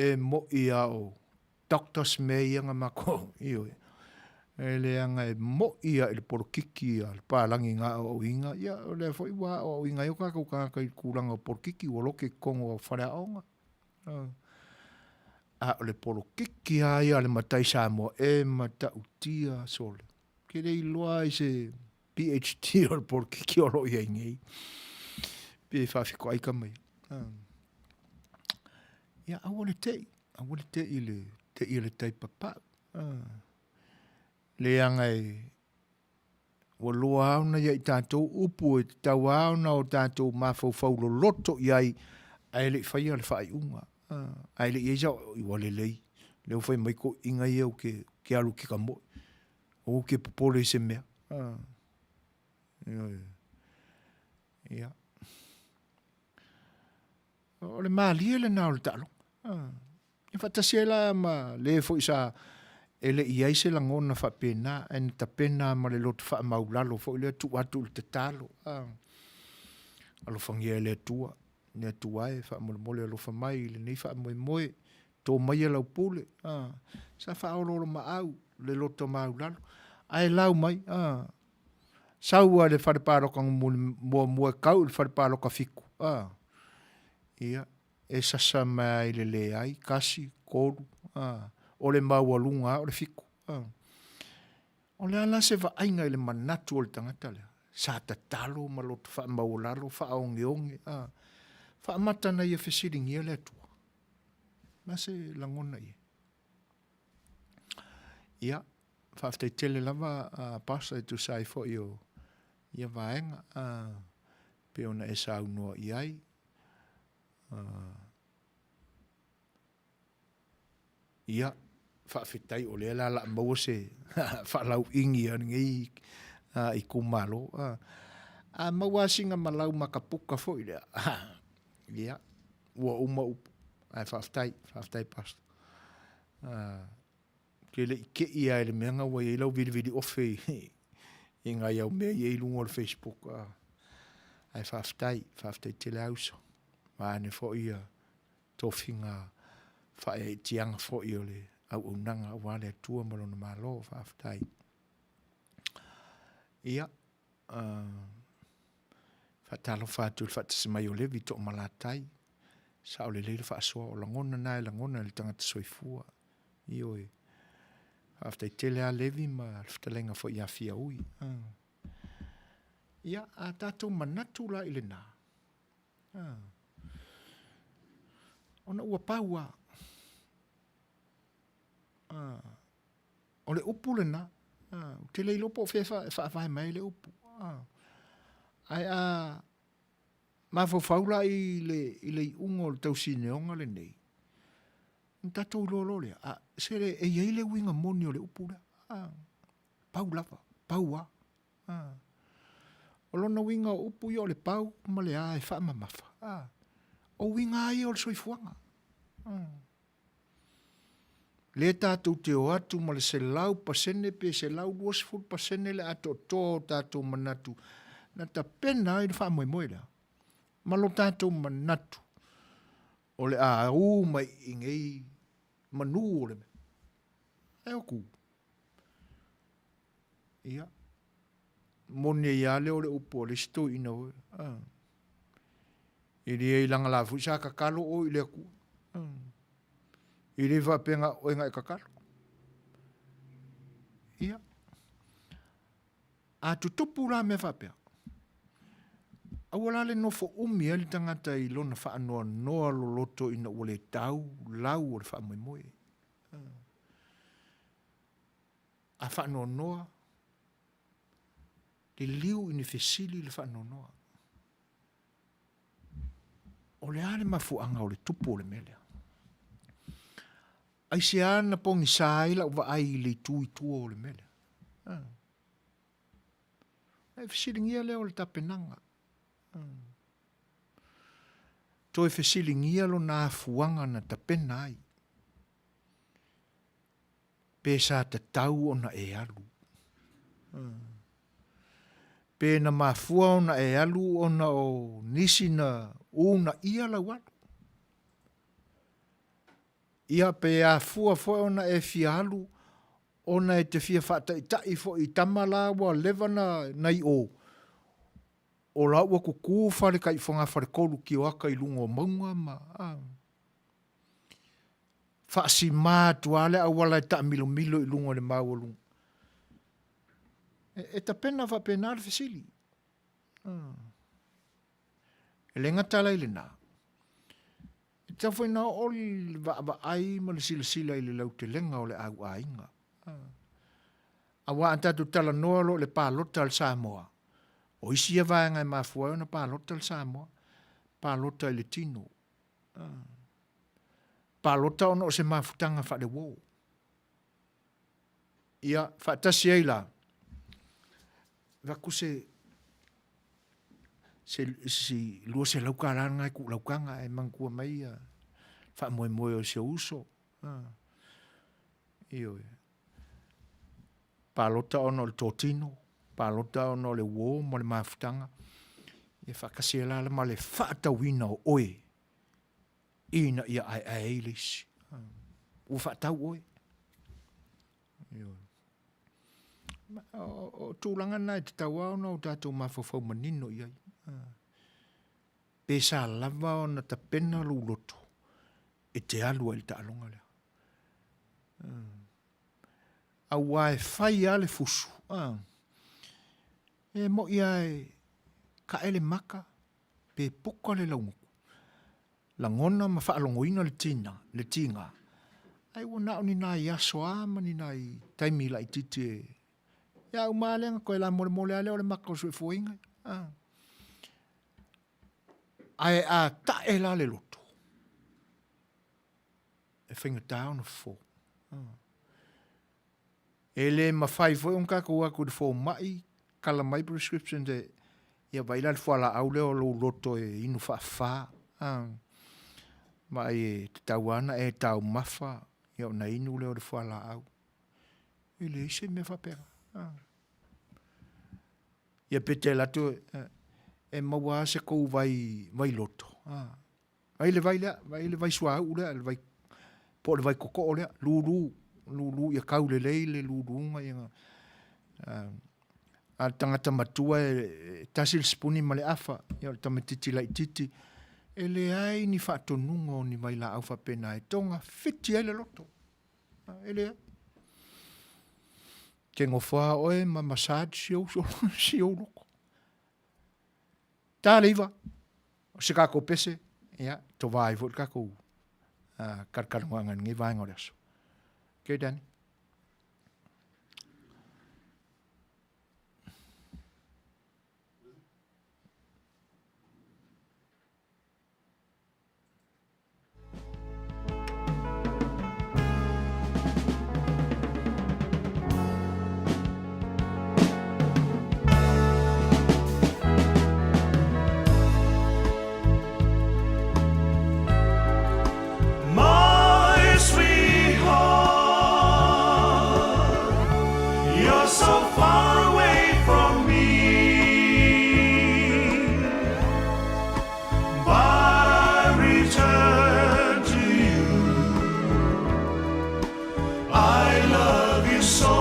E mo'i lava o doctors mea ia na matou, ioe. E leaga e mo'i lava i le polokiki a le palagi na aoaoina, ia o lea foi ua aoaoina ai o tatou tagata i le tulaga o polokiki ua lote i totonu o faleaoga. A o le polokiki lava ia a le matai Samoa e matautia sole. Ou te le iloa i se PhD o le polokiki o lo o i ai nei. Pe faafitoai tama ia. Ia, aua le tei, aua le tei i le tei a le tai papau. Leaga e ua loa lava ona ia i tatou upu e tatau lava ona o tatou mafaufau loloto i ai ae le i faia le faaiuga. Ae le i i ai sau, ua lelei, lea ua fai mai toeaiina ia ou te, ou te alu i Tikamoe. Aua ou te popole i se mea. Ioe. Ia. O le malie lena o le taaloga. E faatasi ai la ma le foi sa. E le i i ai se lagona faapena, ae na tapena ma le loto faamaulalo foi lea, tuu atu i le tatalo, a. Alofagia e le Atua, le Atua e, faamolemole alofa mai i lenei faamoemoe, to maia lau pule, a. Sa faaoloolomaau le loto maulalo, ae lau mai, a. Sau lava i le fale paloka muamua e tau i le fale paloka fitu, a. Ia, e sasa mai lava i le leai, tasi, tolu, a, o le maualuga lava o le fitu. A. O le a la se vaaiga i le manatu o le tagata lea? Sa tatalo ma loto faamaualalo, faaogeoge, a. Faamata ina ia fesiligia le Atua. O le a se lagona i ai? Ia, faafetai tele lava a Pastor e tusa ai foi o ia vaega a, pei ona e saunoa i ai. Ia, faafetai o lea la o le a maua se faalauigi a lenei itumalo. A maua lava sina malau makaputa foi lea, ia, ua uma upu. Ae faafetai, faafetai Pastor. Ou te le i te i lava i le mea lena ua i ai lau viliviliofe i nai au mea ia i luga o le Facebook. Ae faafetai, faafetai tele lava uso. Vaeane foi ia tofiga faaeaetiaga foi o le auaunaga aua le Atua ma Lona Malo. Faafetai. Ia, faatalofa atu i le faatasi mai o Levi Toomalatai. Sao lelei le faasoa, o lagona na e lagona e le tagata soifua. Ioe. Faafetai tele lava Levi ma le fetalaiga foi ia Fiaui. Ia, a tatou manatu la i lena, ona ua pau lava. O le upu lena, ou te le iloa po o fea e faavae mai ai le upu. Ae a mafaufau la i le iuga o le tausineoga lenei, ona tatou iloa loa lea, a, se e i ai le uiga moni o le upu lea. A, pau lava, pau lava. A. O lona uiga o upu ia o le pau ma le a e faamamafa, a, o uiga lava ia o le soifuaga. A. Lea tatou te o atu ma le 100% pe 120% le atoatoa o tatou manatu na tapena ai le faamoemoe lea ma lo tatou manatu o le a ū mai i nei manu o le mea. E o ku. Ia, moni ai lava lea o le upu a le isi toeaina foi. Ah. E le ai laga la foi sa tatalo oe i le Atua. Ah. E le faapea na o oe na e tatalo. Ia. A tutupu la mea faapea, aua la le nofo umi ai le tagata i lona faanoanoa loloto ina ua le tau lau o le faamoemoe. A faanoanoa, liliu i ni fesili le faanoanoa. O le a le mafuaaga o le tupu o le mea lea? Aisea na pogisa ai lau vaai i le itu i tua o le mea lea? Ah. E fesiligia lea o le tapenaga. Ah. Toe fesiligia lona afuaga na tapena ai. Pe sa tatau ona e alu. Pe na mafua ona e alu ona o nisi na uunaia lau alu. Ia pe afua foi ona e fia alu ona e te fia faataitai foi i tama la ua leva na na i o, o la ua tutu fale tai fogafale-tolu tioata i luga o mauga ma a. Faasima atu lava le auala e taamilomilo i luga o le maualuga. E, e tapena faapena le fesili. E le gata la i lena, e tatau foi ona oo le vaavaai ma le silasila i le lautelega o le auaiga. Aua a tatou talanoa loa i le palota a le Samoa, o isi ia vaega e mafua ai ona palota le Samoa, palota i le tino. Palota ona o se mafutaga faale-uo. Ia, faatasi ai la, avatu se se se $200 lena e tuulautaga ae manatua mai ia faamoemoe o si ou uso. Ioe. Palota ona o le totino, palota ona o le uo ma le mafutaga. Ia faatasi ai la ma le faatauina o oe ina ia aeae ai le isi. Ua faatau oe. Ioe. O tulaga na e tatau lava ona o tatou mafaufau manino i ai. Pe sa lava ona tapena lou loto e te alu ai i le taaloga lea. Aua e fai lava le fusu, e moi lava e tae le maka pe puka le laugutu, lagona ma faalogoina le tiga, le tiga, ae ua na o ni nai aso lava ma ni nai taimi laitiiti e ia uma lava lea ona toe lamolemole lava lea o le maka o le soifuaina. Ae a tae la le loto, e faigata ona fofo. E le mafai foi ona tatou o atu i le fomai tala mai prescriptions e ia vaai la le fualaau lea o lou loto e inu faafa a, vaai e tatau lava ona e taumafa ia ona inu lea o le fualaau. E leai se mea faapena. Ia pe te alu atu e maua lava se tou vai, vai loto a, Vaai le vai lea, vaai le vai suauu lea, le vai, po o le vai totoo lea, lulu, lulu ia kau lelei le luluga ia. A le tagata matua e tasi le sipuni ma le afa, ia o le tamaitiiti laitiiti, e leai ni faatonuga o ni vailaau faapena e togafiti ai le loto. E leai. Te nofo lava oe ma massage si ou, si ou loto. Ta le iva, o se tatou pese, ia, tovā ai foi le tatou talatalanoaga i lenei vaega o le aso. Okay, Danny.
My sweetheart, you're so far away from me. But I return to you. I love you so.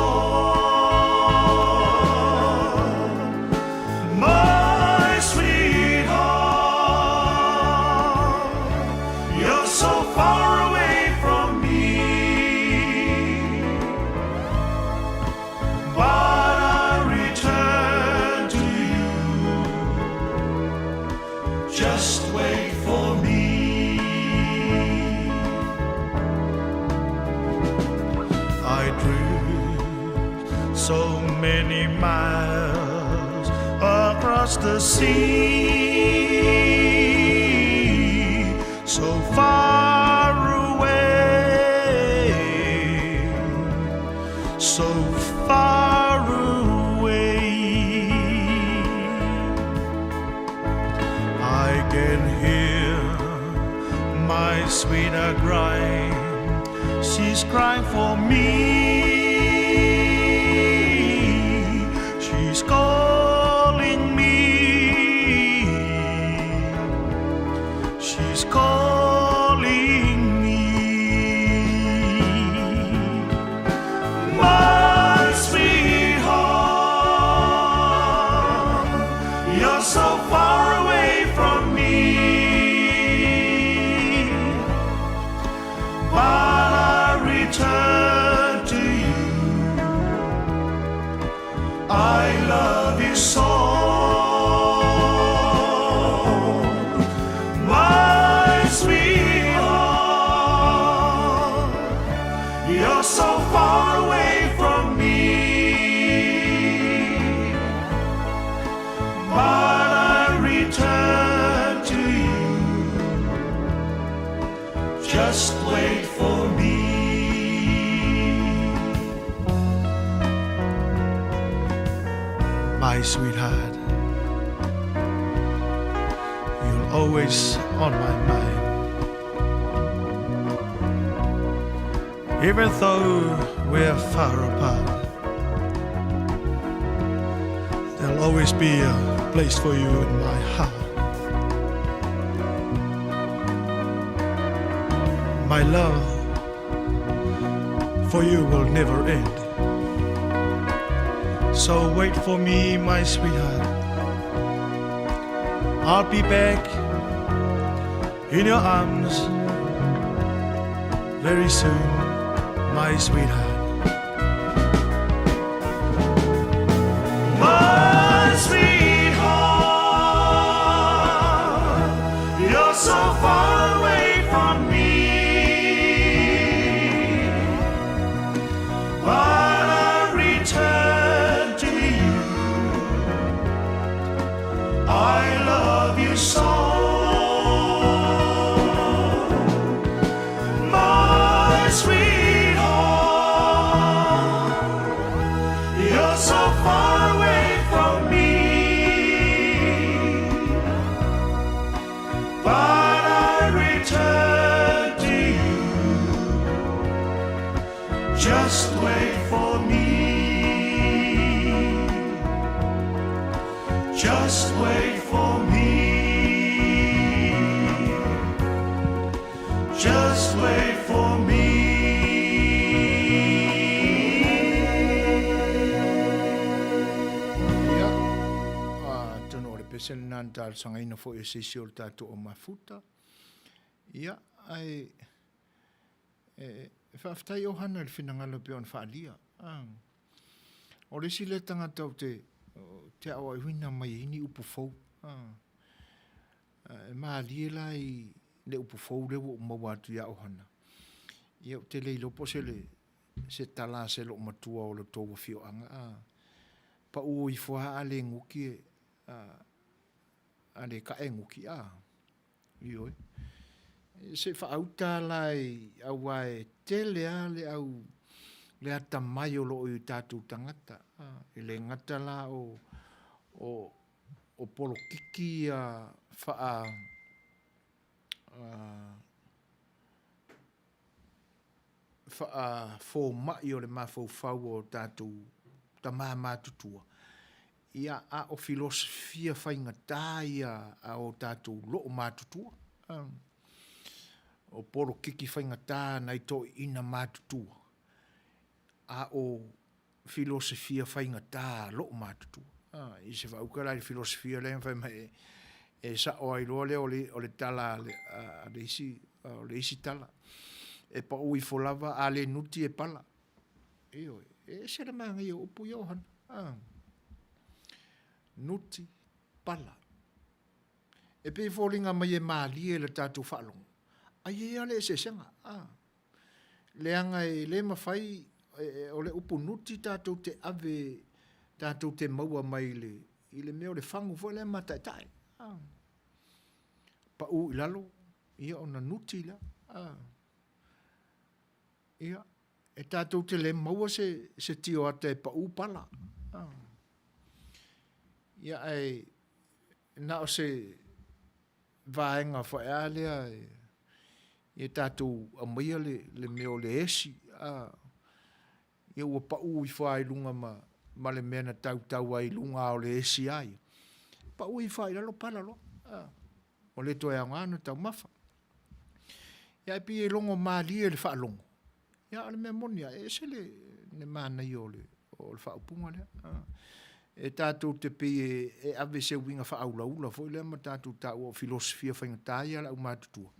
My sweetheart, you're so far away from me. But I return to you. Just wait for me. I drift so many miles across the sea, so far away, so far away. I can hear my sweetheart crying. She's crying for me. She's calling me. She's calling me. My sweetheart, you're so far away from me. But I return to you. I love you so. My sweetheart, you're so far away from me. But I return to you. Just wait for me. My sweetheart, you're always on my mind. Even though we're far apart. There'll always be a place for you in my heart. My love for you will never end. So wait for me, my sweetheart. I'll be back in your arms very soon, my sweetheart. My sweetheart, you're so far away from me. But I return to you. I love you so. My sweetheart, you're so far away from me. But I return to you. Just wait for me. Just wait for me. Just wait for me.
Ia, atonu o le pese lena na talosagaina foi e se isi o le tatou mafuta. Ia, ae e, e faafetai Ohana i le finagalo e pei ona faaalia. Ah. O le isi lea tagata ou te, te aoaoina mai ai ni upu fou. Ah. E malie la i le upu fou lea ua ou maua atu ia Ohana. Ia ou te le iloa po o se le, se tala a se loomatua o le tou afioaga. Ah. Pau ifo lava a le guki e, a le kaʻe guki, a. Ioe. Se i faauta la i, aua e tele lava le au, le atamai o loo i o tatou tagata. E le gata la o, o, o polokiki ia faa, faafomai o le mafaufau o tatou tama matutua, ia, a o filosofia faigata ia a o tatou loo matutua. O polokiki faigata nai toeaiina matutua, a o filosofia faigata loo matutua. I se faauka la i le filosofia lea na fai mai e sao ai loa lea o le, o le tala a le isi, o le isi tala. E pau ifo lava, a le nuti e pala. Ioe, e ese le manaia o upu ia ohana. Ah. Nuti, pala. E pei e foliga mai e malie le tatou faalogo, ai e i ai lava le eseesega. Ah. Leaga e le mafai, o le upu nuti tatou te ave, tatou te maua mai i le, i le mea o le fagu foi lea mata'eta'e. Ah. Pau i lalo, ia ona nuti lea. Ah. Ia, e tatou te le maua se, se tioata e pau pala. Ah. Ia, ae na o se vaega foi a lea e, e tatou aumaia le, le mea o le esi, a, ia ua pau ifo lava i luga ma, ma le mea na tautau ai i luga o le esi a ia. Pau ifo lava i lalo pala loa. A, ua le toe aoga ona taumafa. Ia ae pei e logo malie le faalogo. Ia o le mea moni lava, e ese le, le manaia o le, o le faaupuga lea. E tatou te pei e, e ave se uiga faaulaula foi lea ma tatou taua o filosofia faigata ia a le aumatutua.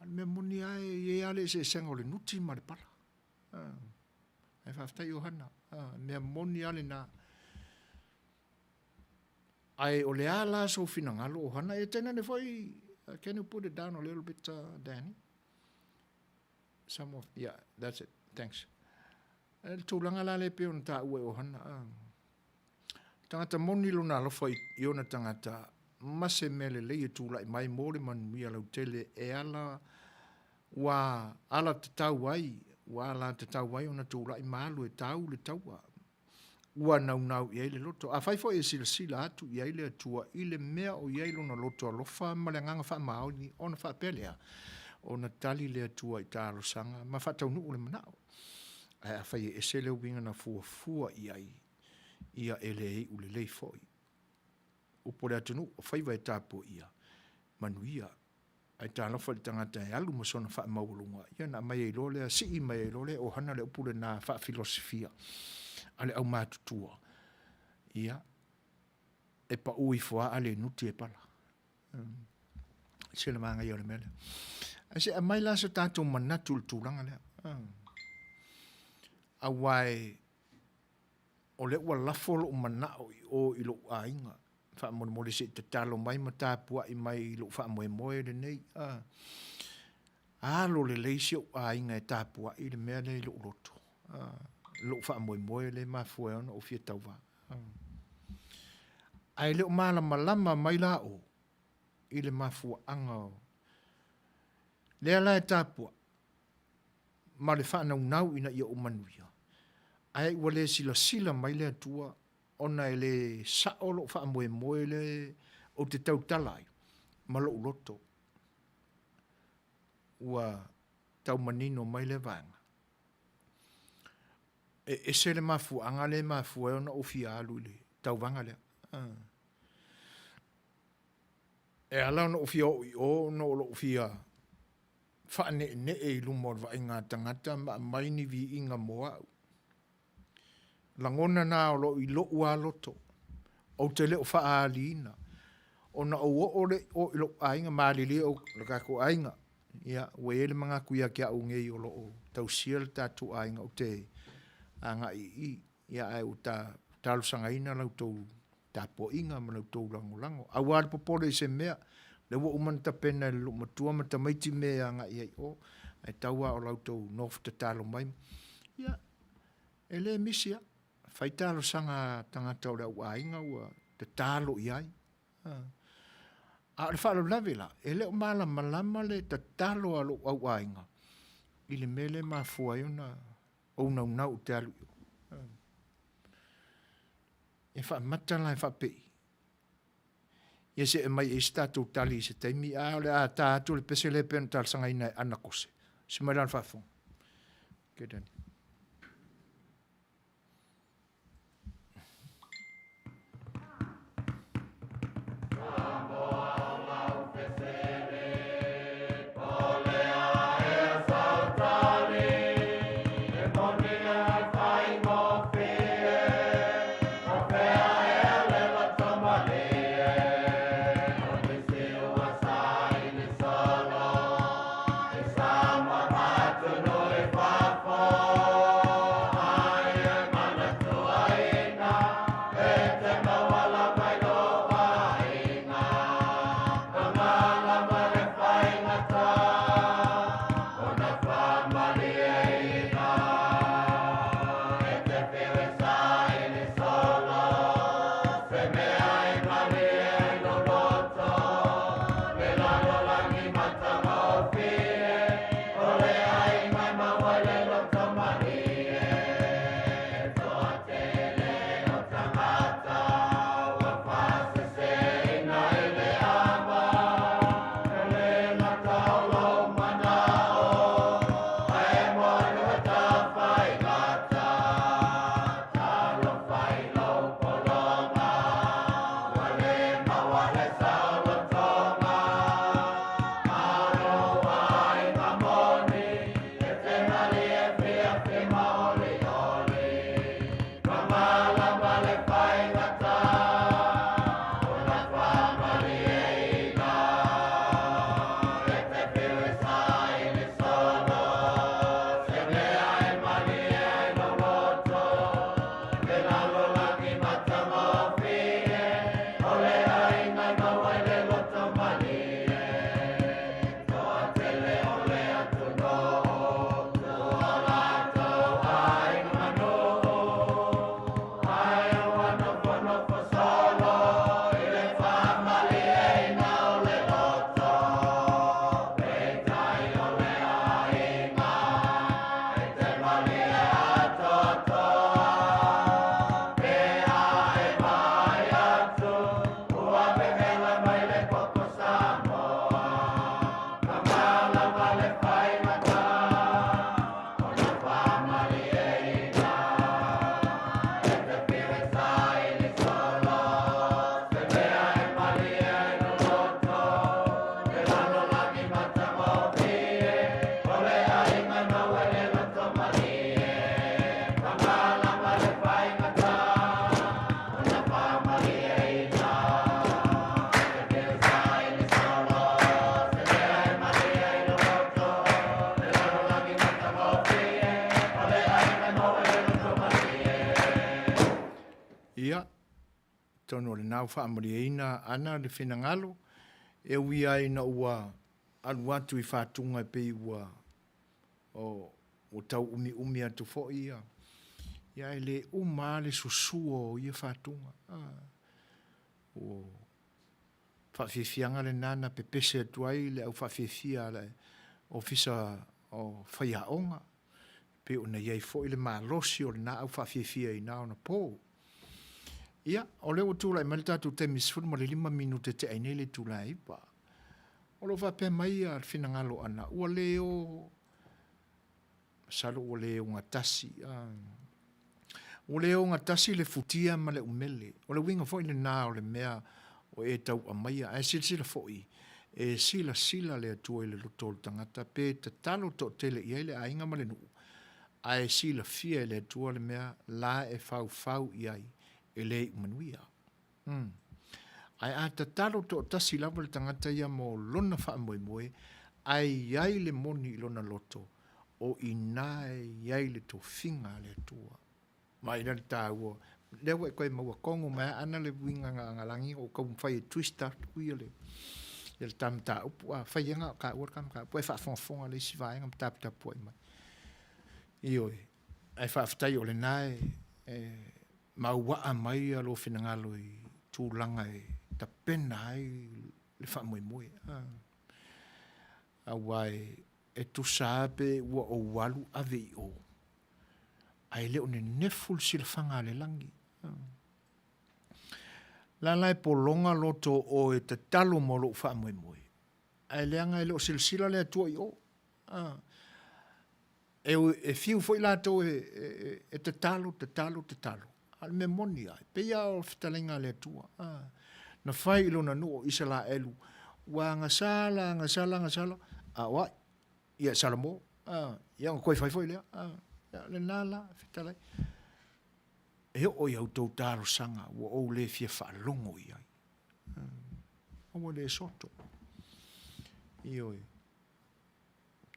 A o le mea moni lava e i ai lava le eseesega o le nuti ma le pala. Ae faafetai Ohana, mea moni lava lena. Ae o le a la sou finagalo Ohana? E tainane foi, can you put it down a little bit, Danny? Some of, yeah, that's it, thanks. E le tulaga la lea e pei ona taua e Ohana, a. Tagata moni lona alofa i, i ona tagata, ma se mea lelei e tulai mai mo le manuia lautele e ala ua ala tatau ai, ua ala tatau ai ona tulai ma alu e tau le taua. Ua naunau i ai le loto. Afai foi e silasila atu i ai le Atua i le mea o i ai lona loto alofa ma le agaga faamaoni, ona faapea lea, ona tali le Atua i talosaga ma faataunuu le manao. Ae afai e ese le uiga na fuafua i ai, Ia, e le iu lelei foi. Upu o le atunuu, o faiva e tapuaia, manuia. Ae talofa i le tagata e alu ma sona faamaualuga, ia ona aumai ai loa lea, sii mai ai loa lea e ohana le upu lena faafilosofia a le aumatutua, ia, e pau ifo lava a le nuti e pala. Se le manaia o le mea lea. Ae se aumai la so tatou manatu i le tulaga lea. Aua e, o lea ua lafo lou manao i o i lou aiga, faamolemole se i tatalo mai ma tapuai mai i lou faamoemoe lenei. Alo lelei si ou aiga e tapuai le mea lea i lou loto, lou faamoemoe lea e mafua ai ona ou fia tauva. Ae le o malamalama mai la o i le mafuaaga o lea la e tapuai ma le faanaunau ina ia ou manuia, ae ua le silasila mai le Atua ona e le sao lou faamoemoe lea ou te tautala ai ma lou loto. Ua tau manino mai lea vaega. E ese le mafuaaga lea e mafua ai ona ou fia alu i le tauvaga lea. E ala ona ou fia oo i o ona o lou fia faaneenee i luma o le vaaiga a tagata ma aumai ni viiga mo au. Lagona na o lo o i lou lava loto, ou te le o faaaliina. Ona ou oo lea i o i lou aiga, malilie outou, lo tatou aiga, ia, ua i ai le manatu ia te au nei o lo o tausia le tatou aiga ou te agai i i, ia ae ua ta talosagaina la outou tapuaiga ma la outou lagolago. Aua le popole i se mea, o lea ua uma ona tapena e le loomatua ma tamaiti mea e agai ai i o, ae tau lava o la outou nofo tatalo mai. Ia, e le misi lava, fai talosaga a tagata o le au aiga ua tatalo i ai. A o le faalavelave la, e le o malamalama le tatalo a lou au aiga i le mea lea e mafua ai ona ou naunau ou te alu i o. E faamata la e faapei, ia se i aumai i ai se tatou tali i se taimi, a o le a ta atu le pese lea pei ona talosagaina e Ana Kose. Usi mai la le faafofoga. Okay, Danny. Atonu o lena ua faamalieina ana le finagalo, e ui lava ina ua alu atu i fatuga e pei ua o, ua tau umiumi atu foi ia, ia ae le uma lava le susua o ia fatuga. Ua faafiafiaga lena na pepese atu ai le au faafiafia a le Ofisa o Faiaoga, pei ona i ai foi le malosi o lena au faafiafia i na ona po. Ia, o lea ua tulai mai le tatou taimi 15 minute tea ai nei le itula e 9. O lo o faapea mai le finagalo ʻana, ua le o, masalo ua le ogatasi, ua le ogatasi le futia ma le umele. O le uiga foi lena o le mea ua e tau aumaia. Ae silasila foi, e silasila le Atua i le loto o le tagata, pe tatalo toatele i ai le aiga ma le nuu, ae silafia e le Atua le mea la e faufau i ai e le iu manuia. Umm. Ae a tatalo toatasi lava le tagata ia mo lona faamoemoe, ae i ai le moni i lona loto, o i ina e i ai le tofiga a le Atua. Mai lea le taua, lea ua e toe maua tonu mai ana le uiga na lagi o taumafai e twist atu ia le ia le ta mataupu, a fai ia na o taua le ta mataupu, ae faafogafoga le isi vaega ma taputapuai mai. Ioe, ae faafetai o lena e, e mauaa mai lou finagalo i tulaga e tapena ai le faamoemoe. Aua e tusa lava pe ua ou alu ave i o, ae le o nenefu le silafaga a le lagi. La la e pologa loto o oe e tatalo mo lou faamoemoe, ae leaga e le o silasila le Atua i o. E, e fiu foi latou e, e, e tatalo, tatalo, tatalo. A o le mea moni lava, e pei lava o le fetalaiga a le Atua, a, na fai i lona nuu o Isaraelu, ua agasala, agasala, agasala, a o ai? Ia Salomõ, a, ia ona toe fai foi lea, a, ia lena la fetalai. E oo i a outou talosaga ua ou le fia faalogo i ai. Aua le soto. Ioe.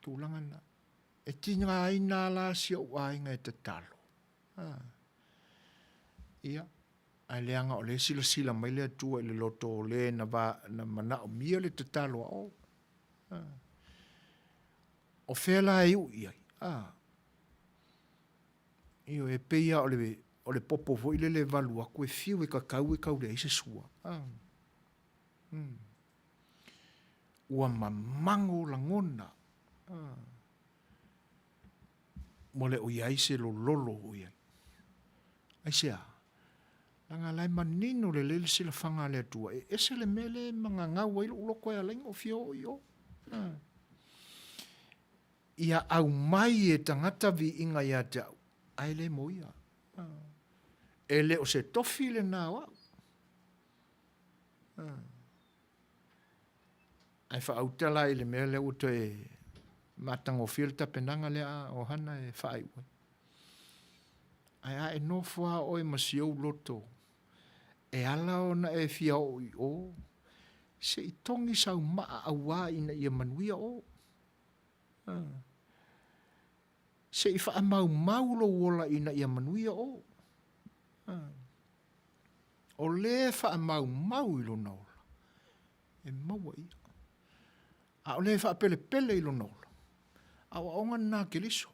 Tulaga na. E tigaina la si ou aiga e tatalo. Ia, ae leaga o lea e silasila mai le Atua i le loto o le na, va, na manaomia le tatalo a o. O fea la e u'i ai? Ioe, e pei lava o le, o le popo foi lele e valu atu e fiu e kakau e tau leai se sua. Ua mamago lagona. Ua le o i ai se lololo o i ai. Aisea? Leaga la e manino lelei le silafaga a le Atua, e ese le mea lea e magagau ai lou loto e ala ai ona ou fia oo i o. Ia aumai e tagata viiga ia te au, ae le mo ia. E le o se tofi lena o au. Ae faauta la i le mea lea ua toe matagofie le tapenaga lea a Ohana e faaiu ai. Ae a e nofo lava oe ma si ou loto e ala ona e fia oo i o, se i togi sau maa auā ina ia manuia o. Se i faamaumau lou ola ina ia manuia o. O le faamaumau i lona ola, e maua ia. A o le faapelepele i lona ola, aoaoga lena a Keriso.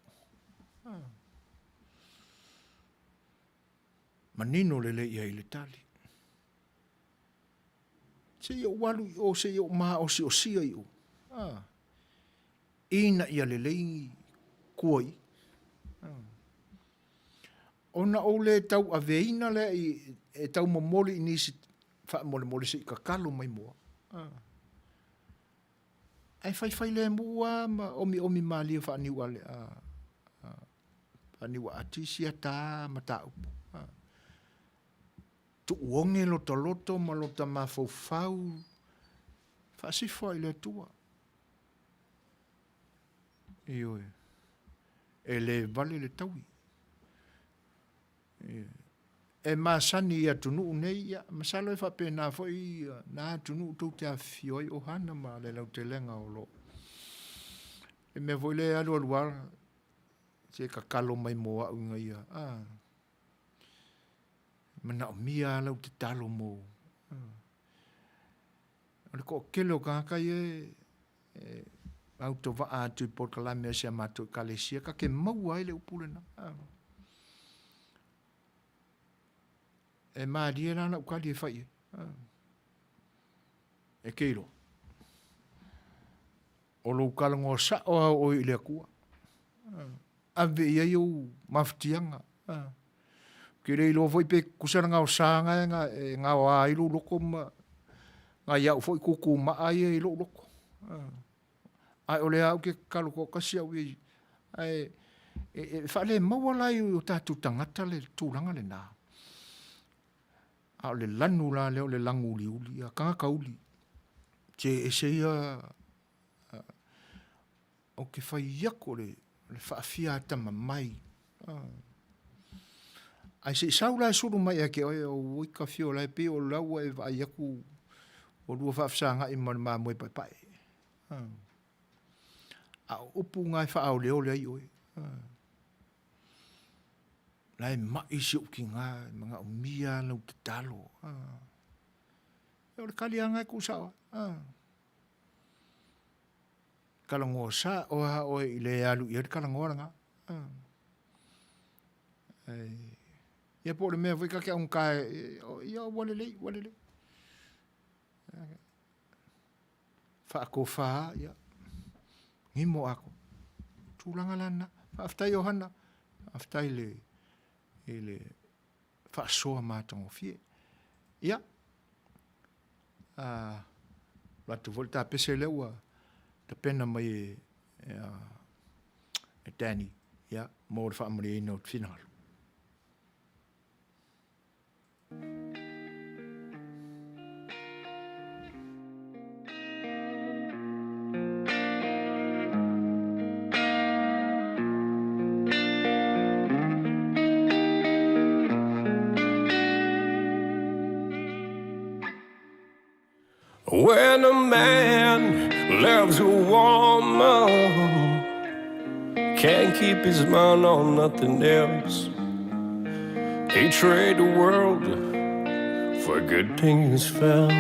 Manino lelei i ai le tali. Se i ou alu i o, se i ou maosiosia i o. Ina ia lelei kua i. Ona ou le tauaveina lea i, e taumomoli i nisi faamolemole se i tatalo mai mo au. Ae faifai lemu lava ma omiomi malie faaniuale, faaniuaati sia ta mataupu. Tuuoge lota loto ma lota mafaufau, faasifo i le Atua. Ioe. E le vale le taui. E masani i atunuu nei, ia, masalo e faapena foi na atunuu tou te afifio ai o Hana ma le lautelega o lo. Le mea foi lea e alualu lava, se tatalo mai mo au ina ia, a. Manaomia lava lau tatalo mo. O le toatele o tagata ia e autovaa atu i polokalame a si a matou ekalesia, ta te maua ai le upu lena. E malie la lau tali e fai i ai. E te iloa, o lou talanoa sao lava o oe i le Atua. Ave i ai ou mafatiaga. Ou te le iloa foi pe tutusa le gaosa na e gaoa ai lou loto ma nai au foi tutumaa ia i lou loto. Ae o lea ou te tatalo toatasi au i ai, ae e faalemaua la i o tatou tagata le tulaga lena. A o le lanu la lea o le lanu uliuli, a tagata uli, se ese ia Ou te fai atu o le faafia atamamai. Ae se i sau la e sulu mai ia te oe, oi ka fio la e pei o la ua e vaai atu ua lua faafesagai ma le mamoe paepae. A o upu na e faaoleole ai oe. La e mai si ou tina, e manaomia lau tatalo. O le kali lava lena e tuusao ai. Talanoa sao lava oe i le alu i ai le talanoa lena. Ia po o le mea foi ta te augata ia ua lelei, ua lelei. Faatofa, ia, gimo atoa. Tulaga la lena. Faafetai Ohana, faafetai i le faasoa matagofie. Ia, avatu foi le tapese lea ua tapena mai e, e, e Danny, ia, mo le faamalieina o te finagalo.
When a man loves a woman Can't keep his mind on nothing else He trade the world for a good thing he's found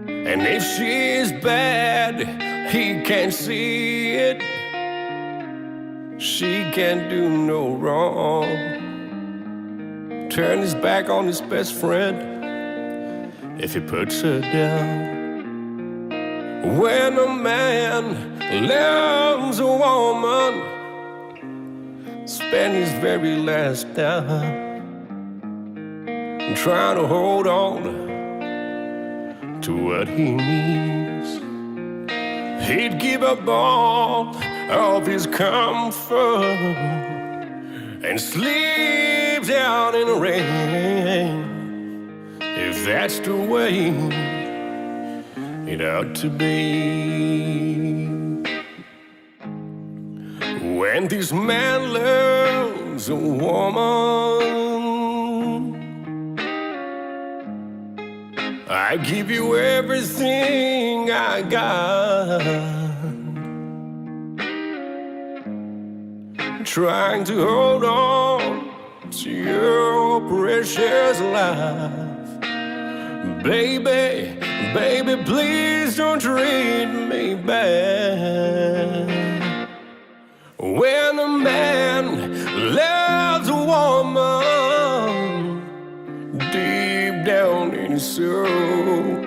And if she's bad, he can't see it She can't do no wrong Turn his back on his best friend If he puts her down When a man loves a woman Spend his very last dime Trying to hold on to what he needs He'd give up all of his comfort And sleep down in the rain If that's the way it ought to be When this man loves a woman I give you everything I got Trying to hold on to your precious life Baby, baby, please don't treat me bad When a man loves a woman Deep down in his soul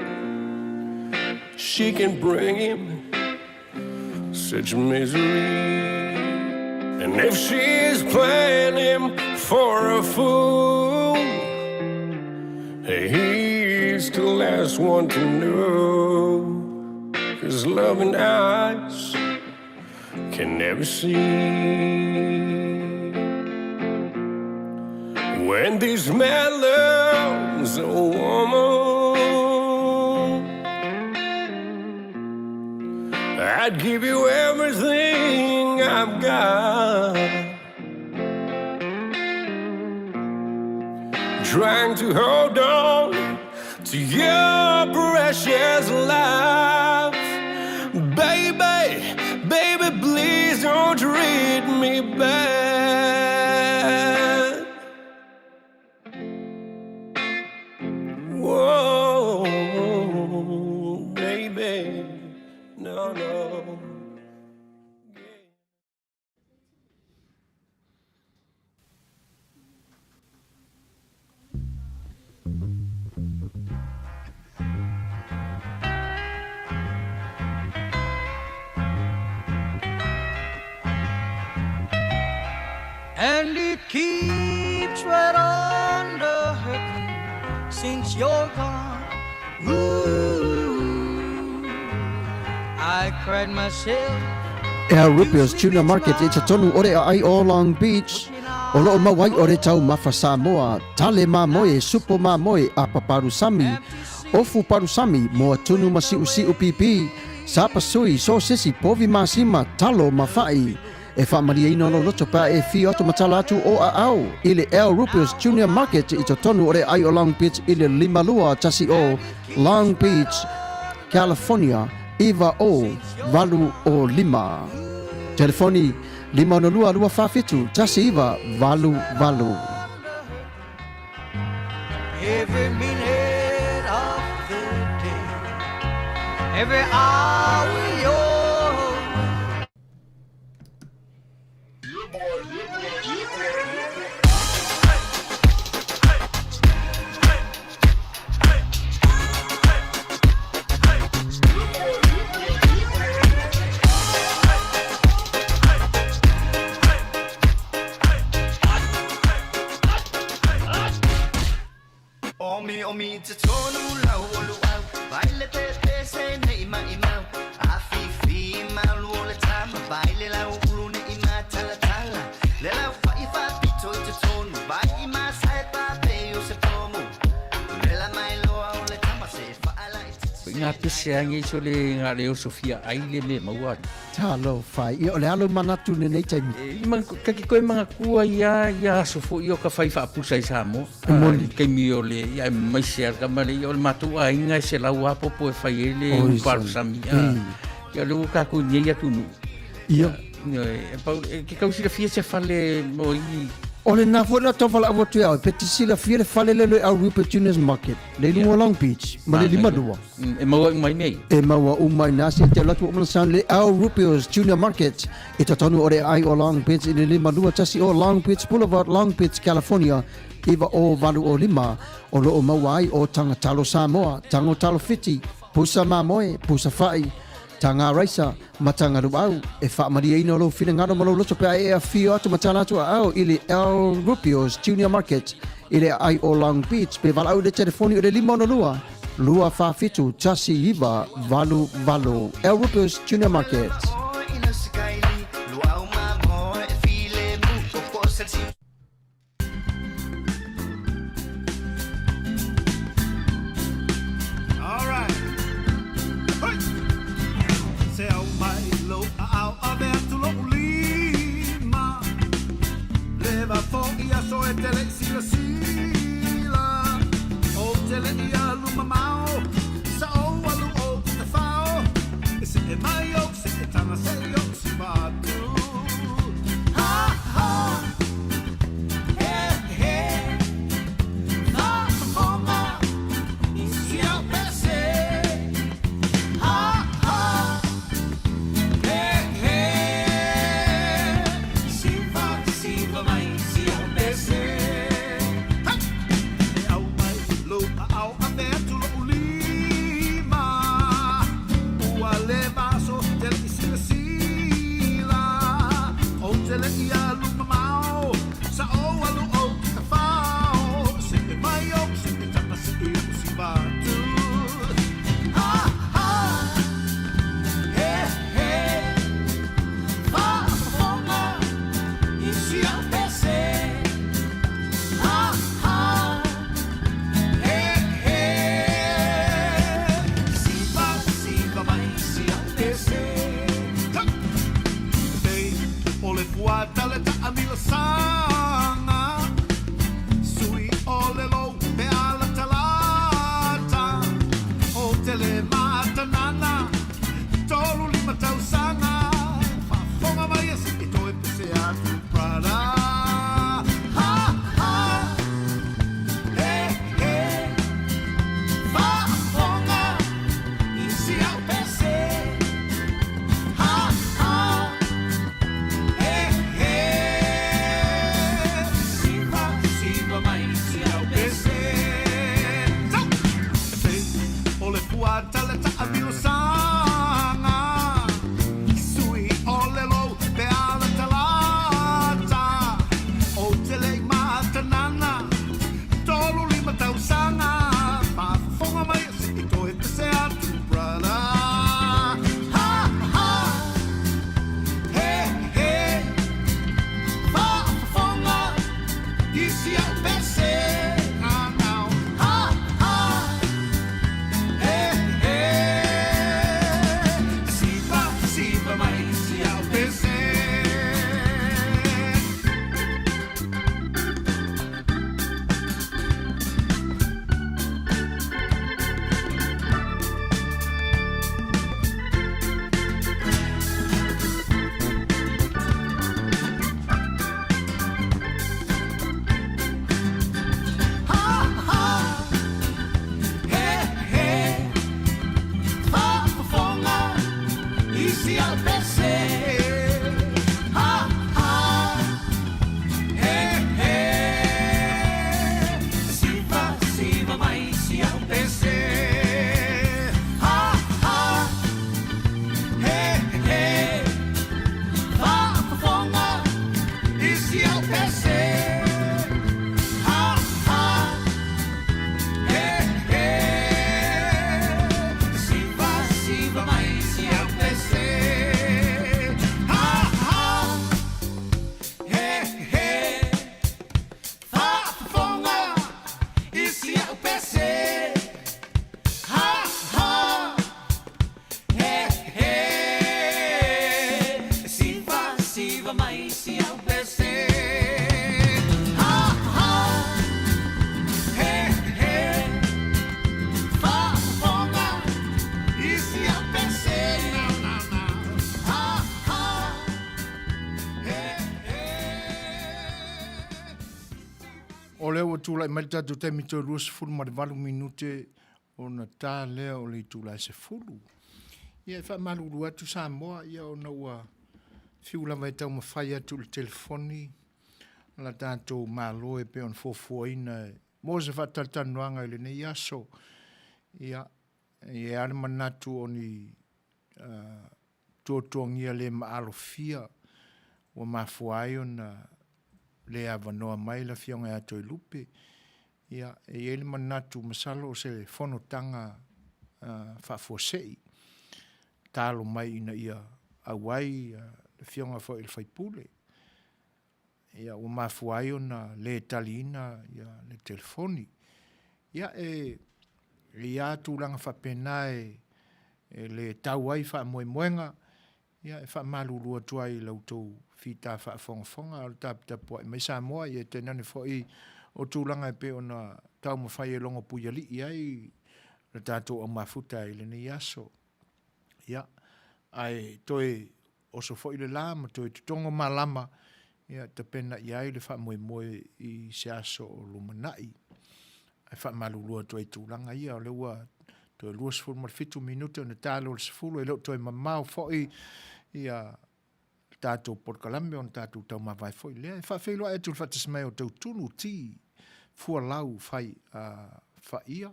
She can bring him such misery And if she's playing him for a fool He's the last one to know His loving eyes can never see When this man loves a woman I'd give you everything I've got Trying to hold on to your precious life Baby, baby, please don't treat me bad.
And it keeps right on the hurting since you're gone. Ooh, I cried myself.
Al Rupio's Tuna Market i totonu o le aai o Long Beach, o loo maua ai o le taumafa Samoa, tale mamoe, supo mamoe, apa palusami, ofu palusami, moa tunu ma siusiu pipi, sapasui, sosesi, povi masima, talo ma fa'i. E faamalieina lou loto pe a e afio atu ma tala atu o aao i le Al Rupios Junior Market i totonu o le aai o Long Beach i le 5210 Long Beach, California 90805. Telefoni 562 247 1988.
Every minute of the day, every hour you're
Nga pese a ngi so le nga le oso fia ai le me maua.
Talofa, ia o le alo manatu lenei taimi.
E, ma, ka ki koe mga kua ia, ia aso fo i o ka whai whaapusa i Samoa.
E moni.
Kaimi o le, ia e mai se ar kama le, ia o le mātou aiga e se lau apopo e whai e le
Oi,
uparu
sami.
sami. Ia le ua kākou nei atu nu.
Ia.
E, pau, e, ke kau silafia se fale mo i...
O le na foi la tau whala atu au, pe te silafia le fale le le au Rupert Junior's Market, le lunga Long Beach, ma le lima lua.
E maua uma i nei.
E maua uma i nā se te alu atu o mana sound le Al Rupio's Junior Market i totonu o le aai o Long Beach i le 521 o Long Beach Boulevard, Long Beach, California 90805. O loo maua ai o taga talo Samoa, tago talo Fiti, pusa mamoe, pusa fa'i, taga raisa, ma taga luau. E faamalieina lou finagalo ma lou loto pe a e afio atu ma tala atu aao i le Al Rupio's Junior Market i le aai o Long Beach pe valaau i le telefoni o le 562 247 1988. Al Rupio's Junior Market.
Se au mai lou aao ave atu lo'u lima Leva fo'i aso e te le'i silasila Ou te le'i alu mamao Sa ou alu ou te tafao E se'e mai ou se'e taga se'i ou siva atu Ha ha He he Faafofoga i si au pese Ha ha He he Siva siva mai si au pese Ha! E au mai lou aao ave atu lo'u lima Ua leva aso te le'i silasila Ou te le'i alu mamao Sa ou alu ou te tafao Se'e mai ou se'e taga se'i ou siva atu Ha ha He he Faafofoga i si au pese Ha ha He he Siva siva mai si au pese Ha! Pei o le fuata le taamilosaga Sui o le lou pe a latalata O te le matanana 35 tausaga Faafofoga mai e se'i toe pese atu brother Ha ha He he Faafofoga i si au pese Ha ha He he mai si au pese. Ha ha, he he, faafofoga i si au pese. Na na na, ha ha, he he.
O lea ua tulai mai le tatou taimi toe 28 minute ona ta lea o le itula e 10. Ia e faamalulu atu Samoa, ia ona ua fiu lava e taumafai atu i le telefoni la tatou Malo e pei ona fuafuaina mo se faatalatalanoaga i lenei aso. Ia, e i ai lava le manatu o ni uh, tuatuagia le maalofia ua mafua ai ona le avanoa mai le Afioga ia Toelupe. Ia, e i ai le manatu masalo o se fonotaga uh, faafuasei talo mai ina ia auai le Afioga foi i le Faipule. Ia, ua mafua ai ona le taliina ia, le telefoni. Ia, e, e ia tulaga faapena e, e le tau ai faamoemoega, ia, e faamalulu atu ai i la outou fita faafogafoga, a o le taputapuai mai Samoa, ia tainane foi o tulaga e pei ona taumafai e logo puialii ai le tatou aumafuta i lenei aso. Ia, ae toe oso foi le la ma toe totogo malama, ia tapena i ai le faamoemoe i se aso o lumanai. Ae faamalulu atu ai i tulaga ia, o lea ua toe 27 minute ona ta lea o le 10, e le o toe mamao foi ia le tatou polokalame ona tatou taumavae foi lea. E faafeiloai atu i le faatasi mai o Tautunu T, Fualau Fai uh, Faia,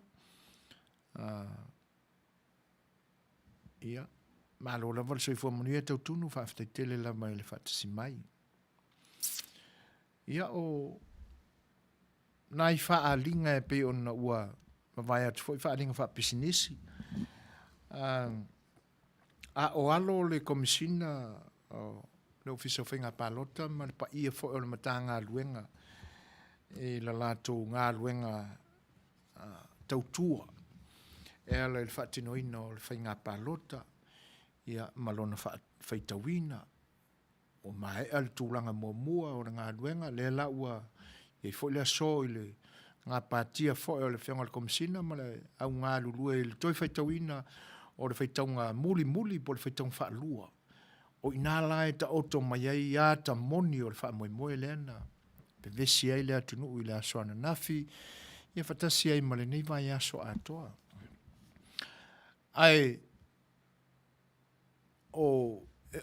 uh, Ia, malo lava le soifua manuia Tautunu, faafetai tele lava i le faatasi mai. Ia, o nai faaaliga e pei ona ua mavae atu foi faaaliga faapisinisi. A o alo le Komesina o le Ofisa o Faiga Palota ma le paia foi o le Matagaluega i la latou galuega tautua e ala i le faatinoina o le faiga palota ia, ma lona faitauina. Ua maea le tulaga muamua o le galuega, lea la ua i ai foi le aso i le gapatia foi o le Afioga i le Komesina ma le au galulue i le toe faitauina o le faitauga mulimuli po o le faitauga faalua. O i ina la e taoto mai ai ata moni o le faamoemoe lea na vevesi ai le atunuu i le aso ananafi, ia faatasi ai ma lenei vaiaso atoa. Ae o,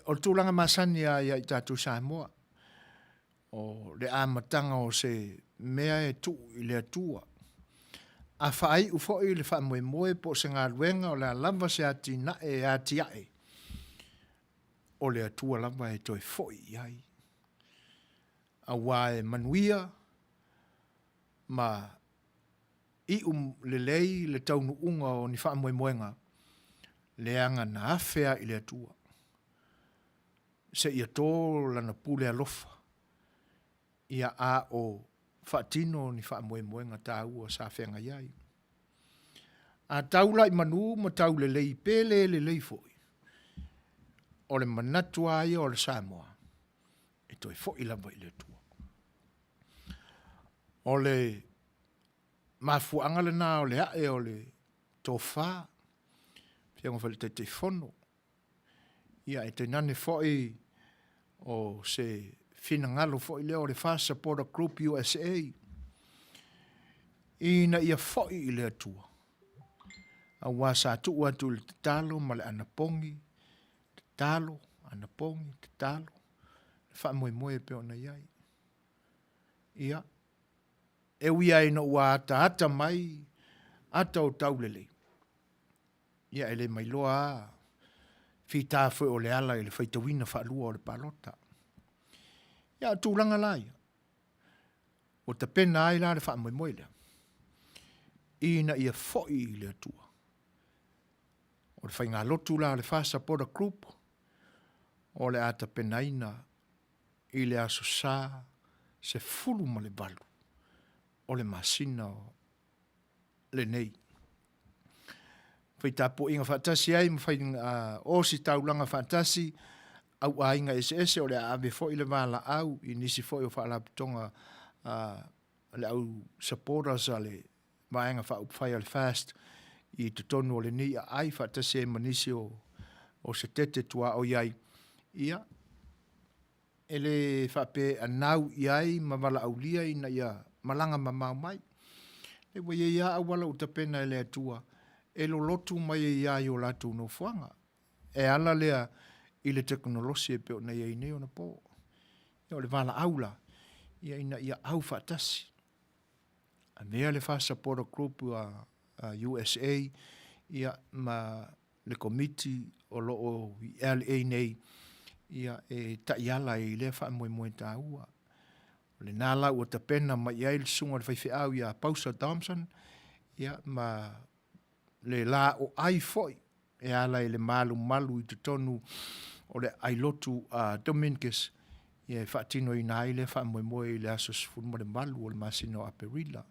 o le tulaga masani lava ia i tatou Samoa, o le amataga o se mea e tuu i le Atua. A faaiu foi le faamoemoe po o se galuega o le a lava se atinae e atiae, o le Atua lava e toe foi i ai. Aua e manuia ma iu lelei le taunuuga o ni faamoemoega, leaga na afe lava i le Atua, seia to lana pule alofa, ia a o faatino ni faamoemoega taua sa feagai ai. A tau la i manu ma tau lelei pe le lelei foi, o le manatu lava ia o le Samoa, e toe foi lava i le Atua. O le mafuaaga lena o le ae o le tofa, Afioga foi i le Taitaifono, ia e tainane foi o se finagalo foi lea o le FAST Supporter Group USA ina ia foi i le Atua, aua sa tuu atu i le tatalo ma le anapogi, tatalo, anapogi, tatalo, le faamoemoe e pei ona i ai. Ia, e ui lava ina ua ataata mai ata o taulelei, ia e le mailoa lava fita foi o le ala i le faitauina faalua o le palota. Ia, o tulaga la ia, ua tapena ai la le faamoemoe lea, ina ia foi i le Atua. O le faigalotu la a le FAST Supporter Group, o le a tapenaina i le Aso Sa 18 o le masina o lenei. Fai tapuaiga faatasi ai ma fai ositaulaga faatasi. au aiga eseese o le a ave foi le valaau i nisi foi o faalapotopotoga a le au supporters a le Vaega Faaupufai a le FAST i totonu o lenei aai faatasi ai ma nisi o o se tete tuaoi ai, ia, e le faapea e anau i ai ma valaaulia ina ia malaga mamao mai. Le ua i ai lava auala ua tapena e le Atua e lolotu mai ai lava i o latou nofoaga. E ala lea i le tekonolosi e pei ona i ai nei ona po. Ia o le valaau la, ia ina ia au faatasi. Avea le FAST Supporter Group a USA ia ma le Komiti o lo o i LA nei ia e taiala ai i lea faamoemoe taua. O lena la ua tapena mai i ai le susuga i le faifeau ia Pausa Thompson ia ma le laoai foi e ala i le malumalu i totonu o le ailotu a Dominguez ia e faatinoina ai lea faamoemoe i le aso 18 o le masina o Aperila.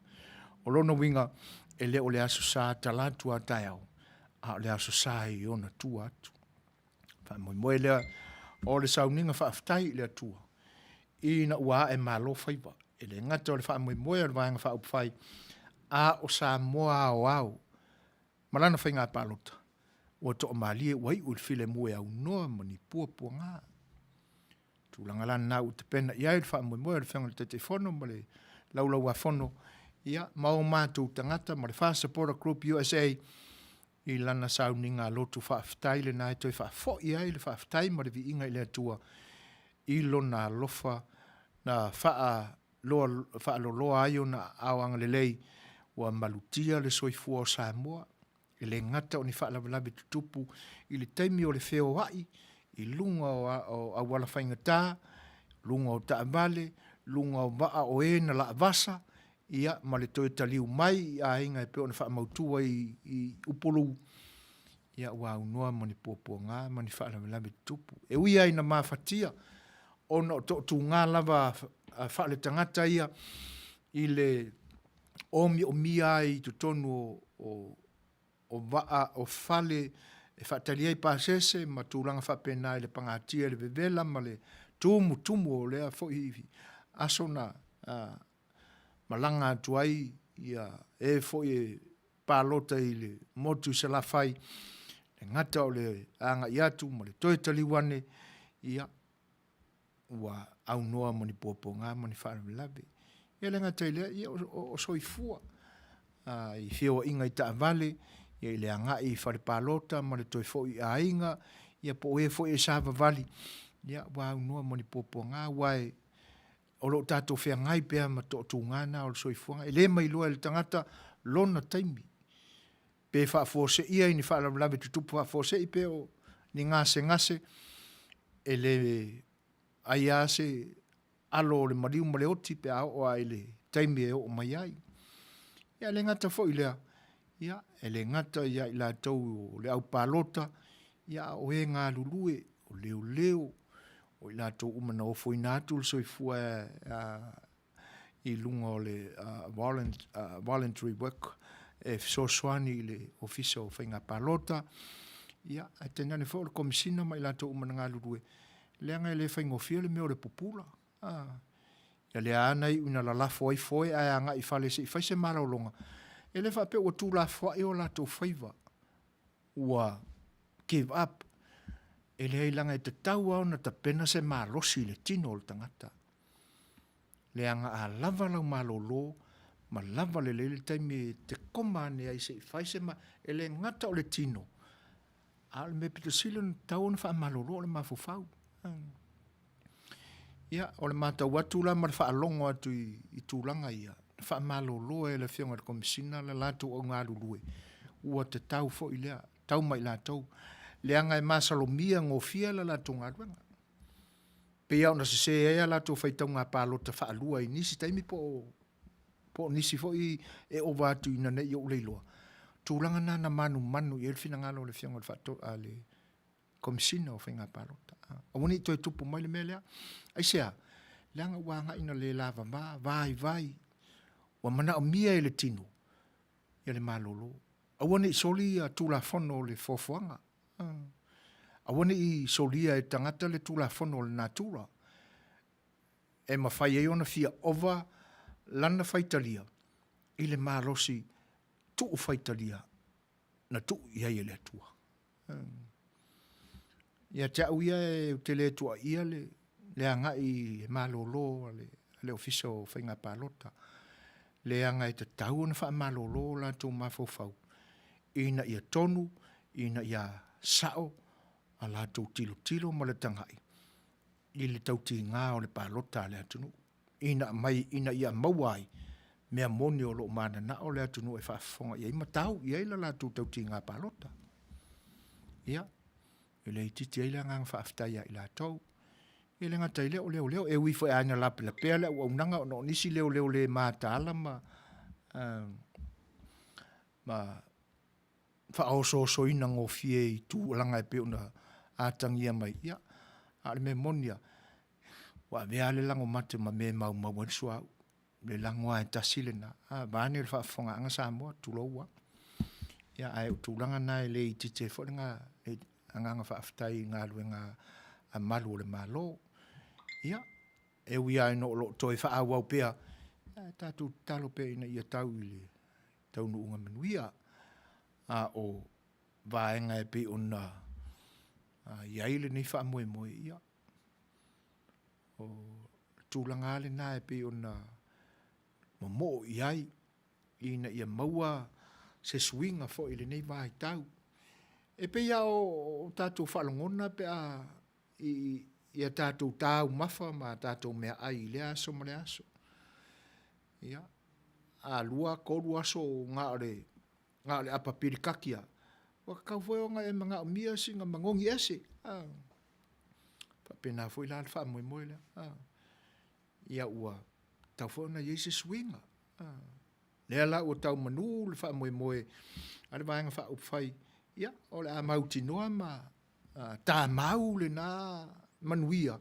O lona uiga, e le o le Aso Sa talaatu a taeao, a o le Aso Sa i ona tua atu. Faamoemoe lea o le sauniga faafetai i le Atua ina ua ae malo faiva. E le gata o le faamoemoe o le Vaega Faaupufai, a o Samoa aoao ma lana faiga palota, ua toamalie ua iu i le filemu e aunoa ma ni puapuaga. Tulaga la lena ua tapena i ai le faamoemoe o le Afioga i le Taitaifono ma le Laulau-a-Fono, ia, ma o matou tagata ma le FAST Supporter Group USA i lana sauniga lotu faafetai lena e toe faafoi ai le faafetai ma le viiga i le Atua i lona alofa na faaloloa ai ona aao agalelei ua malutia le soifua o Samoa. E le gata o ni faalavelave tutupu i le taimi o le feoai i luga o auala faigata, luga o taavale, luga o vaa o e na laavasa, ia ma le toe taliu mai i aiga e pei ona faamautu ai i Upolu, ia ua aunoa ma ni puapuaga ma ni faalavelave tutupu. E ui lava ina mafatia ona o toatuga lava faaletagata ia i le omiomia ai i totonu o o vaa o fale e faatali ai pasese ma tulaga faapena i le pagatia i le vevela ma le tumutumu o lea foi aso na malaga atu ai ia e foi e palota i le motu i Salafai, le gata o le agai atu ma le toe taliu ane, ia, ua aunoa ma ni puapuaga ma ni faalavelave. Ia le gata i lea, ia, o, o soifua i feoaiga i taavale, ia i le agai i fale palota ma le toe foi i aiga, ia po o e foi e savavali, ia ua aunoa ma ni puapuaga, aua e, o lo o tatou feagai pea ma toatuga na o le soifuaga. E le mailoa e le tagata lona taimi. Pe faafuaseia i ni faalavelave tutupu faafuasei pe o ni gasegase, e le ai lava se alo o le maliu ma le oti pe a oo lava i le taimi e oo mai ai. Ia e le gata foi i lea, ia e le gata ia i latou o le aupalota, ia a o e galulue, o leoleo, o i latou uma na ofoina atu le soifua i luga o le voluntary work e fesoasoani i le Ofisa o Faiga Palota, ia, ae tainane foi o le Komesina ma i latou uma na galulue, leaga e le faigofie le mea o le pupula. Ia lea lava na iu ina lalafo ai foe ae agai i fale se i fai se malologa, e le faapea ua tuulafoai o latou faiva, ua give up. E leai leaga e tatau lava ona tapena se malosi i le tino o le tagata. Leaga a lava lau malolo ma lava lelei le taimi e te koma ane ai se i fai se ma, e le gata o le tino, a o le mea pito sili ona tatau ona faamalolo o le mafaufau. Ia, o le matau atu la ma le faalogo atu i, i tulaga ia, na faamalolo ai e le Afioga i le Komesina le latou au galulue, ua tatau foi lea, tau mai latou, leaga e masalomia gofie le latou galuega. Pei lava ona sese ai a latou faitauga palota faalua i nisi taimi po o po o nisi foi e ova atu ina ne i ou le iloa. Tulaga na na manumanu i ai le finagalo o le Afioga i le Faato, a le Komesina o Faiga Palota. Aua ne i toe tupu mai le mea lea. Aisea? Leaga ua agai ina le lavava, vaivai, ua manaomia e le tino ia le malolo. Aua ne i soli ia Tulafono o le foafoaga. Aua ne i solia e tagata le Tulafono o le natura e mafai ai ona fia ova lana faitalia i le malosi tuu faitalia na tuu i ai e le Atua. Ia te au ia ou te le tuuaia le, le agai e malolo a le, a le Ofisa o Faiga Palota, leaga e tatau ona faamalolo o latou mafaufau ina ia tonu, ina ia sao a latou tilotilo ma le tagai i le tautiga o le palota a le atunuu. Ina mai, ina ia maua ai mea moni o lo o mananao le atunuu e faafofoga i ai ma tau i ai la latou tautiga palota. Ia, e le itiiti ai le agaga faafetai ia i latou. E le gata i lea o leoleo, e ui foi lava ina lapelapea le auaunaga ona o nisi leoleo le mataala ma, ma faaosoosoina gofie i tulaga e pei ona atagia mai, ia, a o le mea moni lava, ua avea lava le lago mate ma mea e maumau ai le suauu. Le lago lava e tasi lena, a, vaeane le faafofogaaga Samoa, tulou lava. Ia, ae o tulaga na e le itiiti ai foi le agaga faafetai i galuega a malu o le Malo. Ia, e ui lava ina o lo o toe faaauau pea, ae tatou tatalo pea ina ia tau i le taunuuga manuia. A o vaega e pei ona i ai lenei faamoemoe, ia, o le tulaga lava lena e pei ona momoo i ai ina ia maua se suiga foi i lenei vaitau. E pei lava o tatou faalogona pe a i a tatou taumafa ma a tatou meaai i lea aso ma lea aso. Ia, a 2, 3 aso na o le na o le apa pilikaki lava, ua tatau foi ona e manaomia sina manogi ese. A, faapena foi la le faamoemoe lea. A, ia ua tatau foi ona i ai se suiga. A, lea la ua tau manu le faamoemoe a le Vaega Faaupufai, ia, o le a mautinoa ma tamau lena manuia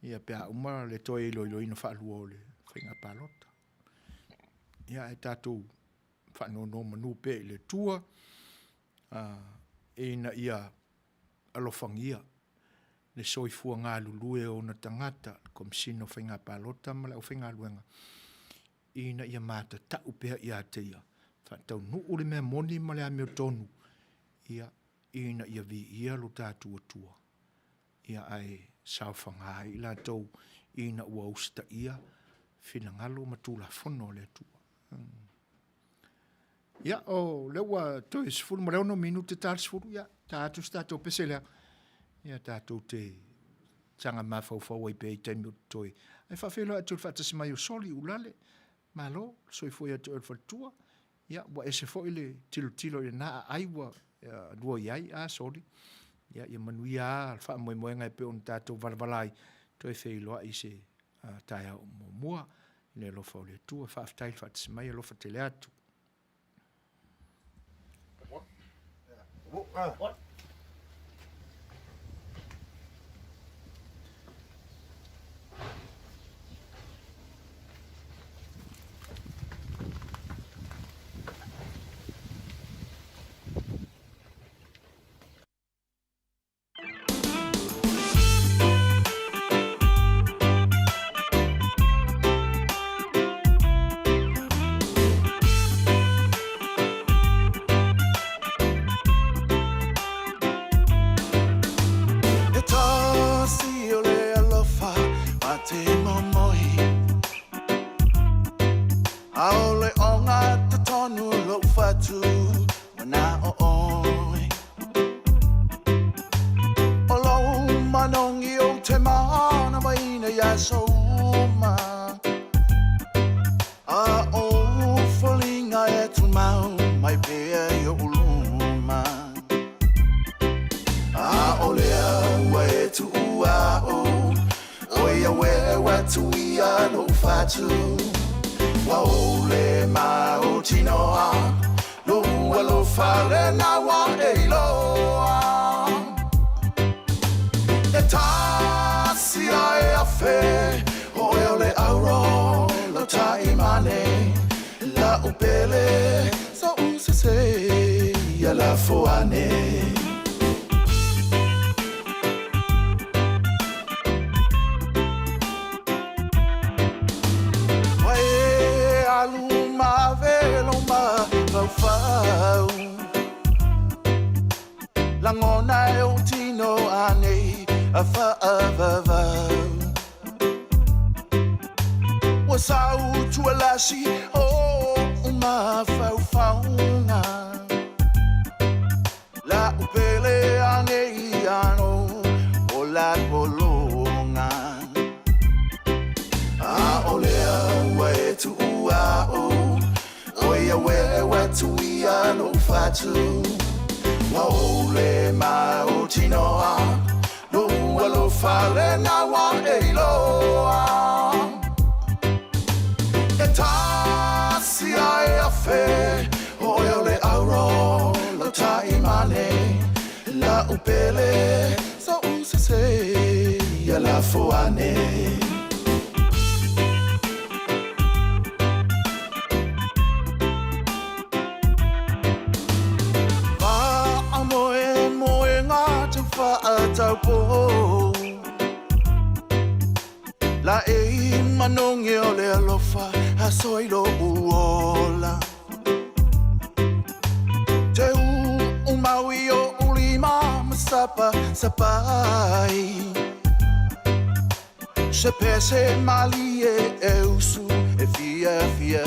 ia pe a uma le toe iloiloina faalua o le faiga palota. Ia ae tatou faanonomanu pea i le Atua ina ia alofagia le soifua galulue o ona tagata, le Komesina o Faiga Palota ma le aufaigaluega, ina ia matatau pea ia te ia, faataunuu le mea moni ma le amiotonu, ia, ina ia viia lo tatou Atua, ia ae saofaga ai i latou ina ua usitaia finagalo ma Tulafono a le Atua. Ia, o lea ua toe 16 minute ta le 10, ia, ta atu se tatou pese lea. Ia, tatou te saga mafaufau ai pea i taimi o totoe. Ae faafeiloai atu i le faatasi mai o Soli Ulale, malo, le soifua ia te oe le faletua. Ia, ua ese foi le tilotilo i lena aai ua lua i ai, a Soli. Ia, ia manuia lava le faamoemoega e pei ona tatou valavala ai, toe feiloai i se taeao muamua i le alofa o le Atua. Faafetai le faatasi mai, alofa tele atu.
E tasi o le alofa ma te momoi Aole o ngā tonu lou fatu Mana o oi O lou manongi o te mana maina ia souma A o foliga e tumau mai pea i oʻu luma. ʻAʻole au ua e tuʻu aʻu, ʻO ia wewe atu ia loʻu fatu. Ua ʻole mautinoa loʻu alofa lena ua e iloa. E tasi a e afe, ʻoe o le auro lau taimane, La'u pele soʻu sese ia lafo ane. mafaufau Lagona e ou tino anei a faavavau Ua sau tualasi o ou mafaufauga La'u pele anei ano o la pologa A'ole au ua e tu'ua a'u Oi a ueu atu ia lo'u fatu Ua ou le mautinoa Lo'u alofa lena ua e iloa E tasi a e afe Oe o le auro Lau taimane La'u pele So'u sese Ia lafo ane. Faamoemoega tau faataupou Laei manogi o le alofa aso i lo'u ola Te uu mau i o'u lima ma sapa sapai Se pese malie e usu e fiafia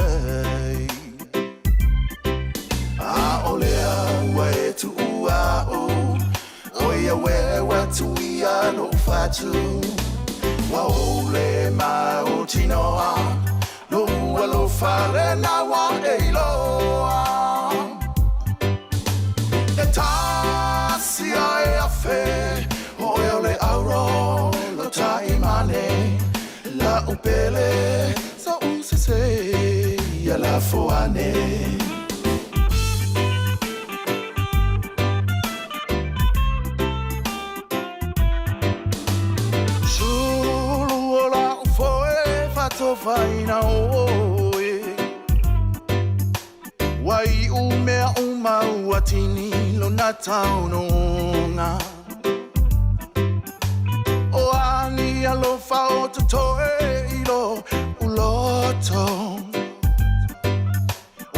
ai A'ole au ua e tu'u a'u Oi a ueu atu ia lo'u fatu Ua ou le mautinoa Lo'u alofa lena ua e iloa E tasi a e afe Oe o le auro Lau taimane La'u pele So'u sese Ia lafo ane. Sulu o la'u foe faatofaina oe Ua iu mea uma ua tini lona taunuuga O a ni alofa o totoe i lo'u loto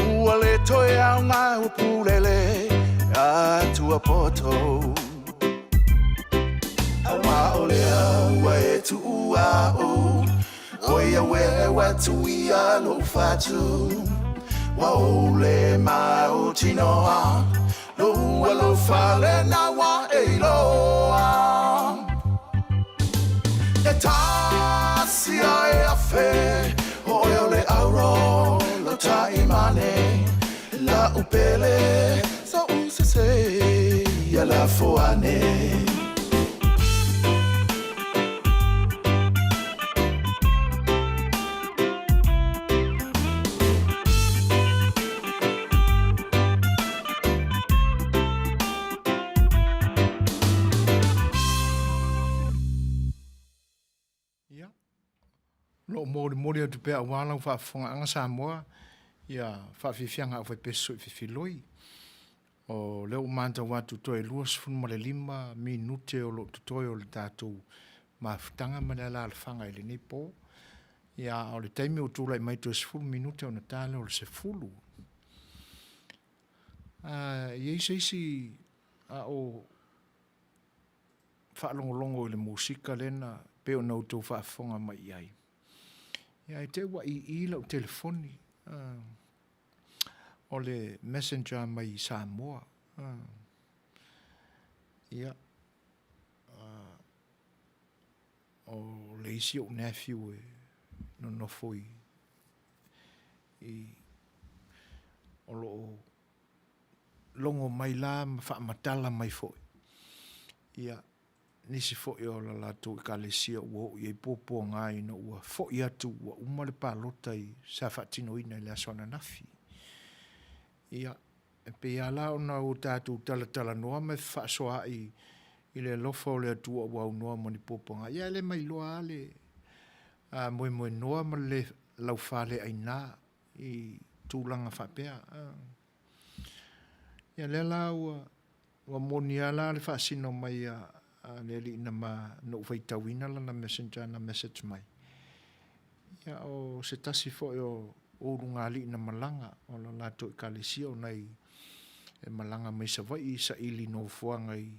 Ua le toe aoga ua pulele atu a poto A'ole au ua e tu'u a'u Oi a ueu atu ia lo'u fatu Ua ou le mautinoa Lou alofa lena ua e iloa E tasi a e afe Oe o le auro Lau taimane La'u pele So'u sese Ia lafo ane.
Ia, o lo o molimoli atu pea aua lau faafofogaaga Samoa, ia faafiafiaga a aufaipesu soififiloi. O lea ua matau atu toe 25 minute o lo o totoe o le tatou mafutaga ma le alaalafaga i lenei po. Ia, a o le taimi ua tulai mai toe 10 minute ona ta lea o le 10. A i ai se isi a o faalogologo i le musika lena pei ona outou faafofoga mai i ai. Ia, e te ua ii lau telefoni, o le messenger mai i Samoa. Ia, o le isi ou nephew e nonofo i, i o lo o logo mai la ma faamatala mai foi. Ia, nisi foi o la latou ekalesia ua oo i ai puapuaga ina ua foi atu ua uma le palota i sa faatinoina i le aso ananafi. Ia, e pei lava la ona ua tatou talatalanoa ma fefaasoaai i le alofa o le Atua ua aunoa ma ni puapuaga, ia e le mailoa lava le moemoenoa ma le laufaleaina i tulaga faapea. Ia lea la ua ua moni lava la le faasino mai a le alii na ma na ou faitauina lana messenger na message mai. Ia o se tasi foi o o ulugalii na malaga o la latou Ekalesia o nai e malaga mai Savaii e saili nofoaga i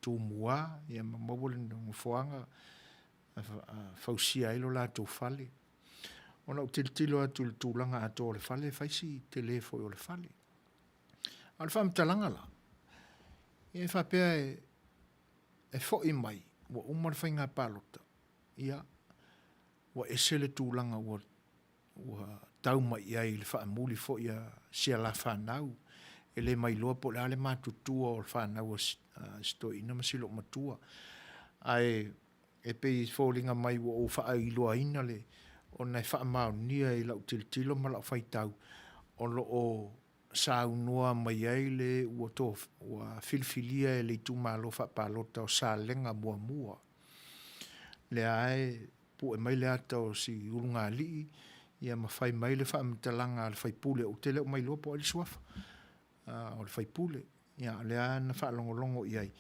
Tumua ia ma maua le nofoaga e fausia ai lo latou fale. Ona ou tilotilo atu i le tulaga atoa o le fale, e fai si tele foi o le fale. A o le faamatalaga la, ia e faapea e, e foi mai, ua uma le faiga palota, ia, ua ese le tulaga ua, ua tau mai i ai i le faamuli foi a si a la fanau, e le mailoa po o le a le matutua o le fanau a si toeaina ma si loomatua. Ae e pei e foliga mai ua ou faailoaina le, ona e faamaonia i lau tilotilo ma lau faitau, o lo o saunoa mai ai le ua to, ua filifilia e le itumalo faapalota o Salega 1. Lea e pue mai le ata o si ulugalii ia ma fai mai le faamatalaga a le sui usufono, ou te le o mailoa po o ai le suafa o le sui usufono. Ia o lea na faalogologo i ai.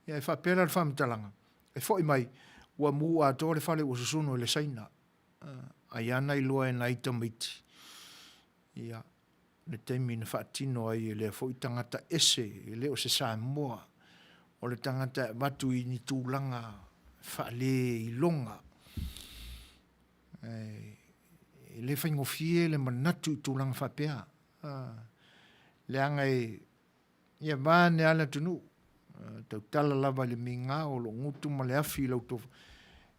Ia e faapea la le faamatalaga, e foi mai ua mu atoa le fale ua susunu e le Saina. Ai lava na iloa e nai tamaiti ia le taimi na faatino ai e lea foi tagata ese, e le o se Samoa, o le tagata e avatu i ni tulaga faaleiloga. E le faigofie le manatu i tulaga faapea, leaga e, ia vaeane lava le atunuu, e tautala lava i le migao o lou gutu ma le afi i lau tofa.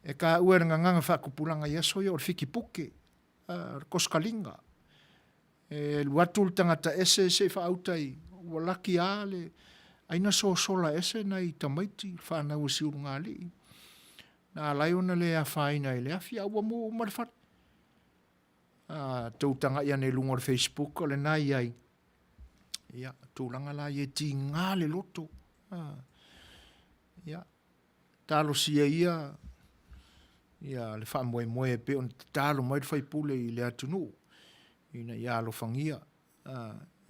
E taua e le gagana faatupulaga i aso ia o le fitipuke, o le kosikaliga. E alu atu le tagata ese se i faauta i, ua laki lava le, ai na sosola ese nai tamaiti, fanau a Siulugalii, na ala ai ona le afaina i le afi, a ua mu uma le fale. A outou tagai ane i luga o le Facebook, o lena e i ai. Ia, tulaga la ia e tiga le loto. Ia, talosia ia ia le faamoemoe e pei ona tatalo mai le faipule i le atunuu ina ia alofagia.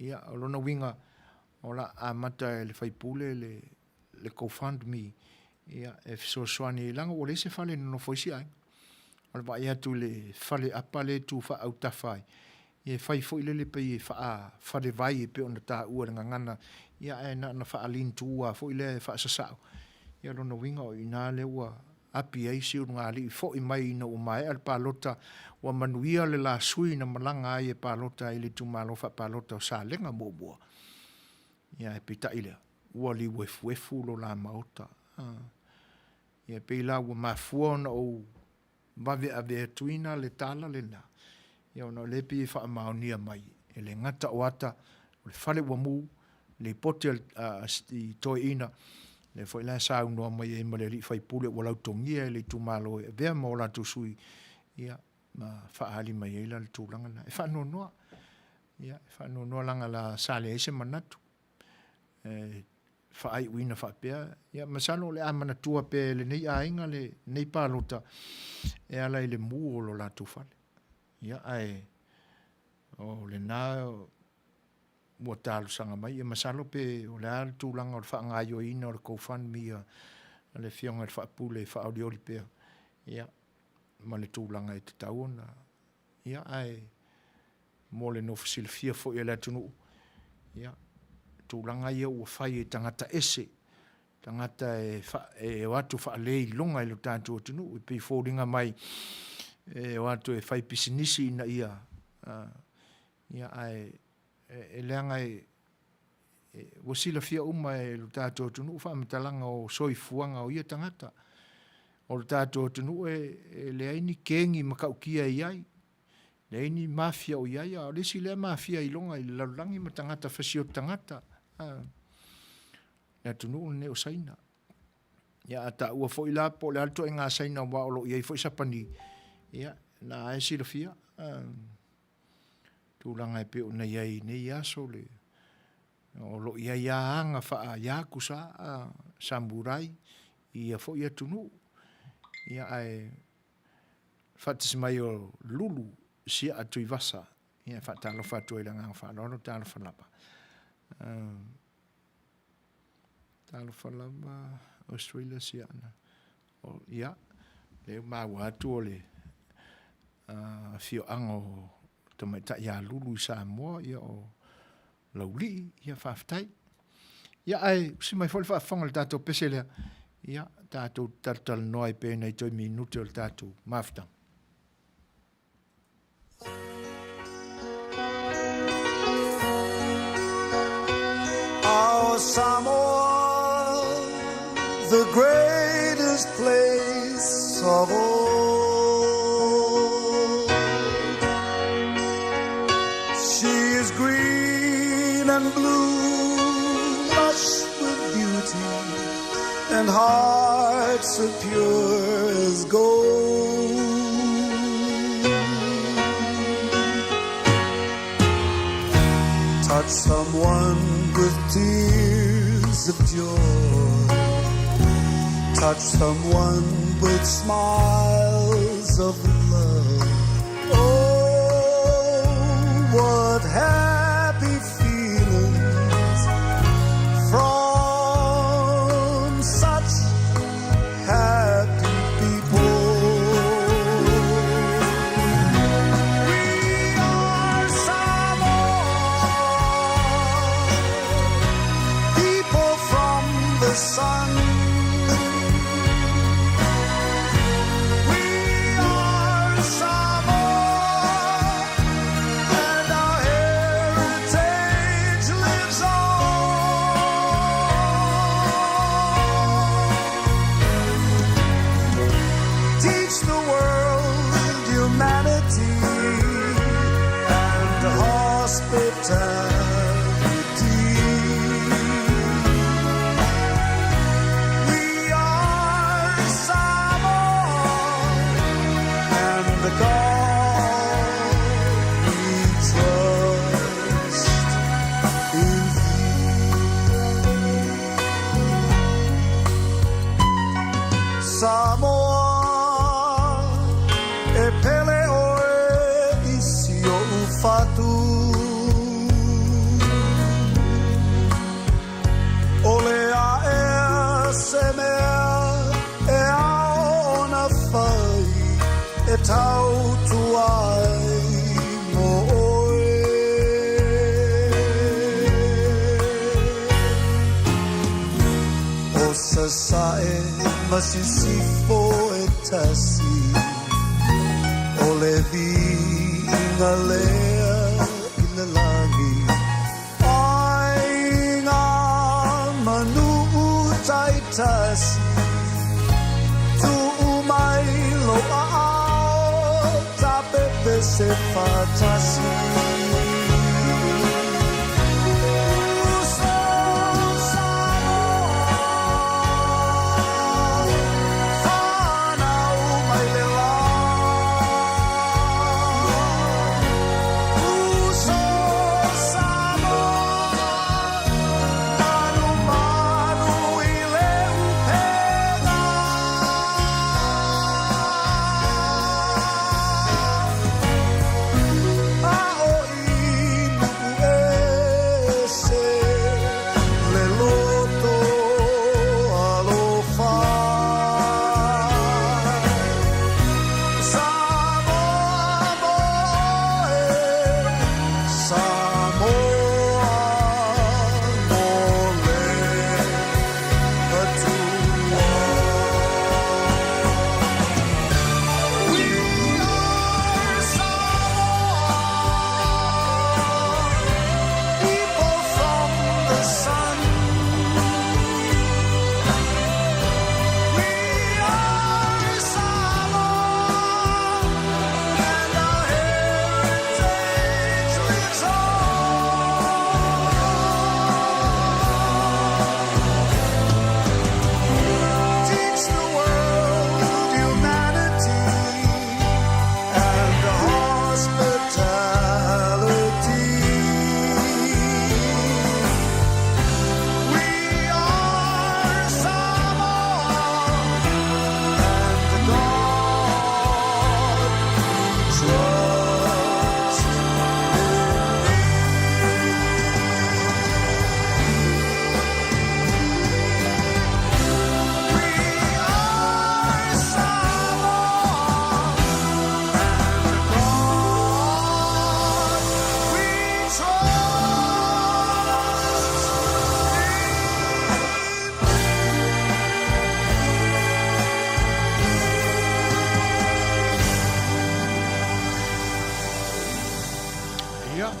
Ia, o lona uiga, o le a amata e le faipule le, le GoFundMe ia, e fesoasoani ai, leaga ua leai se fale e nonofo ai si aiga. O le vaai atu i le faleapa lea e tu faaautafa ai, ia e fai foi lele pei e faafalevai e pei ona taua i le gagana, ia ae na ona faa-lean-to lava foi lea e faasasao. Ia o lona uiga o i ina lea ua api ai si ulugalii foi mai ina ua maea le palota, ua manuia le la sui na malaga ai e palota ai i le itumalo faapalota o Salega 1. Ia ae peitai lea, ua liuefuefu lo la maota. Ia pei la ua mafua ona ou vave ave atuina le tala lena, ia ona o lea e pei e faamaonia mai, e le gata o ata, o le fale ua mu, lipoti a si toeaina, lea foi la e saunoa mai ai ma le alii faipule ua lautogia e le itumalo e avea ma o latou sui, ia, ma faaali mai ai la le tulaga lena. E faanoanoa, ia, e faanoanoa leaga la sa leai se manatu e faaiuina faapea. Ia masalo o le a manatua pea e lenei aiga lenei palota e ala i le mu o lo latou fale. Ia, ae o lena ua talosaga mai, ia masalo pe o le a le tulaga o le faagaoioiina o le GoFundMe a le Afioga i le Faapule e faaolioli pea, ia, ma le tulaga e tatau ona, ia, ae mo le nofo silafia foi e le atunuu, ia, tulaga ia ua fai e tagata ese, tagata e, fa, e o atu faaleiloga i lo tatou atunuu, e pei foliga mai e o atu e fai pisinisi ina ia, uh, ia ae e, e leaga e, e, ua silafia uma e lo tatou atunuu faamatalaga o soifuaga o ia tagata. O lo tatou atunuu e, e leai ni kegi matautia e i ai, leai ni mafia o i ai, a o le isi lea mafia iloga i le lalolagi ma tagata fasioti tagata. A, le atunuu lenei o Saina. Ia, a taua foi la po o le a le ituaiga Saina aua o lo o i ai foi Sapani, ia, na e silafia. A, tulaga e pei ona i ai i nei aso le, o lo o i ai lava aga faa-yakuza, a, samurai i ia foi atunuu. Ia, ae faatasi mai o Lulu Siaa Tuivasa, ia e faatalofa atu ai i le agaga faaaloalo, talofa lava. Talofa lava Australia Siaa. Ia, lea ua maua atu o le afioaga o tamaitai ia Lulu i Samoa, ia o Laulii, ia faafetai. Ia ae usi mai foi le faafofoga i le tatou pese lea, ia tatou talatalanoa ai pea i nai toe minute o le tatou mafutaga.
Our Samoa, the greatest place of all. She is green and blue, lush with beauty, and hearts are pure as gold. Touch someone with tears of joy. Touch someone with smiles of love. Oh, what happy feelings from such happy people. We are Samoa, people from the sun. We are Samoa, and our heritage lives on. Teach the world humanity and hospitality. We are Samoa, and the God we trust in Samoa, e pele oe i si oʻu fatu. ʻOle aʻea se mea e ao ona fai e tautua ai mo ʻoe. ʻO Sasaʻe ma Sisifo e tasi, ʻO le viiga lea i le lagi. Aiga ma nuu taitasi, tuu mai lou aao, ta pepese faatasi. Uso Samoa, fanau mai le la. Uso Samoa, manumanu i le upega. A o
Ia,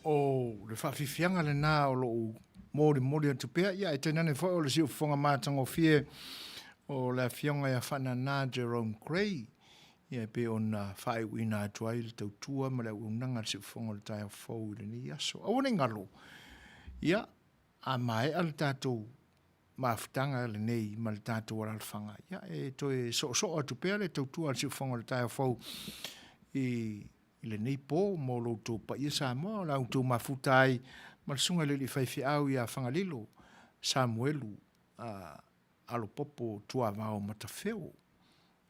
o le faafiafiaga lena o lou molimoli atu pea, ia ae tainane foi o le siufofoga matagofie o le Afioga ia Faanana Jerome Gray, ia e pei ona faaiuina atu ai le tautua ma le auaunaga a le siufofoga o le taeao fou i lenei aso. Aua ne i galo, ia, a maea le tatou mafutaga lenei ma le tatou alaalafaga, ia, e toe soosoo atu pea le tautua a le siufofoga o le taeao fou i lenei po mo lo outou paia Samoa, o le a outou mafuta ai ma le susuga i le alii faifeau ia Fagalilo Samuelu Alopopo Tuavao Matafeo.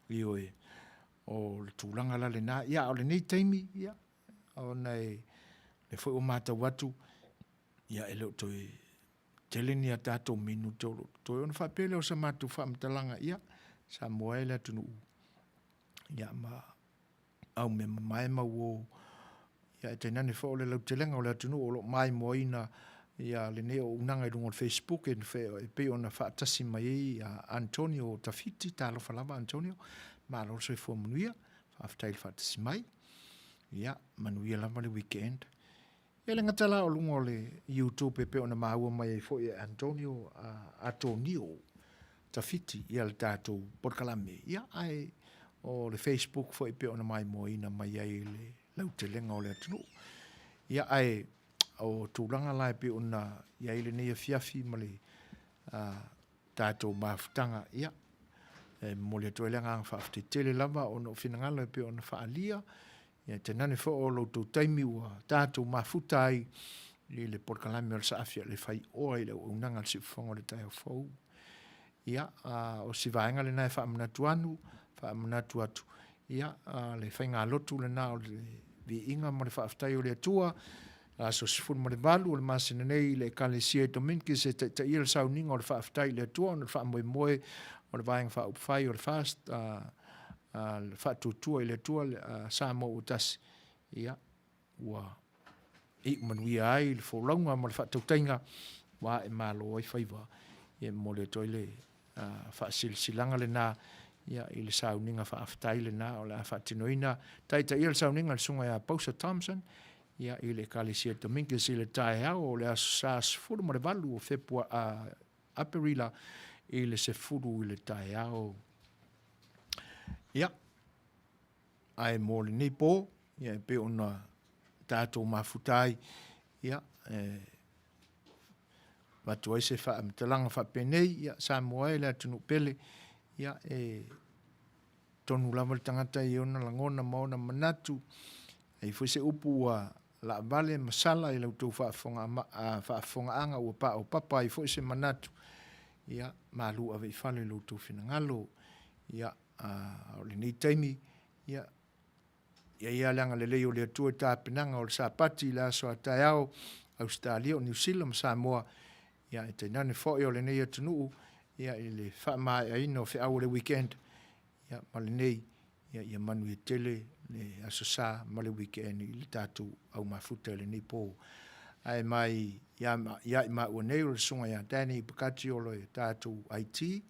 Ioe, o le tulaga la lena. Ia, a o lenei taimi, ia, ona e, lea foi ua matau atu, ia, e le o toe tele ni a tatou minute o lo o totoe, ona faapea lea o sa matou faamatalaga, ia, Samoa e le atunuu, ia, ma aumeamamae ma uo, ia, ae tainane foi o le lautelega o le atunuu o lo o maimoaina ia lenei auaunaga i luga o le Facebook e pei ona faatasi mai ai Antonio Tafiti, talofa lava Antonio, malo le soifua manuia, faafetai le faatasi mai, ia, manuia lava le weekend. E le gata la o luga o le YouTube e pei ona maua mai ai foi e Antonio Atonio Tafiti ia le tatou polokalame, ia ae o le Facebook foi e pei ona maimoaina mai ai le lautelega o le atunuu. Ia ae o tulaga la e pei ona i ai lenei afiafi ma le tatou mafutaga, ia e momoli atu ai le agaga faafetai tele lava ona o finagalo e pei ona faaalia, ia tainane foi o lo outou taimi ua tatou mafuta ai i le polokalame o le Saafi a le Faioa i le auaunaga a le Siufofoga o le Taeao Fou. Ia, o si vaega lena e faamanatu anu, faamanatu atu, ia, le faigalotu lena o le viiga ma le faafetai o le Atua, aso 18 o le masina nei i le Ekalesia i Dominicus e taitaia le sauniga o le faafetai i le Atua ona o le faamoemoe o le Vaega Faaupufai o le FAST, le faatuatua i le Atua Samoa ua tasi, ia, ua iu manuia ai le folauga ma le faatautaiga ua ae malo ai faiva. Ia, e momoli atu ai le faasilasilaga lena ia, i le sauniga faafetai lena o le a faatinoina. Taitaia le sauniga a le Susuga ia Pausa Thompson ia, i le Ekalesia Dominguez i le taeao o le aso Sa 18 o Fepua, Aperila i le 10 i le taeao. Ia, ae mo lenei po, ia, e pei ona tatou mafuta ai, ia, e avatu ai se faamatalaga faapenei, ia, Samoa e le atunuu pele, ia, e tonu lava le tagata i ona lagona ma ona manatu, e i ai foi se upu ua laavale ma sala i la outou faafofogaaga ua paopapa ai foi se manatu, ia, malu ave i fale i lo outou finagalo, ia, a o lenei taimi, ia, i ai lava le agalelei o le Atua i tapenaga o le Sapati i le aso a taeao, Ausetalia, o Niu Sila ma Samoa, ia, e tainane foi o lenei atunuu, ia, i le faamaeaina o feau o le weekend, ia, ma lenei, ia, ia manuia tele le Aso Sa ma le weekend i le tatou au mafuta i lenei po. Ae mai ia, ia i maua nei o le susuga ia Danny Pacati o le tatou IT,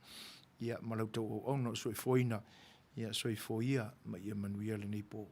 ia, ma la outou auauna o soifuaina, ia soifua ia ma ia manuia lenei po.